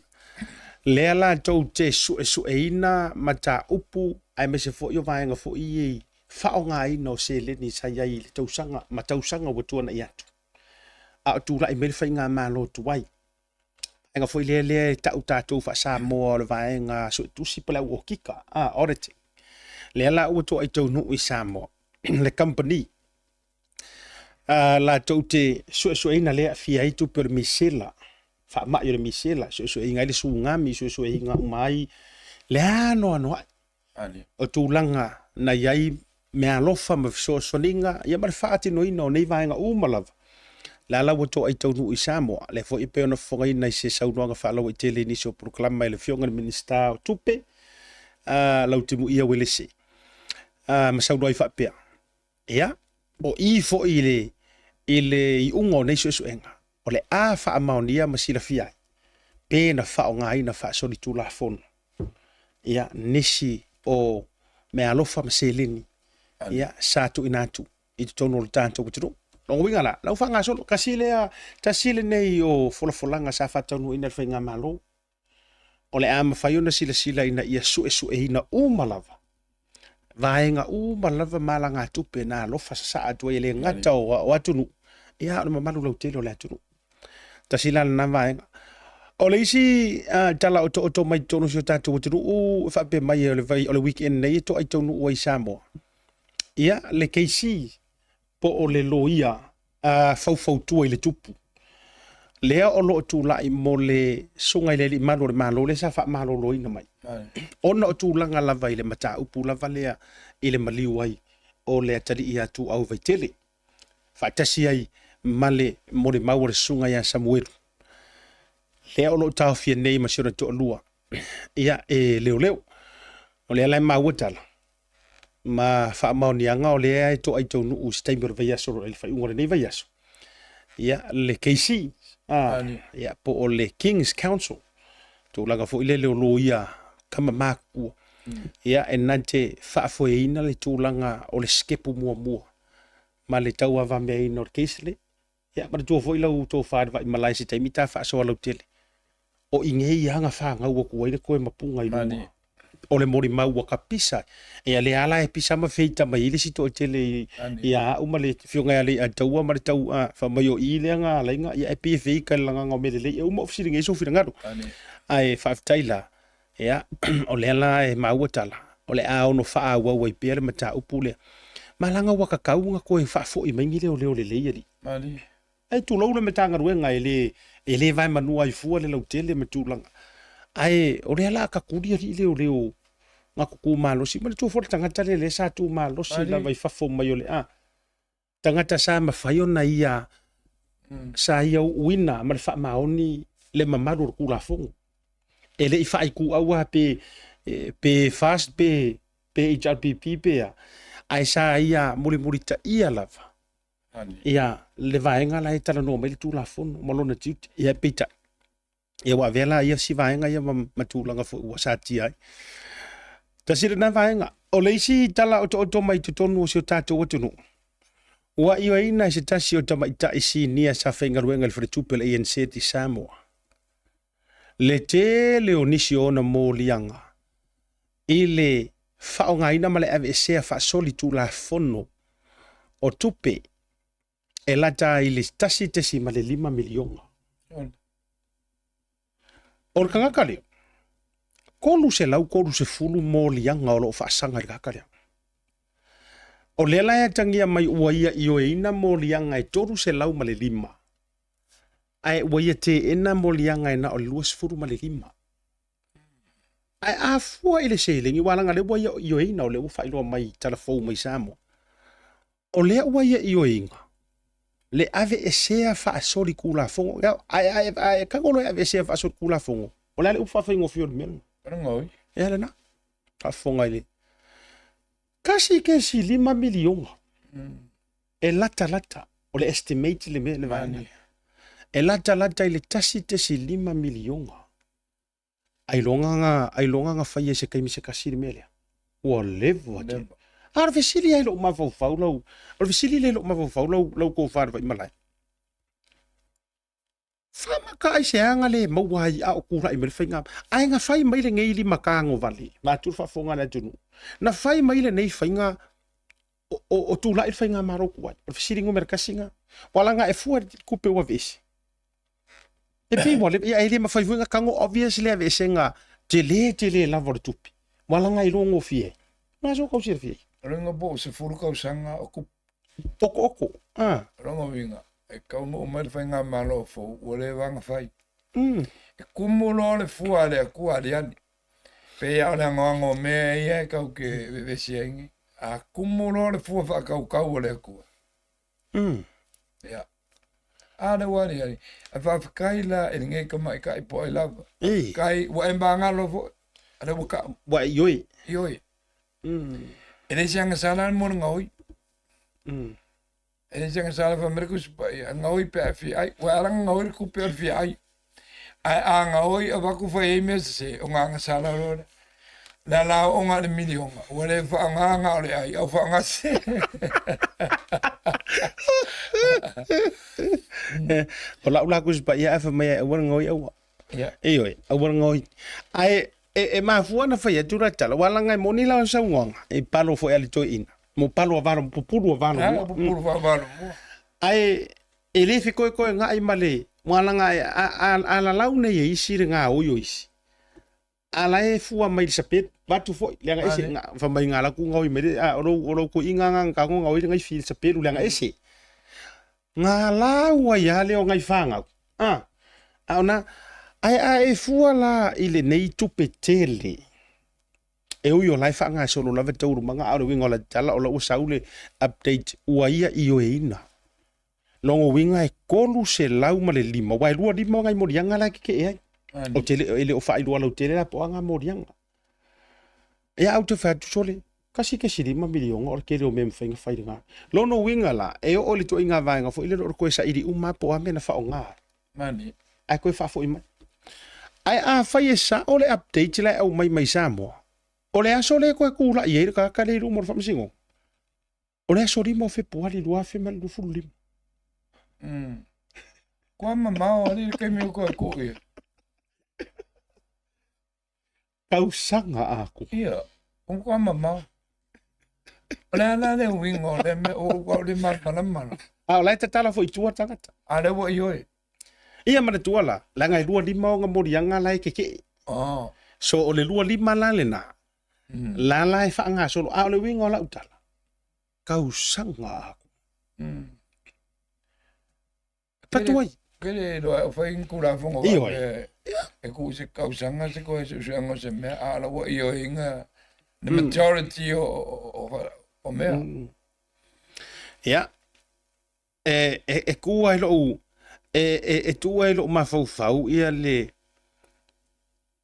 lea latou te suesueina mataupu aemaise foi o vaega foi ia i faaaogaina o seleni sa i ai i le tausaga ma tausaga ua tuanai atu, a o tulai mai le faigamalo tuai. Vaega foi lea lea e tau tatou faa-Samoa o le vaega suetusi po o le au okika, auditing. Lea la ua toai taunuu i Samoa le company latou te suesueina lea e aafia ai tupe o le misela, faamai o le misela, suesueina ai le sugami, suesueina uma ai Le anoanoai o tulaga na i ai meaalofa ma fesoasoaniga ia ma le faatinoina o nei vaega uma lava. O le a la ua toai taunuu i Samoa, lea foi e pei ona fofogaina i se saunoaga faalauaitele i nisi o polokalama e le Afioga i le Minisita o Tupe, Lautimuia Uelese, ma saunoa ai faapea, Ia, o i foi i le, i le iuga o nei suesuega, o le a faamaonia ma silafia ai pe na faaaogaina faasolitulafono ia nisi o meaalofa ma seleni ia sa tuuina atu i totonu o le tatou atunuu. Lona uiga la, la ua faagasolo, tasi lea, tasi lenei o folafolaga sa faataunuuina e le Faigamalo, o le a mafai ona silasila ina ia suesueina uma lava vaega uma lava ma alagatupe na alofa sasaa atu ai e le gata o atunuu, ia a o le mamalu lautele o le atunuu. Tasi la lena vaega. O le isi tala otooto mai totonu o si o tatou atunuu e faapea mai o le, vai, o le weekend nei e toai taunuu ai i Samoa. Ia, le KC po o le loia faufautua i le tupu, lea o lo o tulai mo le susuga i le Alii Malu o le Malo lea sa faamaloloina mai, ona o tulaga lava i le mataupu lava lea i le maliu ai o le atalii ia Tuau Vaitele, faatasi ai ma le molimau a le susuga ia Samuelu, lea o lo o taofia nei ma si ona toalua ia e leoleo. O lea la e maua tala ma faamaoniaga o lea e toai taunuu i se taimi o le vaiaso i le faaiuga o lenei vaiaso ia le KC ia po o le King's Council tulaga foi lele o loia tama matutua ia e na te faafoeina le tulaga o le sikepu muamua ma le tauavameaina o le case le Ia, manatua foi lau tofa i le vaimalae i se taimi ta faasoa lautele. O i nei lava na fanau atu ai le toe mapuga i luga o le molimau ua kapisa. Ia lea la e pisa ma feita mai ai le isi toatele ia au ma le afioga ia Leiataua ma le tau a fai mai o i lea na ala ai na ia e pei e feita i le lagaga o mea lelei. E uma ou fesiligia ai sou finagalo. Ae faafetai la, ia o lea la e maua tala, o le a ono faaauau ai pea le mataupu lea. Ma leaga ua tatau ona toe faafoi mai ni leoleo lelei alii. Malie. Ae tulou le Matagaluega e le, e le vaemanua ai fua le lautele ma tulaga. Ae o lea la a tatuli alii leoleo na tutu malosi. Manatua foi le tagata lea lea sa tu malosi lava i fafo mai o le a. Tagata sa mafai ona ia, sa ia uuina ma le faamaoni le mamalu o le Tulafono. E le i faaituau lava pe, pe FAST pe, pe HRPP pe a, ae sa ia mulimulitaia lava ia le vaega la e talanoa mai le Tulafono ma lona tiute. Ia peitai, Ia ua avea la ia si vaega ia ma, ma tulaga foi ua satia ai. Tasi lena vaega. O le isi tala otooto mai totonu o si o tatou atunuu, ua ioeina e se tasi o tamaitai sinia sa faigaluega i le faletupe o le ANZ i Samoa, le tele o nisi o ona moliaga i le faaaogaina ma le aveesea faasolitulafono o tupe e lata ai i le 1.5 miliona. O le tagata lea, 330 moliaga o lo o faasaga i le tagata lea. O lea la e atagia mai ua ia ioeina moliaga e 305, ae ua ia teena moliaga e na o le 25. Ae a fua i le seleni, aua leaga o lea ua ia ioeina, o lea ua faailoa mai i tala fou mai Samoa, O lea ua ia ioeina le aveesea faasolitulafono. Ae, ae, ae tago loa e aveesea faasolitulafono, o le a le upu faafaigofie o le mea lena? Lagoi. Ea lena. Faafofoga i le 1.5 miliona. E latalata, o le estimate le mea le vaega lea. E latalata i le 1.5 miliona. Ailoga na, ailoga na faia i se taimi se tasi le mea lea. Ua leva tele. A o le fesili lava i lou mafaufau lau, o le fesili lea i lou mafaufau lau, lau tofa i le Vaimalae. Faamata ai se aga le maua ai a o tulai mai le faiga. Ae na fai mai lenei limatago vale, vaeatu le faafofoga a le atunuu. Na fai mai lenei faiga o, o, o tulai le faigamalo tuai. O le fesili numera tasi lena. Ua laga e fua i le tupe ua aveese. E pei ua leva, ia e le mafai foi ona tago obvious le aveesega tele tele lava o le tupe. Ua laga e iloa gofie ai. O le a sou tau silafia ai? O le igoa po o 10 tausaga o kupu. Okooko, a. O lona uiga, e taunuu mai le faigamalo fou ua leva ona fai. E kumu loa le fua a le Atua aliali. Pei a o le agoago o mea ia e kau ke vevesi ai nei. A kumu loa le fua whaakaukau o le Atua. Ia. A le ua ali ali. Ae faafetai la i lenei tamaitai po o ai lava. Faafetai ua e magalo foi. A lea ua tau. Ua e ioe. Ioe. E leai se agasala le mo le gaoi. E leai se agasala fai mai le Tusi Paia, gaoi pe a e fia ai. Ua ala ona gaoi le tupe o le fia ai. Ae a gaoi avatu fai ai mea sese, ona agasala loa lea. Le alao'oga i le miliona, ua le faaaoga na o le ai, a ua faaaoga se. O la'u la Tusi Paia ae fai mai ai aua le gaoi aua. Ioe, aua le gaoi. Ae e mafua ona fai atu la tala, aua leaga e moni la o saunoaga, e palo foi a le toeaina, mo palo a valo, pupulu a valo mua. Pupulu a valo mua. Ae e le fekoekoega'i ma le, aua leaga a lalau nei e isi le gaoi o isi, A la e fua mai le sapelu, vatu foi, leaga ese, nga, fa mai nga la ku ngaoi mai le, a, o lou, o lou kuiga nga nga ngo ngaoi le ngai fi le sapelu, leaga ese. Nga la ua ia le o ngai whangau. A, a ona, ai a e fua la i le nei tupe tele, e ui o la e whaangasolo lava taualumaga, a o le uiga o la tala, o la ua sau le update ua ia ioeina. Lona uiga e 305, aua e 25 ngai moliaga la e kekee ai. Ou te le, e le o faailoa lautele la po o a ngā moliaga. Ia au te fai atu sole, 1.5 miliona o le tele o mea e mafai ona fai i le gā. Lona uiga la, e oo i le ituaiga vaega foi lele o le toe saili uma lava po o a mea na faaaoga ai. Mani. Ae toe faafoi mai. Ae afai e sao le update la e aumai mai Samoa, o le aso lea e toe tulai ai le tagata lea i luma o le faamasinoga, O le aso 5 o Fepuari 2025. Kua mamao ali le taimi o koe ku ia. Tausaga aku. Ia, o kua mamao. O le ala le uiga o le mea o ua le malamalama. A o la e tatala foi i tua tagata. A lea ua ioe. Ia manatua la, leaga e 25 ona moliaga la e kekee. Oh. So o le 25 la lena, La la e faagasolo, a o le uiga o lau tala, tausaga aku. Patu ai. Ke le iloa e fai ni tulafono faapea e tuu i se tausaga se koe suesuega o se mea, a o la ua ioeina the majority o mea. Ia, e tu ai lou, e tu ai lou mafaufau ia le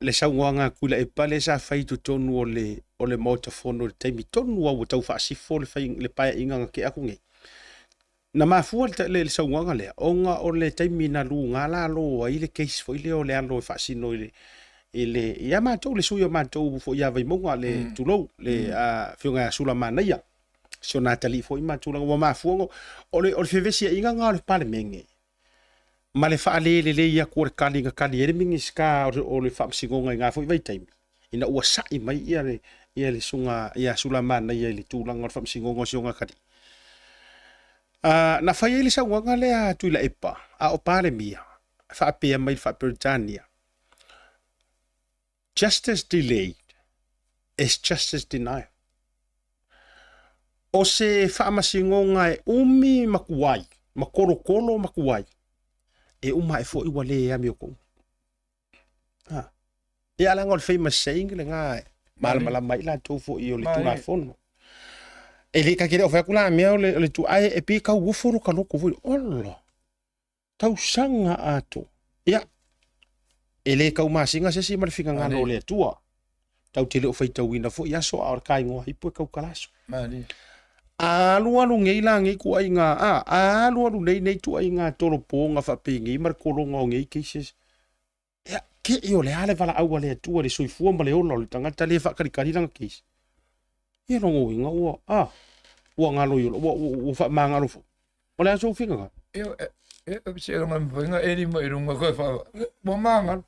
le saunoaga a Tuilaepa lea sa fai i totonu o le o le Maota Fono i le taimi tonu lava ua tau faasifo le fai le paeaiga na tea atu nei. Na mafua le, le, le saunoaga lea ona o le taimi na luga lalo ai le case foi lea o le alo e faasino i le i le ia matou le sui o matou foi ia Vaimauga le tulou le afioga ia Sulamanaia si ona atalii foi ma tulaga ua mafua ona o le o le fevesiaiga lena o le Palemene ma le faalelelei atu o le tali na tali ai le Minisita o le Faamasinoga i na foi vaitaimi, ina ua sa'i mai ia le, ia le susuga ia Sulamanaia i le tulaga o le Faamasinoga o si ona atalii. Na fai ai le saunoaga lea a Tuilaepa, a o Palemia, faapea mai i le Faa-Peretania, Justice delayed is justice denied. O se faamasinoga e umi ma tuai, ma kolokolo ma tuai, e uma ae foi ua le amiotonu. Ha. Ia leaga o le famous saying lena e malamalama ai latou foi o le Tulafono. E le ta te le o fai atu la mea o le, o le tu, ae e pei e tau ofo lo ta loto foi. Ola! tausaga atoa. Ia, e le tau masina se isi ma le finagalo o le Atua. Tau te le o faitauina foi aso, a o le kaigoa ipu e tau kalaso. A alualu nei la nei tuaiga, a, a alualu nei nei tuaiga tolopoga faapenei ma le kologa o nei cases, Ia, ke i o le a le valaau a le Atua i le soifua ma le ola o le tagata lea e faakalikali lana case. Ia lona uiga ua, a, ua galo i ola, ua, ua, ua faamagalo foi. O le a sou finagalo? Ia, e, e, e, se lona mafai ona e lima i luga koe wha, ua magalo.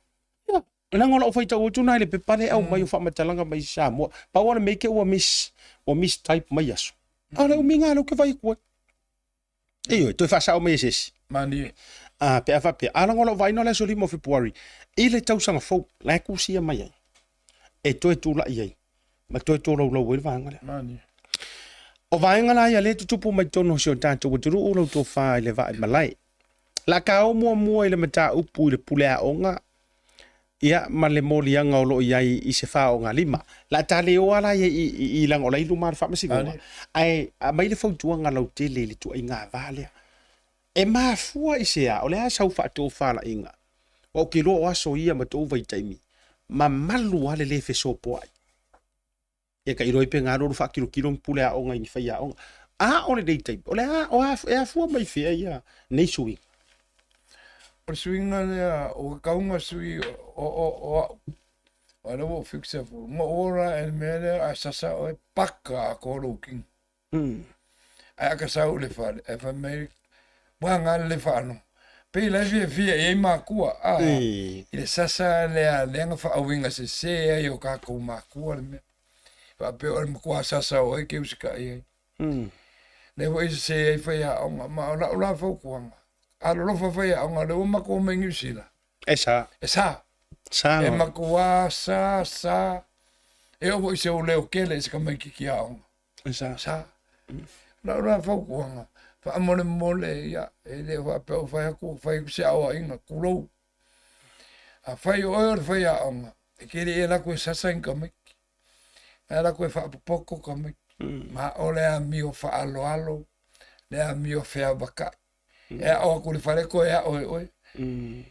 Ia, leaga o lau faitau atu na i le pepa lea e aumai o faamatalaga mai Samoa. Pau lava le mea ike ua mis, ua mistype mai aso. A o le umiga lea ou te vaai atu ai. Ioe, toe faasao mai e se isi. Malie. A, pe a faapea, a leaga o lau vaaiga o le aso 5 o Fepuari, i le tausaga fou, la e tusia mai ai, e toe tulai ai, ma toe tolaulau ai le vaega lea. Malie. O vaega la ia lea e tutupu mai totonu o si o tatou atunuu lau tofa i le vaai malae. La ka o muamua i le mataupu i le pule aoga, Ia, ma le moliaga o lo o i ai i se faogalima. La ta le o ala ia i i laga o la i luma o le faamasinoga, ae aumai le fautuaga lautele i le tuuaiga va lea. E mafua i se a? O le a sau faatofalaiga? Aua ou te iloa o aso ia ma tou vaitaimi, mamalu lava le le fesopoai. Ia ka iloa ai pe galo lu faakilokilo ni pule aoga i ni faiaoga. A o lenei taimi, o le a, o a, e afua mai fea ia nei suiga? O le suiga lea, o ka kauga sui o, o, o au. O le ua fixa fu. Mo ora e le mea lea a sasa oe paka a ko lou kino. Ae a ka sau i le fale, ae fai mai, ua nga le faalogo. Pei la e fiafia i ai makua, a, i le sasa lea lea na faauiga sese ai o kakou makua le mea. Faapea o le matua sasa o oe ke usitaʻi ai. Lea foi e sese ai faiaoga, ma o lau la fautuaga, alolofa faiaoga, lea ua matou omai i Niu Sila. E sa. E sa. Sa. E matua sa sa. E oo foi i se ou leo kele i se tamaititi aoga. E sa. Sa. Lau la fautuaga, faamolemole, ia, e le faapea ua fai atu, ua fai atu se aoaiga, tulou. Afai o oe o le faiaoga, e te le i alu atu e sasa ni tamaiti. E alu atu e faapopoto tamaiti. Ma o le amio faaaloalo, le amio feavakai. E ao atu i le fale toe ao e oe.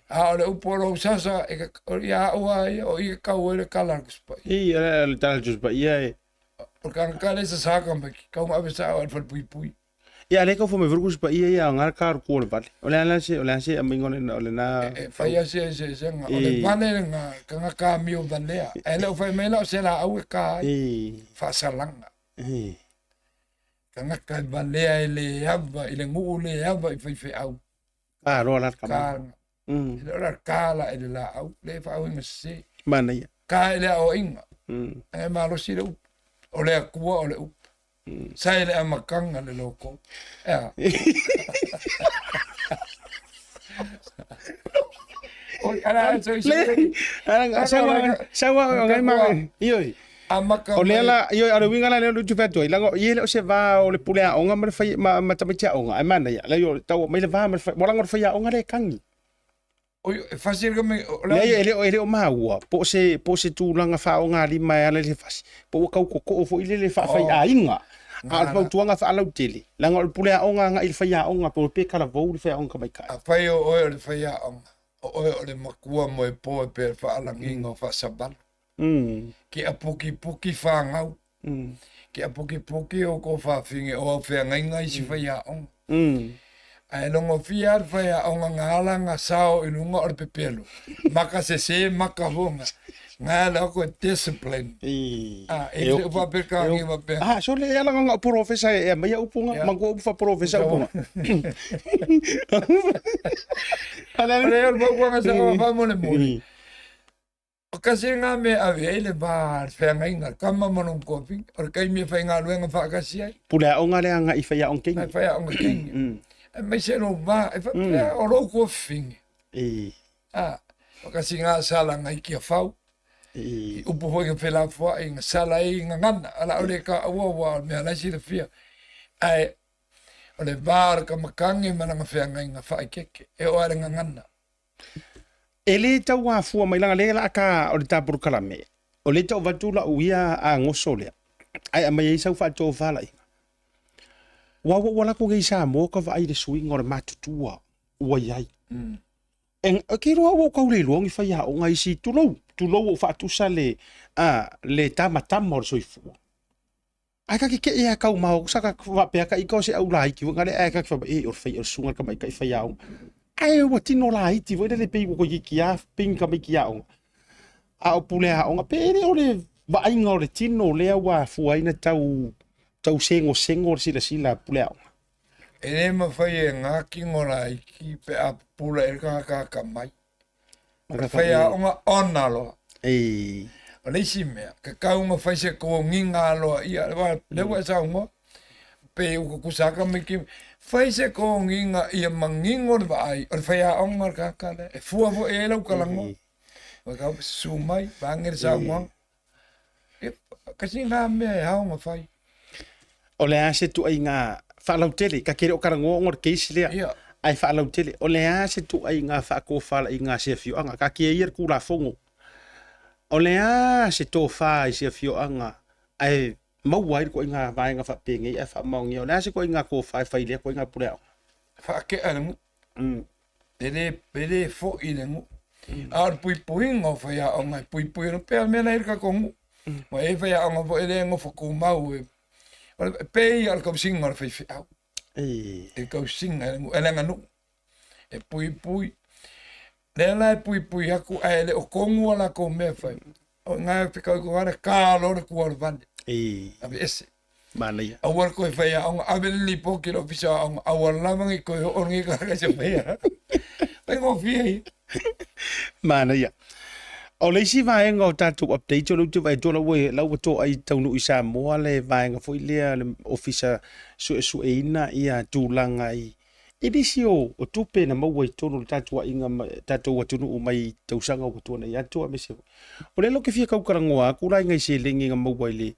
A o le upu o lou sasa, e, ia au lava ia, o i e kau ai le tala a le Tusi Paia. I, o le tala a le Tusi Paia e. O le tagata lea e sasa tamaiti, tau na ave sao ai i le falepuipui. Ia, a le tau fai mai foi le Tusi Paia ia, aoga le kaluku o le vale. O le a la se, o le a se aumaiga o lena, o lena. E fai lava se eseesega, o le vale lena, tagata amio valea. Ae le o fai mai la o se laau e ka ai, faasalaga. Tagata e valea e le ava i le nuu le ava i faifeau. Ka loa la le Ka. E le o la ka la i le laau, le faauiga sese. Manaia. Ka i le aoaiga. E malosi le upu. O le Atua o le upu. Sa i le amataga le loko. E a? Oi, ala, so, so, Sau a ngai ma ioi. Amaka O lea la, ioi, o le uiga la lea o le utu atu ai, laga ia e le o se va o le pule aoga ma le fai, ma, ma tamaiti aoga, ae manaia, la io, tau mai le va ma le fai, laga o le faiaoga lea e kagi. Oi, e fasi le me, o Leai, e le o, e le o maua, po o se, po o se tulaga faaaogalima e ala i le fasi, po ua tau kokoo foi lele faafaiaiga. A o le fautuaga faalautele, leaga o le pule aoga agai i le faiaoga, po o pe talavou le faiaoga tamaitai. Afai o oe o le faiaoga, o oe o le makua moepo e pei o le faalagiga o faasavalu. Ke apukipuki fanau, ke apukipuki o kou fafine o au feagaiga isi faiaoga. Ae logofia lava le faiaoga nga ala nga sao i luga o le pepelo, maka sese maka foga, nga ala oko e discipline. Ah, e se upa pe ka ngi wa pe. Ah, so le ala nga profesa e mai upu nga, mangu upu fa profesa upu nga. Ala le o le nga sa fa mo le mo. O kasi ngā mea ave ai le va le feagaiga, le kama ma lona kopi, o le taimi e faigaluega faatasi ai. Pule aoga lea agai i faiaoga keini. Ai faiaoga keini. Aemaise lou va, e faapea o lou tuafafine. A, o kasi ngā sala ngai kia fau. I upu foi nga felafoai, nga sala ai gagana, o le a le ka aua ua o le mea la e silafia. Ae, o le va o le kamakage ma lana feagaiga faaekeeke, e oo lava i le gagana. E le tau afua mai leaga lea la ka o le ta polokalame o lea tau avatu lau ia agoso lea ae aumai ai sau faatofalaiga. Ua ua ua lako nei i Samoa ka vaai i le suiga o le matutua ua i ai. E ke iloa ua ou tau le iloa ni faiaoga isi tulou, tulou ua ou faatusa le a le tamatama o le soifua. Ae ka kekeʻi lava kau ma sa ka faapea ka ika o se au laiti foi ngale ae ka fai mai, e o le fai o le susuga i le tamaitai faiaoga. Ae ua tino laiti foi lele pei ua toeitiiti lava pei ni tamaiti aoga. A o pule aoga pe le o le vaaiga o le tino lea ua afua ai ona tau tau segosego le silasila a pule aoga. E le mafai e ngā kino laiti pe a pupula i le tagata atamai. Faiaoga ona loa. Ei. O le isi mea, ke kau nga fai se kogiga aloa ia, le ua e saunoa, pe ua kukusa aka mai ki, fai se kogiga ia manino le vaai, o le faiaoga le tagata lea, e fua foi i ai lau talanoa. Ua kau susu mai, vaeane le saunoaga. Ia, kasi ngā mea e ao ona fai. O le a se tuaiga faalautele, ka te le o talanoa ona o le case lea, Ia. ae faalautele, o le a se tuaiga faatofalaiga a se afioaga, taatia ia le Tulafono. O le a se tofa i se afioaga ae maua ai le koiga vaega faapenei ae faamaonia, o le a se koiga tofa e fai i lea koiga puleaoga? Faakea le nuu. E le, e le foi le nuu. A o le puipuiga o faiaoga e puipui ana pei o le mea la e i ai le tatou nuu. Ua i ai faiaoga foi lea e nofo tumau e, o le, e pei lava o le tausiga o le faifeau. I le tausiga e le nuu, e le aganuu. E puipui. Lea la e puipui atu ae le o tonu a latou mea e fai. O i ina e fetau i le ta loa le tua o le vale. Aveese. Manaia. Aua le toe faiaoga, ave le lipoti i le Ofisa o Aoga, aua lava ne i toe oo lenei tagata i se faiaoga. Faigofie ia. Manaia. O le isi vaega o tatou update o lea ou te vaai atu o la ua, la ua toai taunuu i Samoa le vaega foi lea le Ofisa Suesueina ia tulaga i I nisi o tupe na maua i totonu o le tatou aiga ma tatou atunuu mai tausaga ua tuanai atu aemaise foi. O lea la ou te fia tautalanoa atu la i nai seleni na maua i le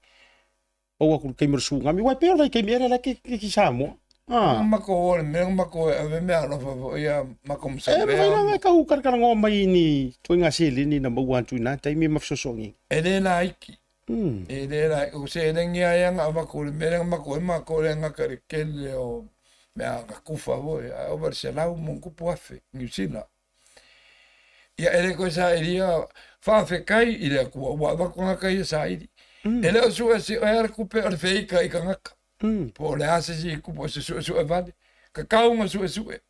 maua atu i le taimi o le tsunami, aua e pei o le vaitaimi ea lea la e te i Samoa. Ah. Matou o le mea na matou e ave meaalofa foi ia matou ma E mafai la ona e tau talatalanoa mai i ni ituaiga seleni na maua atu i na taimi ma fesoasoani. E le laiti. E le laiti. O seleni lava ia na avatu i le mea lea na matou ai matou lea gata i le tele o mea na kufa foi, ae ova i le 100+ Niu Sila. Ia e le toe sailia, faafetai i le Atua ua avatu tagata ia saili. E le o suesuea le tupe o le feita i tagata. Po o le a se isi tupe o se suesue vale. Tatau ona suesue.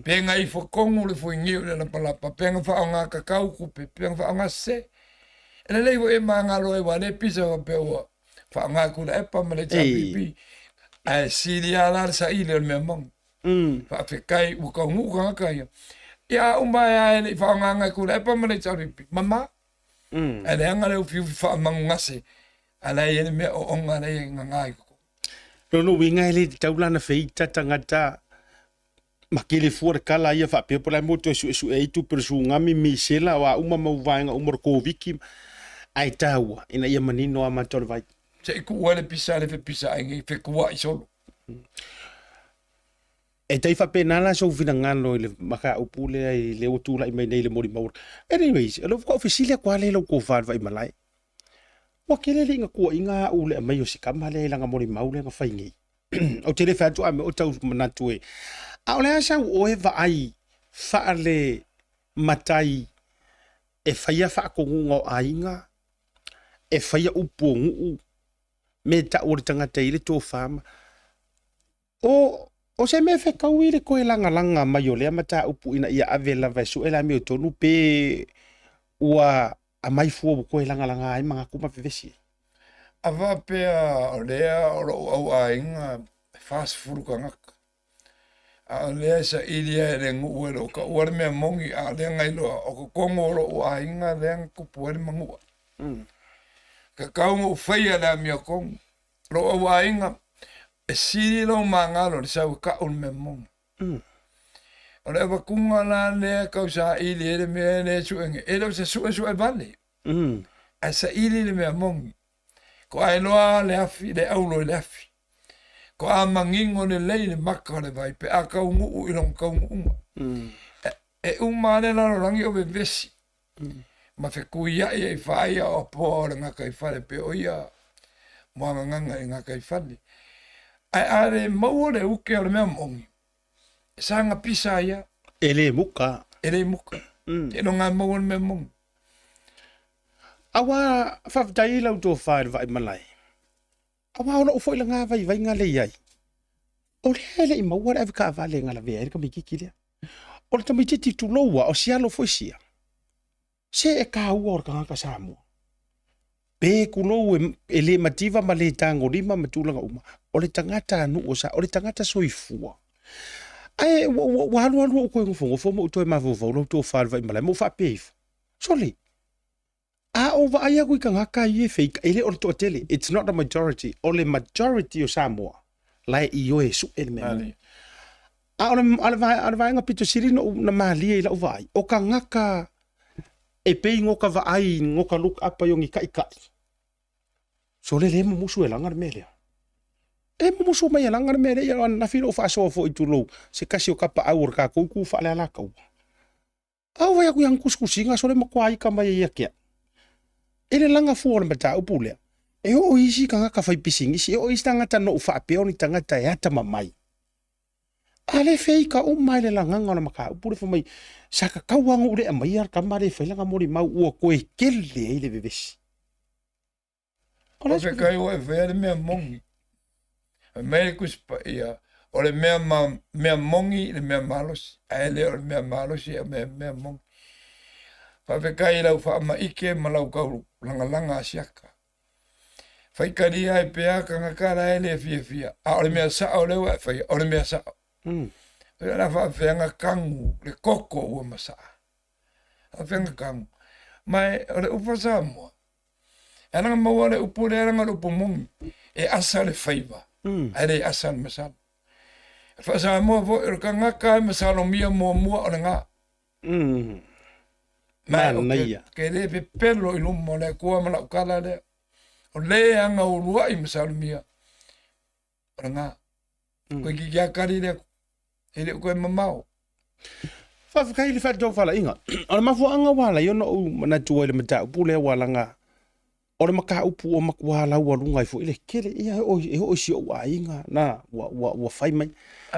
Pe na ifo tonu le fuiniu i le lapalapa, pe na faaaoga tatau tupe, pe na faaaoga sese. E lelei foi e magalo ai aua o lea e pisa faapea ua faaaoga e Tuilaepa ma le HRPP. Ae sili lava la le saili o le mea moni. Faafetai ua taunuu tagata ia. Ia a uma ae lava e le i faaaogaina e Tuilaepa ma le HRPP, mama. Ae leaga le ufiufi faamanugase, a la e i ai le mea oona la e gaga i totonu. Lona uiga e le tatau la ona feita tagata ma kele fua le kala ia faapea po o le a le mea ua toe suesue ai tupe o le tsunami, misela, o a uma mau vaega uma o le Koviti, ae taua ina ia manino a mata o le vai. Se i tuu ai le pisa le fepisa ai nei, fetua'i solo. E tai faapena la sou finagalo i le mataupu lea i lea ua tulai mai nei i le molimau. Anyways, o lea faatoa ou fesili atu lava lea i lau tofa i le Vaimalae. Ua tele alii na tuuaiga au i le aumai o si tama lea i lana molimau lea na fai nei. Ou te le fai atu a mea o tau manatu e, a o le a sau oe vaai faale matai e faia faatonuga o aiga, e faia upu o nuu, me tau o le tagata i le tofa ma O, o se mea fetaui le toe lagalaga mai o lea mataupu ina ia ave lava e sue le amiotonu pe ua aumai fua ua toe lagalaga ai manatu ma vevesi ai? A faapea o lea o lou au aiga e 40 tagata, a o lea e saili lava e le nuu e le o taua le mea moni, a o lea na iloa o totonu o lou aiga lea na tupu ai le manua. Tatau ona ou faia le amiotonu. Lou au aiga, e sili lou magalo i le sau e ka'u le mea moni. O le avatuga la lea e tau saili ai le mea lea e sue nei, e le o se suesue vale, ae saili le mea moni. Ko a iloa le afi, le aulo i le afi. Ko a manino lelei le maka o le vai pe a taunuu i lona taunuuga. E uma lava le lalolagi o vevesi. Ma fetuiai ai faia o apoa o le gataifale pe o ia moagagaga i gataifale. Ae a le maua le uke o le mea moni, e saga pisa ai a. E le muka. E le muka. Seiloga e maua le mea moni. Aua faafetai i lau tofa i le vaai malae. Aua o lou foi lena vaivaiga lea i ai, o lea e le i maua le avetaavale na lavea ai le tamaitiiti lea. O le tamaitiiti tulou lava, o si alo foi sia, se e taua o le tagata Samoa. Pe tulou e le mativa ma le tagolima ma tulaga uma, o le tagatanuu o Samoa, o le tagata soifua. Ae ua alu alu ou toe nofonofo ma ou toe mafaufau lau tofa i le vaimalae ma ou faapea ifo, sole, A ou vaai atu i tagata ia e fake, e le o le toatele, it's not the majority, o le majority o Samoa, la e ioe e sue le mea moni. A o le, a le, a le vaega pito sili na, na malie i lau vaai, o tagata e pei no ka vaai, no ka look up ai o ni taʻitaʻi, sole le mumusu e laga le mea lea. E mumusu mai e laga le mea lea, ia o ananafi na ou faasoa foi tulou, se tasi o tapaau o le tatou itu faalealakaua. A ou vaai atu i ana tusitusiga, sole matua ika mai ai ia te au. I le laga fua o le mataupu lea, e oo i isi tagata faipisinisi, e oo i isi tagata na ou faapea o ni tagata e atamamai, a le feika uma ai le lagaga o le mataupu lea fai mai, sa tatau lava ona ou le aumaia le tama lea e fai lana molimau ua toe tele ai le vevesi. O le Faafetai ua e faia le mea moni. Fai mai le Tusi Paia, o le mea, ma, mea moni le mea malosi, ae le o le mea malosi e mea, mea moni. Faafetai i lau faamaite ma lau taulagalaga asiata. Faitalia ai pea tagata la e le fiafia, a o le mea sao lea ua e faia, o le mea sao. O le a faapefea ona tanu le koko ua masaa. Faapefea ona tanu. Ma o le upu a Samoa, E ala ona maua le upu lea leaga o le upu moni, e asa le faiva, ae le asa le masalo. E faa-Samoa foi, o le tagata e masalomia muamua o le gā. Ma ou te le pepelo i luma o le Atua ma lau tala lea. O le aga uluai masalomia, o le gā. Toeitiiti lava tali lea, e le o toe mamao. Faafetai i le faatofalaiga. O le mafuaaga ua ala ai ona ou manatu ai i le mataupu lea ua laga, o le mataupu ua matua laualuga ai foi le tele. Ia e oo e oo i si ou aiga na ua ua ua fai mai.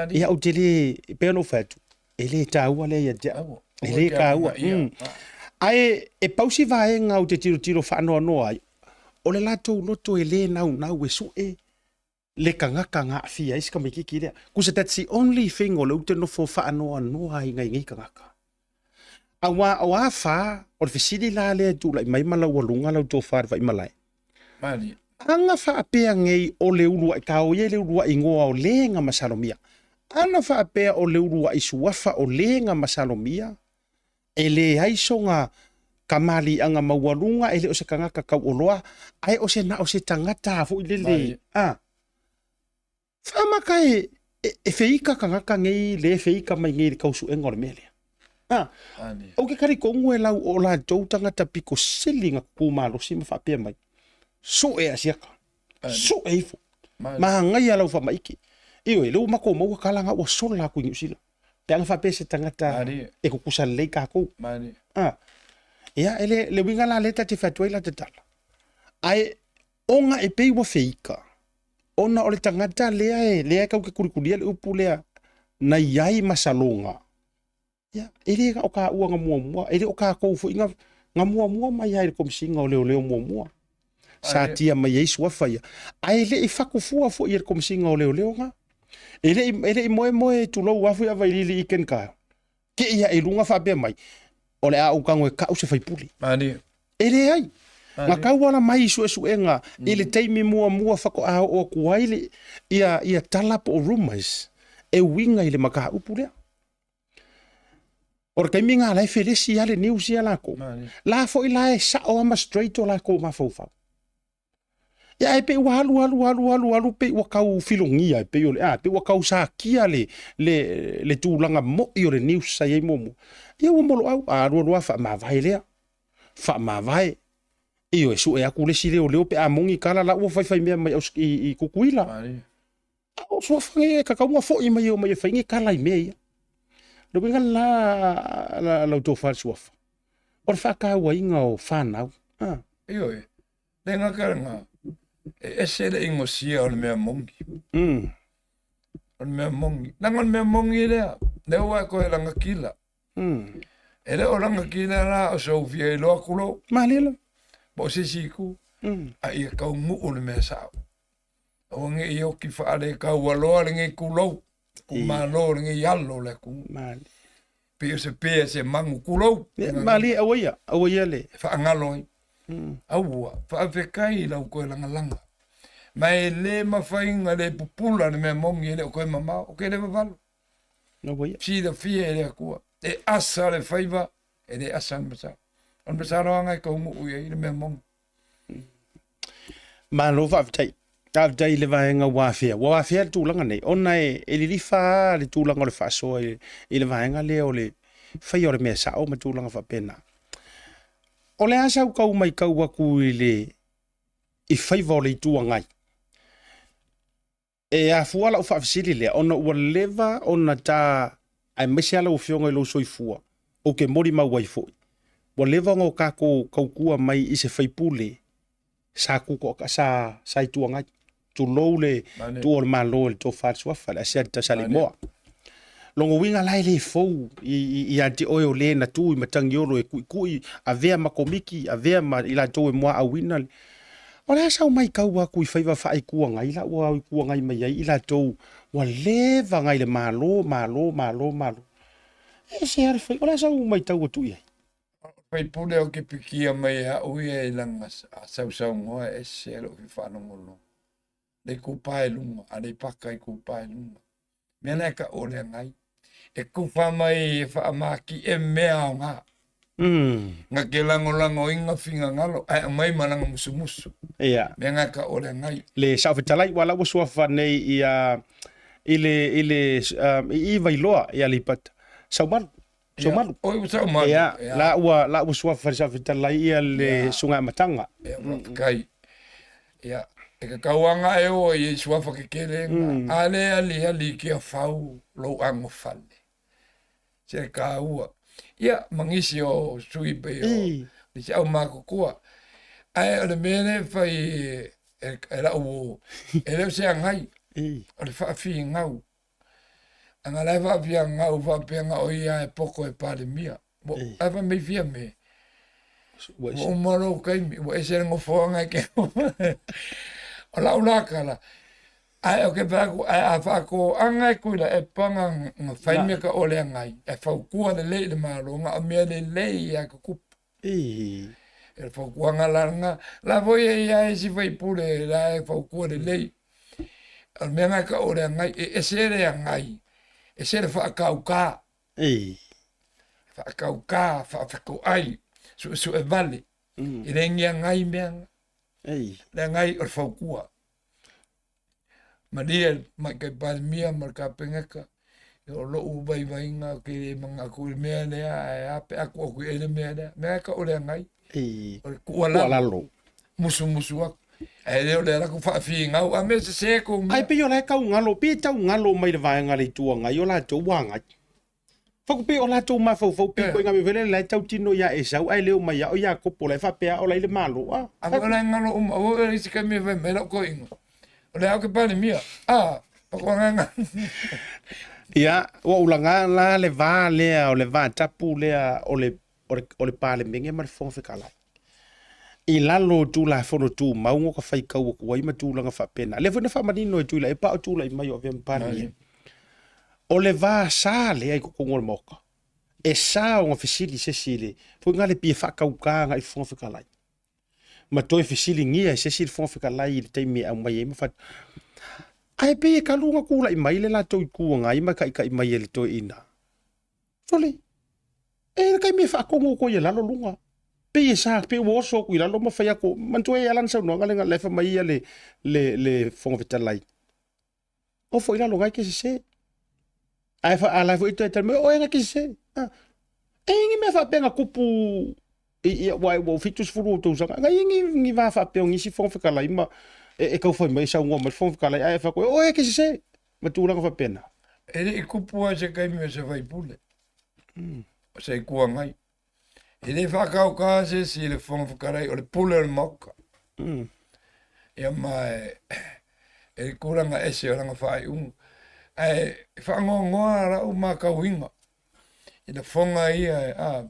Ia ou te le, e pei ona ou fai atu, e le taua lea ia te au. E le taua. Ae e pau si vaega ou te tilotilo faanoanoa ai, o le latou loto e le naunau e sue le tagata na aafia ai si tamaititi lea. Kusa that's the only thing o lea ou te nofo faanoanoa ai nai nei tagata. Aua o a fa, o le fesili la lea e tulai mai ma laualuga lau tofa i le vaimalae. Malie. Ana faapea nei o le uluai tao ia i le uluai igoa o le na masalomia. Ana faapea o le uluai suafa o le na masalomia, E leai sona kamaliiaga maualuga, e le o se tagata tauoloa, ae o se na o se tagata foi lele, a. Faamata e, e, e feika tagata nei le feika mai nei i le tausuega o le mea lea. A, ou te talitonu e lau o latou tagata pito sili na tutu malosi ma faapea mai, sue asiata, sue ifo, manaia lau faamaite. Ioe, lea ua matou maua tala na ua sola atu i Niu Sila. Pe ana faapea se tagata e kukusa lelei tatou. Ah. Ia, e le, le uiga la lea ta te fai atu ai la tatala. Ae, ona e pei ua feika, ona o le tagata lea e, lea e tau te kulikulia le upu lea, na iai masaloga. Ia, e le na o taua na muamua, e le o tatou foi na, na muamua mai ai i le Komesina o Leoleo muamua. Sa tia mai ai suafa ia. Ae le i fatu fua foi e le Komesina o Leoleo na. E le i, e le i moemoe tulou lava foi a Vailili i Ken Kyle. Te i ae i luga faapea mai, o le a ou tago e kau se faipule. Malie. E leai. Na tauala mai i suesuega i le taimi muamua faatoa oo atu ai le, ia, ia tala po o rumors e uiga i le mataupu lea. O le taimi lena la e felesi lava le news ia latou. La foi la e sao lava ma straight o latou mafaufau. Ia ae pei ua alu alu alu alu alu pei ua tau filogia e pei o le a pei ua tau sakia le le le tulaga moi o le news sa i ai muamua. Ia ua moloau a alu alu lava faamavae lea. Faamavae. Ioe, sue atu le isi leoleo pe a moni tala la ua faifai mea mai i, i Tutuila. A o suafa nei e tatau ona foi mai e omai e fai ni tala i mea ia. Le uiga lena la la outou fale suafa, o le faatauaina o fanau. Ah. Ioe, le gata lena, e ese le inosia o le mea moni. O le mea moni. Leaga o le mea moni lea, lea ua e toe lagatila. E le o lagatila la o sou fia iloa tulou. Malie lava. Po o se isi itu. A ia taunuu le mea sao. Aua ne i oti faalekaualoa lenei tulou, kumalo lenei alo o le atunuu. Malie. Pei o se pea se manu tulou. Ia, malie, aua ia, aua ia le. E faagalo ai. Aua, faafetai i lau toe lagalaga. Ma e le mafai ona le pupula le mea moni e le o toe mamao, ou te le vavalo. Aua ia. Silafia e le Atua, e asa le faiva, e le asa le masalo. O le masaloaga e taunuu i ai le mea moni. Malo faafetai. Faafetai i le vaega ua afea. Ua afea le tulaga nei, ona e, e lilifa lava le tulaga o le faasoa i, i le vaega lea o le faia o le mea sao ma tulaga faapena. O le a sau tau matau atu i le i faiva o le Itu Agai? E afua lau faafesili lea ona ua leva ona ta, aemaise lava lau Afioga i lou soifua, ou te molimau ai foi. Ua leva ona o tatou tautua mai i se faipule sa tutoa sa sa Itu Agai. Tulou le tuu o le Malo i le tofa a le Suafa, le Asiata Salimoa. Lona uiga la e le fou ia te oe o le na tu i Matagiolo e kuikui, avea ma komiti, avea ma i latou e muaauina. O le a sau matau atu i faiva faa-Itu Agai la ua Itu Agai mai ai i latou ua leva ona i le Malo, Malo, Malo, Malo. E ese lava le fai, o le a sau matau atu i ai? O le faipule o ke pikia mai e a'u ia i lana sausaunoa e ese lou fia faalogologo. Le itupa i luga, a le paka itupa i luga. Mea la e ta'u o le agai. E tufa mai e faamaki'e mea aoga. Na ke lagolagoina finagalo ae aumai ma lana musumusu. Ia. Mea na e ta'u o le agai. Le Saofetalai, ua la ua suafa nei ia i le i le i i Vailoa i Aleipata. Saumalu. Saumalu. Oi ua Saumalu. Ia, la ua la ua suafa le Saofetalai ia le Susuga Amataga. Ia, faafetai. Ia, e kakau aga e o i suafa kekele nga. A le ali ali ki a fau lou agofale. Se kāua. Ia, ma nisi o sui pei o nisi au mākukua. Ae o le mea lea e fai e, e lau uō, e le o se agai, o le faafigau. Aga la e faafiagau faapea na o ia e poko e Palemia. Ua ae fai mai fia me. Ua uma lou taimi, ua ese le nofoaga e ke O lau la kala, ae o ke fai atu, ae a faatoaga e Tuila e paga na fai mea ka ole agai, e fautua lelei i le Malo, na o mea lelei ia tutupu. E le fautuaga la lena, la foi e i ai isi faipule la e fautua lelei. O le mea lena e tau o le agai, e ese le agai, ese le faatauta. Faatauta, faafetoai, suesue vale. E le ni agai mea na. Le agai o le fautua. Malie le Tamaitai Palemia ma le Kapeneta, o lou vaivaiga ou te le manatu i le mea lea, ae a pe a tuu atu i ai le mea lea. Mea e tau o le agai, o le tuualalo, musumusu atu. Ae le o le alu atu faafinau, a mea sese tou mea. Ae pei o la e tau galo, pei e tau galo mai le vaega a le Itu Agai o latou ua agai. Fai pei o latou mafaufau pei koe ngā mea foi lele la e tautino iā Esau ae le o mai ia o Iakopo la e faapea o la i le Malo a. A o la e galo uma, ua o isi taimi e fai mai lau toeaina, o lea ou te Palemia, a, pakuagaga. Ia, ua ou laga la le va lea o le va tapu lea o le o le Palemene ma le Fofoga Fetalai. I lalo o Tulafono Tumau o ka faitau atu ai ma tulaga faapena. Lea foi na faamanino e Tuilaepa a o tulai mai o avea ma Palemia. O le va sa lea i totonu o le Maota, e sa ona fesili se isi i le, foi na le pei e faatauta agai i le Fofoga Fetalai. Ma toe fesiligia e se isi le Fofoga Fetalai i le taimi e aumai ai ma fai. Ae pei e talu ona tulai mai le latou Itu Agai ma taitai mai e le toeaina. Sole, e i ai le taimi e faatonu atu ai e lalo luga. Pei e sa, pei ua oso atu i lalo ma fai atu, manatua e i ai lana saunoaga lea na fai mai ia le, le, le Fofoga Fetalai. Ofo i lalo, na e te sese. Ae fa, a la foi toe tali mai, o oe na te sese. Ah. E i ai ni mea faapea na tupu i, i, ua, ua 70 ou tausaga. Na i ai ni, ni va faapea o nisi Fofoga Fetalai ma e, e tau fai mai, e saunoa mai le Fofoga Fetalai, ae fai atu, o oe e te sese. Ma tulaga faapena. E le i kupu lava se taimi o se faipule, o se Itu Agai. E le faataoka se isi i le Fofoga Fetalai, o le pule o le Maota. Ia ma e, e le tulaga ese o lana faaiuga. Ae faanoanoa lau matauina i lafoga ia, a,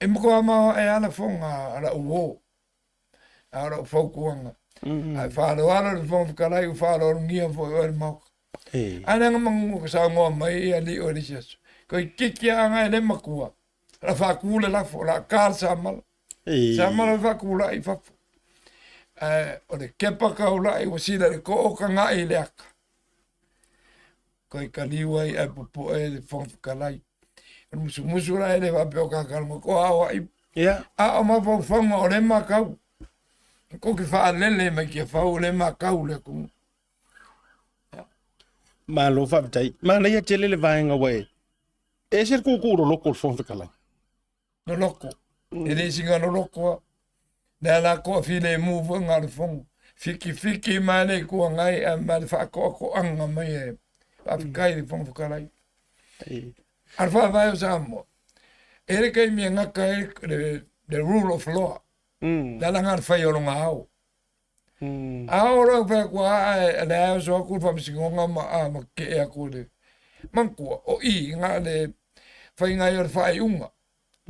e matua maoae lava lafoga a lau uo. A o lau fautuaga, a e faaaloalo i le Fofoga Fetalai, ua faaaloalogia foi oe e le Maota. A lea na saunoa mai alii o le isi aso, toeitiiti lava aga e le matua, o le a faatu le lafo, o le a ta le samala. Samala e faatulai i fafo. Ae o le kepa taulai ua sila i le too taga'i i le ata. Koe kaliu ai ae popoe le Fofoga Fetalai. O le musumusu la e le faapea o kakalaga ko ao ai. Yeah. A o mafaufauga o le makau. Ko ke faalele mai kia fau o le makau le atunuu. Malo faafetai. Manaia tele le vaega ua e. E ese le kūkū loloko o le Fofoga Fetalai. Loloko. E le sina loloko a. Lea la koa filemu foi ngā le fono. Whitiwhiti mai le Itu Agai ae ma le faatoatoaga mai e faafetai i le Fofoga Fetalai. A le faavae o Samoa, E le kaimi e gata ai le, le rule of law. Le ala nga le fai o longa ao. A o loa fai atu a e le ae oso atu le faamasinoga ma a ma ke'e atu le manatua o i na le faiga ai o le faaiuga.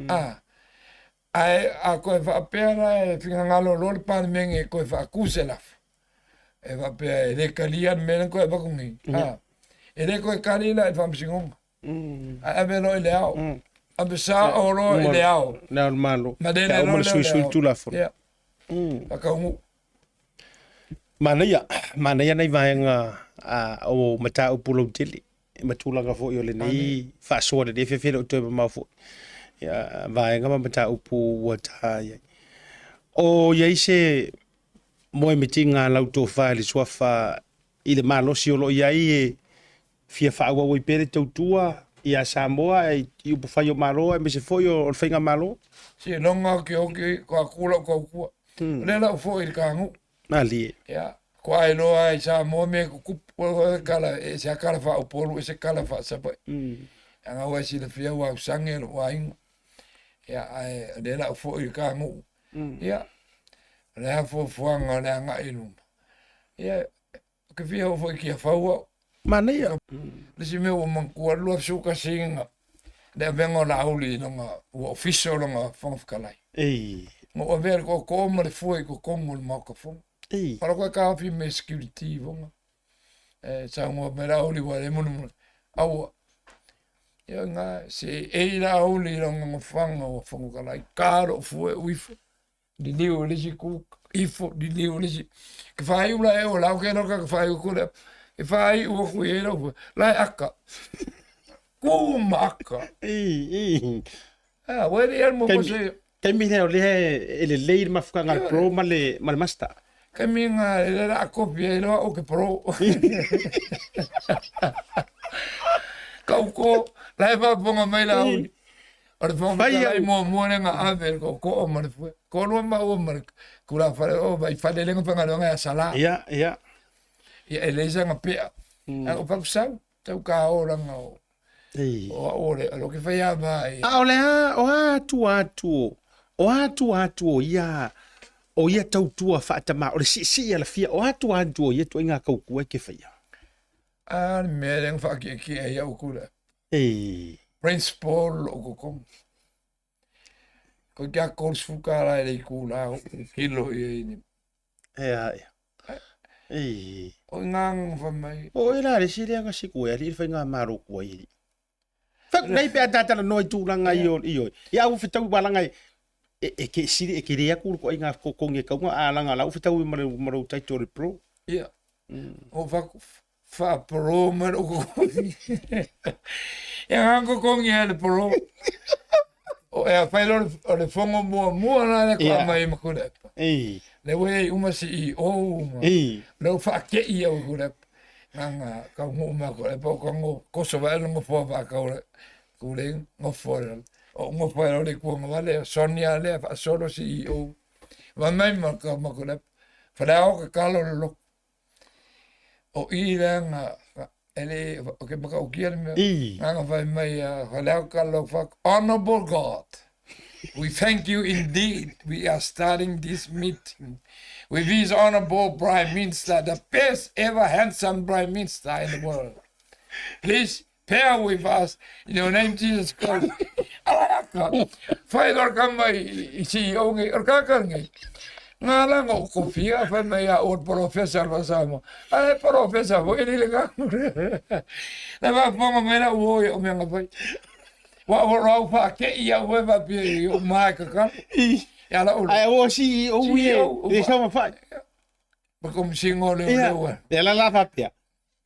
A ae a toe faapea la e finagalo loa le Palemene e toe faatu se lafo e faapea e le talia le mea lea na toe avatu nei, a e le toe tali la i le faamasinoga. Ae ave loa i le ao. Ave sao loa i le ao. Le ao o le Malo. Ma le Pe a uma le loa lea o le suisui ao. Tulafono. Ia. Faataunuu. Manaia, manaia nai vaega a, o mataupu lautele ma tulaga foi o lenei faasoa lenei afiafi e le o toe mamao foi. Ia, vaega ma mataupu ua ta i ai. O i ai se moemitiga a lau tofa i le suafa i le malosi o lo o i ai e fia faaauau ai pea le tautua ia Samoa i upufai o Malo aemaise foi o le Faigamalo? Siiloga okioki ko aku lau tautua. O lea lau foi i le tanu'u. Malie. Ia, ko ai loa i Samoa mea e tutupu, o le tala, e ese lava tala faa-Upolu, ese tala faa-Savaii. Leaga ua e silafia ua ausage lou aiga. Ia, ae o lea lau foi i le tanu'u. Ia, o le a fuafuaga o le agai i luma? Ia, Ou te fia oo foi i Tiafau au. Manaia. Le isi mea ua manatua le 21 le avega o Laauli i lona ua official lona Fofoga Fetalai. Ei. Na ou avea le tootoo ma le fua i totonu o le Maota Fono. Ei. Pala koe taofi me security ifoga. E saunoa mai Laauli ua le mulimuli. Aua. Ia nga se ei Laauli i lona nofoaga ua Fofoga Fetalai. Ka lou fua e uifo. Liliu i le isi itu, ifo liliu i le isi. Ke faaiu la e o la o ke loka ke faaiu ku le. Ke faaiu aku i e lau la e aka. Ku ma aka. I, i. Ah, wai le mo Kaimi, se kaimi lea o lea e lelei le mafutaga a le pro ma le, ma le master. Kaimi nga le la kopi e loa o ke pro. Kau ko, la e whaponga mai la uli. O le Fofoga Fetalai muamua lea na ave le tootoo ma le fue. Toalua maua ma le tulafale o Vaifale lea na faigaluega ia Sala. Ia, ia. Ia e leai sana pea. Ae o fau sau, tau ka olaga o o au o le o ke fai ava ai. A o le a, o a tua atu o, o a tua atu o ia, o ia tautua faatamā, o le siisii alafia, o a tua atu o ia ituaiga tautua e te faia? A le mea lea na faakiekie ai au kula. Ei. Principal lou kokogi. Koe kia 30 tāra e le itulā o kilo ia i ni. Ea, ea. Ei. O i ngā wha mai. O e la le si lea nga siku e ali i whai ngā maro kua i. Whai nei pe a tātara noa i tūranga i o i oi. I au whitau walanga e e ke siri e ke rea kuru ko ai ngā kokongi e kaunga a langa lau whitau i marau taito o le pro. Ia. O whaku whaaporo mai lou kokongi. Ia ngā kokongi a le poro. O ea whai lo o le fongo muamua la le koa mai ma kulepa. Ei. Le ue i uma CEO uma. Ei. Le u whaakei au i kulepa. Ngā ngā kau ngu ma kulepa o ka ngo koso vae lo ngofoa whaakau le kule ngofoa le. O ngofoa le le kuanga wale Sonia le whaasolo CEO. Wa mai ma ka ma kulepa. Whale ka kalo le loko. O i lea nga, e le, o ke makaukia le mea, nga nga whai mai a Whaleao ka lo whak, Honorable God, we thank you indeed, we are starting this meeting with his Honorable Prime Minister, the best ever handsome Prime Minister in the world. Please bear with us in your name Jesus Christ. Ala aka, whai lor ka mai i CEO ngai, or kaka ngai. Ngā langa o kofia, whai mai a old professor wa Samoa. Ala e professor fo, e lile ka. Na whaponga mai la uo o mea ngā whai. Wa o rau wha ke i au e whapia i o mai ka kalo. Ia la ulu. Ai o CEO ie, e sa whai. Ma komisingo leo leo. Ia la la whapia.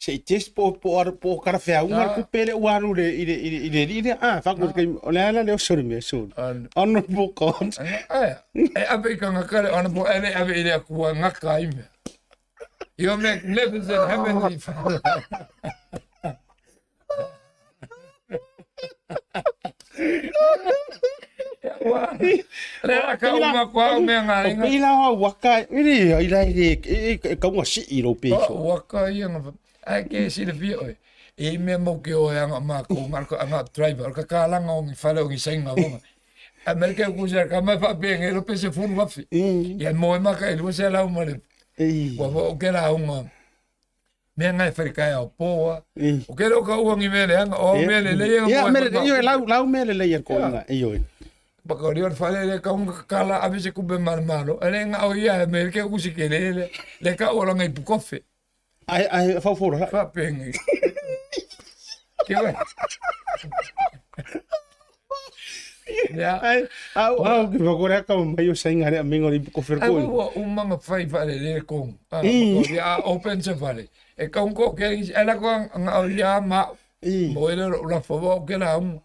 Se i test po po ar po kara whea unga ku pele ua alu le i le i le i le i le ah fa ko kai o le ala le sorry me sorry honorable God ai e ave i ka ngaka le honorable ele ave i le akua ngaka i mea. Your magnificent heavenly Father. Le ka uma ko au mea ngā inga. O pei la au waka, iri, i la iri, e kaunga sii ro pei. O waka ia ngā, ai ke silafia oe. E i mea mau ke o e anga mākou, nga anga driver, o ka kālanga o ngi whale o ngi sainga wanga. A mele ke kusa ka mai fa pe ngi pe se fulu afi. Ia mo e maka e lua se lau ma le. Ua fo o ke la unga. Mea ngai whare kai au pōa. O ke reo ka ua ngi mele anga, o mele le ia. Ia mele le ia lau lau mele le ia ko inga e oi. Baka o le whare le ka unga kala ave se kupe malo malo. Ele nga o ia mele ke kusi ke le le. Le ka ua langa i pukofe. Ai ai fau fau la. Fa pengi. Ke wa. Ya. Ai au au ke fa kore ka mai o sainga le amengo le ko fer ko. Ai ua umanga fai fa le le ko. Ah ya open se fale. E ka un ko ke ela ko nga o ya ma. Mo ele la fo ke la un.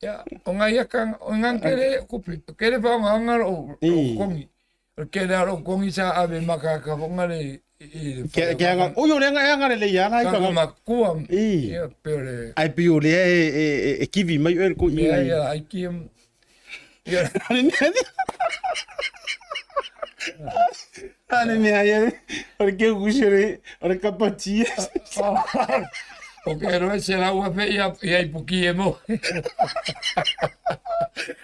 Ya, o ngai ia ka, o ngang kere kupi, kere pa nga nga o kongi. O kere aro kongi sa ave maka ka fonga le i Ke ke anga, o yo le anga anga le ia la ka makua. Ia pere. Ai pi o le e e e kivi mai o ko i. Ia ia ai ki. Ia. Ale mea ia, o le ke kusere, o le kapatia. O ke roe se lau afe ia, ia i puki e mo.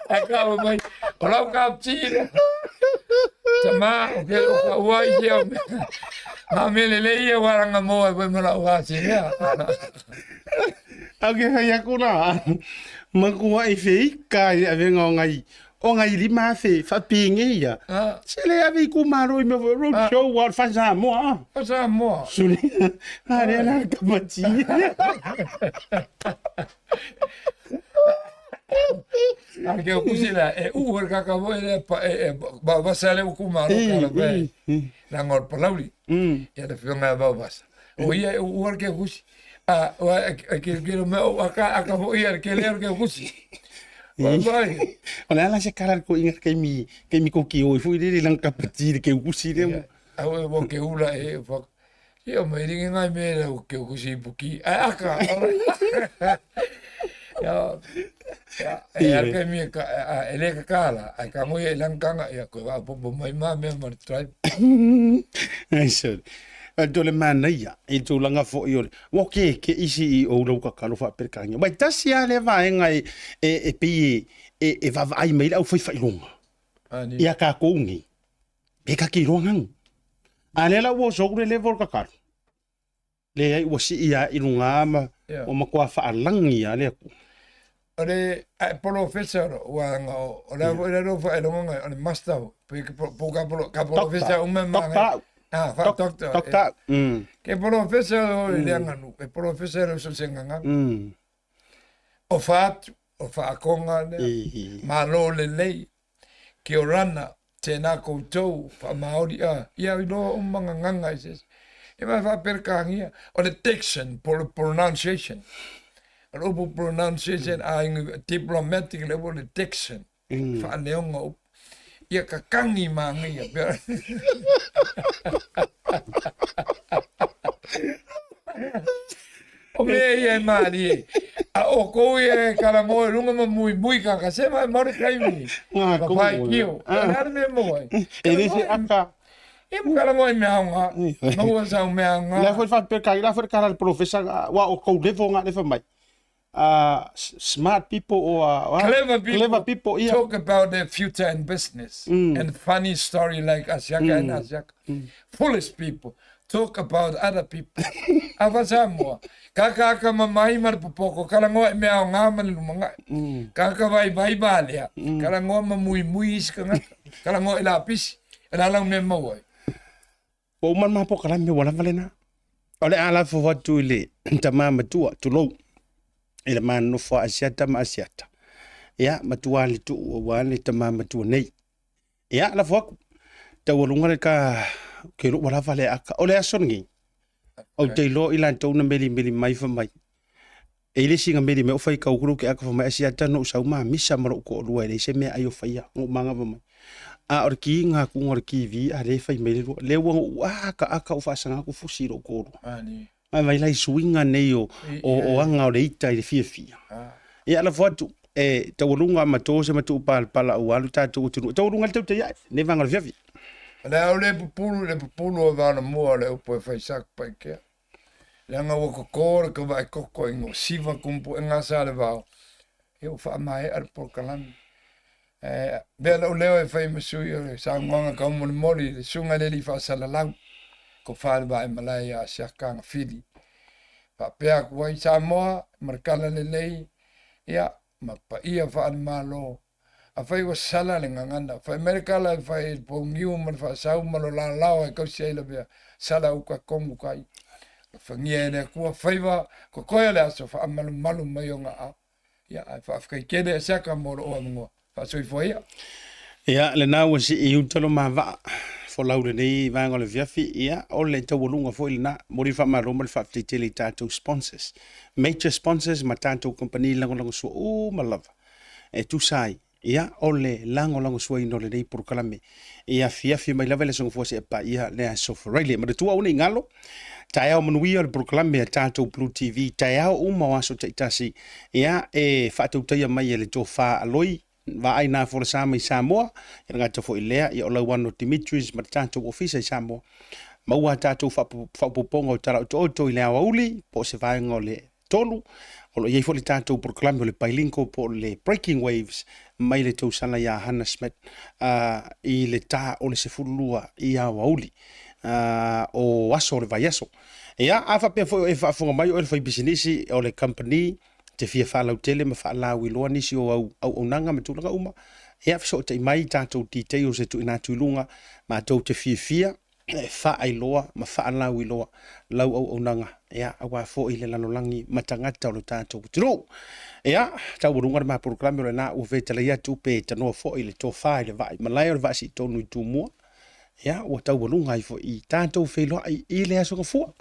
Ai ka o mai, o lau ka tira. Tama, o ke o ka ua i ia. Ngā mele le ia waranga mo e wai mara o ase mea. Au ke whai aku rā, makua i whika i awenga o ngai O ngai 5000 whapinge ia. Se le ave i ku maro i mea road show wa fa Samoa. Fa Samoa. Suli. Ha re la kapati. A ke o kusila e u her kaka mo e pa e ba ba sale u ku maro ka la pe. La ngor palauli. Ia le whionga ba basa. O ia e u her ke kusi. A wa e ke ke me o aka aka fo ia ke le ke kusi. O le ala se kala ko inga ke mi ke mi ko ki o fu ile lang kapati ke kusi le. Au e wo ke ula e fa. Ia mai ringi ngai me le ke kusi puki. A aka. Ya ya e ar ke mi ka e le ka kala ai ka ngoi e lang kanga ia ko va po mai ma me ma tribe. Ai so. To le manaia i tulaga foi o le ua ke ke isi i ou lau kakalo faaperekania. Mai tasi lava lea vaega e e e pei e e vaavaai mai le aufaifailoga ia takou nei, pe ka ke iloa ganu. A lea la ua oso le level o le kakalo, leai ua sii lava i luga ma ua matua faalagi lava le Atua. O le ae polofesa ua anga o le foi le rofa e longa o le master pe po ka polo ka polofesa uma ma ah fa doctor doctor ke polofesa o le anga nu e polofesa le so senga nga o fa o fa konga le ma lo le lei Kia orana, tēnā koutou, wha-Māori, a, ia i loa o manganganga i se, e mai wha-Perekangia, o le diction, po le pronunciation, o le upu pronunciation, a ingu, diplomatic le upu le diction, wha-leonga upu, ia ka kangi māngaia, pea. O mea ia e mārie. A o kou ia e karamoe runga ma mui mui ka ka sema e mauri kaimi. Ngā Ka whai kio. Ah. E hara mea mo ai. E le se aka. E mo karamoe mea aunga. Maua sau mea aunga. La foi fa pe ka la foi kara le professor wa o kou levo ngā lefa mai. Smart people or clever people, clever people yeah. Talk about their future and business and funny story like Asiaka and Asiaka. Foolish people talk about other people. Awa Samoa, ka ka ka mamahi ma le popoko, ka langoa i mea o ngā ma le lumangai. Ka ka vai vai valea, ka langoa ma mui mui isi ka ngata, ka langoa i lapisi, e la lau mea maua ai. Ua uma le mapo kalame ua lava lena. O le a lafo atu i le tama matua, tulou, i le manofo a Asiata ma Asiata. Ia, matua le tuu aua le tama matua nei. Ia, lafo aku. Taualuga le ka, ke lou ua lava le aka. O le aso lenei, ou te iloa i latou na melimeli mai fai mai. E i le isi na meli mai o fai kau kulu ke aka fai mai Asiata na ou sau ma misa ma lou toalua e leai se meaai o faia, na ou maga fai mai. A o le ki nga kuga o le TV a le fai mai le lua. Lea ua ou aka aka ou faasaga atu fusi i lou toalua. Mai vai lai suiga nei o, o, o aga o le ita i le fiafia. Ia lafo atu, e taualuga ma to se matuu palapala ua alu tatou atunuu. E taualuga le tautai ae, nei vaega o le fiafia. O le au le pupulu, le pupulu o vana mua o le upu e fai saku paikea. Leaga ua koko le kavae koko i go siva kumpuega sa le vao, ia ua faamaea le polokalame. Ae avea lou leo e fai ma sui o le saunoaga taumolimoli i le Susuga i le Alii Faasalalau, Tofa i le Vaimalae ia Asiata Agafili. Faapea atu ai Samoa ma le tala lelei, ia, ma paia faale-Malo. Afai ua sala le gagana, fai mai le tala e fai i le pouniu ma le faasau ma lo lalao e tausi ai lavea, sala uta tonu tai. Alofagia e le Atua faiva totoe o le aso faamalumalu mai ona aao. Ia, ae faafetai tele Asiata mo lou avanoa. Faasoifua ia. Ia, lena ua sii i uta lo ma vaa folau lenei vaega o le afiafi. Ia, o le taualuga foi lena. Momoli le faamalo ma le faafetai tele i tatou sponsors, major sponsors ma tatou kamupani lagolagosua uma lava e tusa ai ia o le lagolagosuaina o lenei polokalame e afiafi mai lava i le Aso Gafua seia paia le Aso Faraile. Manatua aua ne i galo, taeao manuia o le polokalame a tatou Blue TV, taeao uma o aso taitasi, ia e faatautaia mai e le tofa Aloi Vaai nā folasa mai Samoa, e le gata foi i lea, ia o Lauano Dimitris ma le tatou ofisa i Samoa. Maua a tatou faaopoopoga o Tala Otooto i le aoauli, po o se vaega o le 3, o lo o i ai foi le tatou polokalame o le Bilingual po o le Breaking Waves mai le tausala iā Hannah Smith i le ta o le 12 i aoauli o aso o le vaiaso. Ia, a faapea foi o e faafofoga mai o oe le faipisinisi o le kamupani, te fia faalautele ma faalauiloa nisi o au auaunaga ma tulaga uma, ia fesootai mai tatou details e tuuina atu i luga, matou te fiafia e faailoa ma faalauiloa lau auaunaga, ia, aua foi le lalolagi ma tagata o lo tatou atunuu. Ia, taualuga le ma polokalame o lena ua fetalai atu pe tanoa foi le tofa i le vaai malae o le vaa siitonu i Tumua, ia, ua taualuga ai foi i tatou feiloai i le Aso Gafua,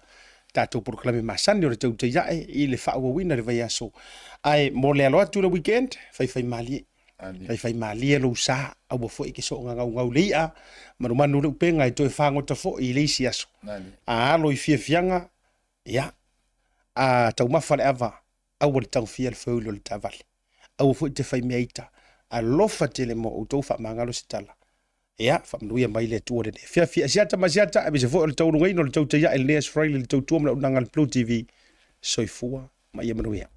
tatou polokalame masani o le tautai ae i le faaauauina i le vaiaso. Ae mo le alo atu i le weekend, faifaimalie. Faifaimalie lou sa, aua foi e te soona gaugau le i'a, manumanu le upega e toe fagota foi i le isi aso. A alo i fiafiaga, ia, a taumafa le ava, aua le tagofia le foeuli o le taavale. Aua foi te fai mea ita. Alofa tele mo outou faamagalo se tala. Ia, faamanuia mai le Atua lenei afiafi. Asiata ma asiata, aemaise foi o le taualugaina o le tautai ae i lenei Aso Faraile i le tautua ma le auaunaga a le Blue TV. Soifua ma ia manuia.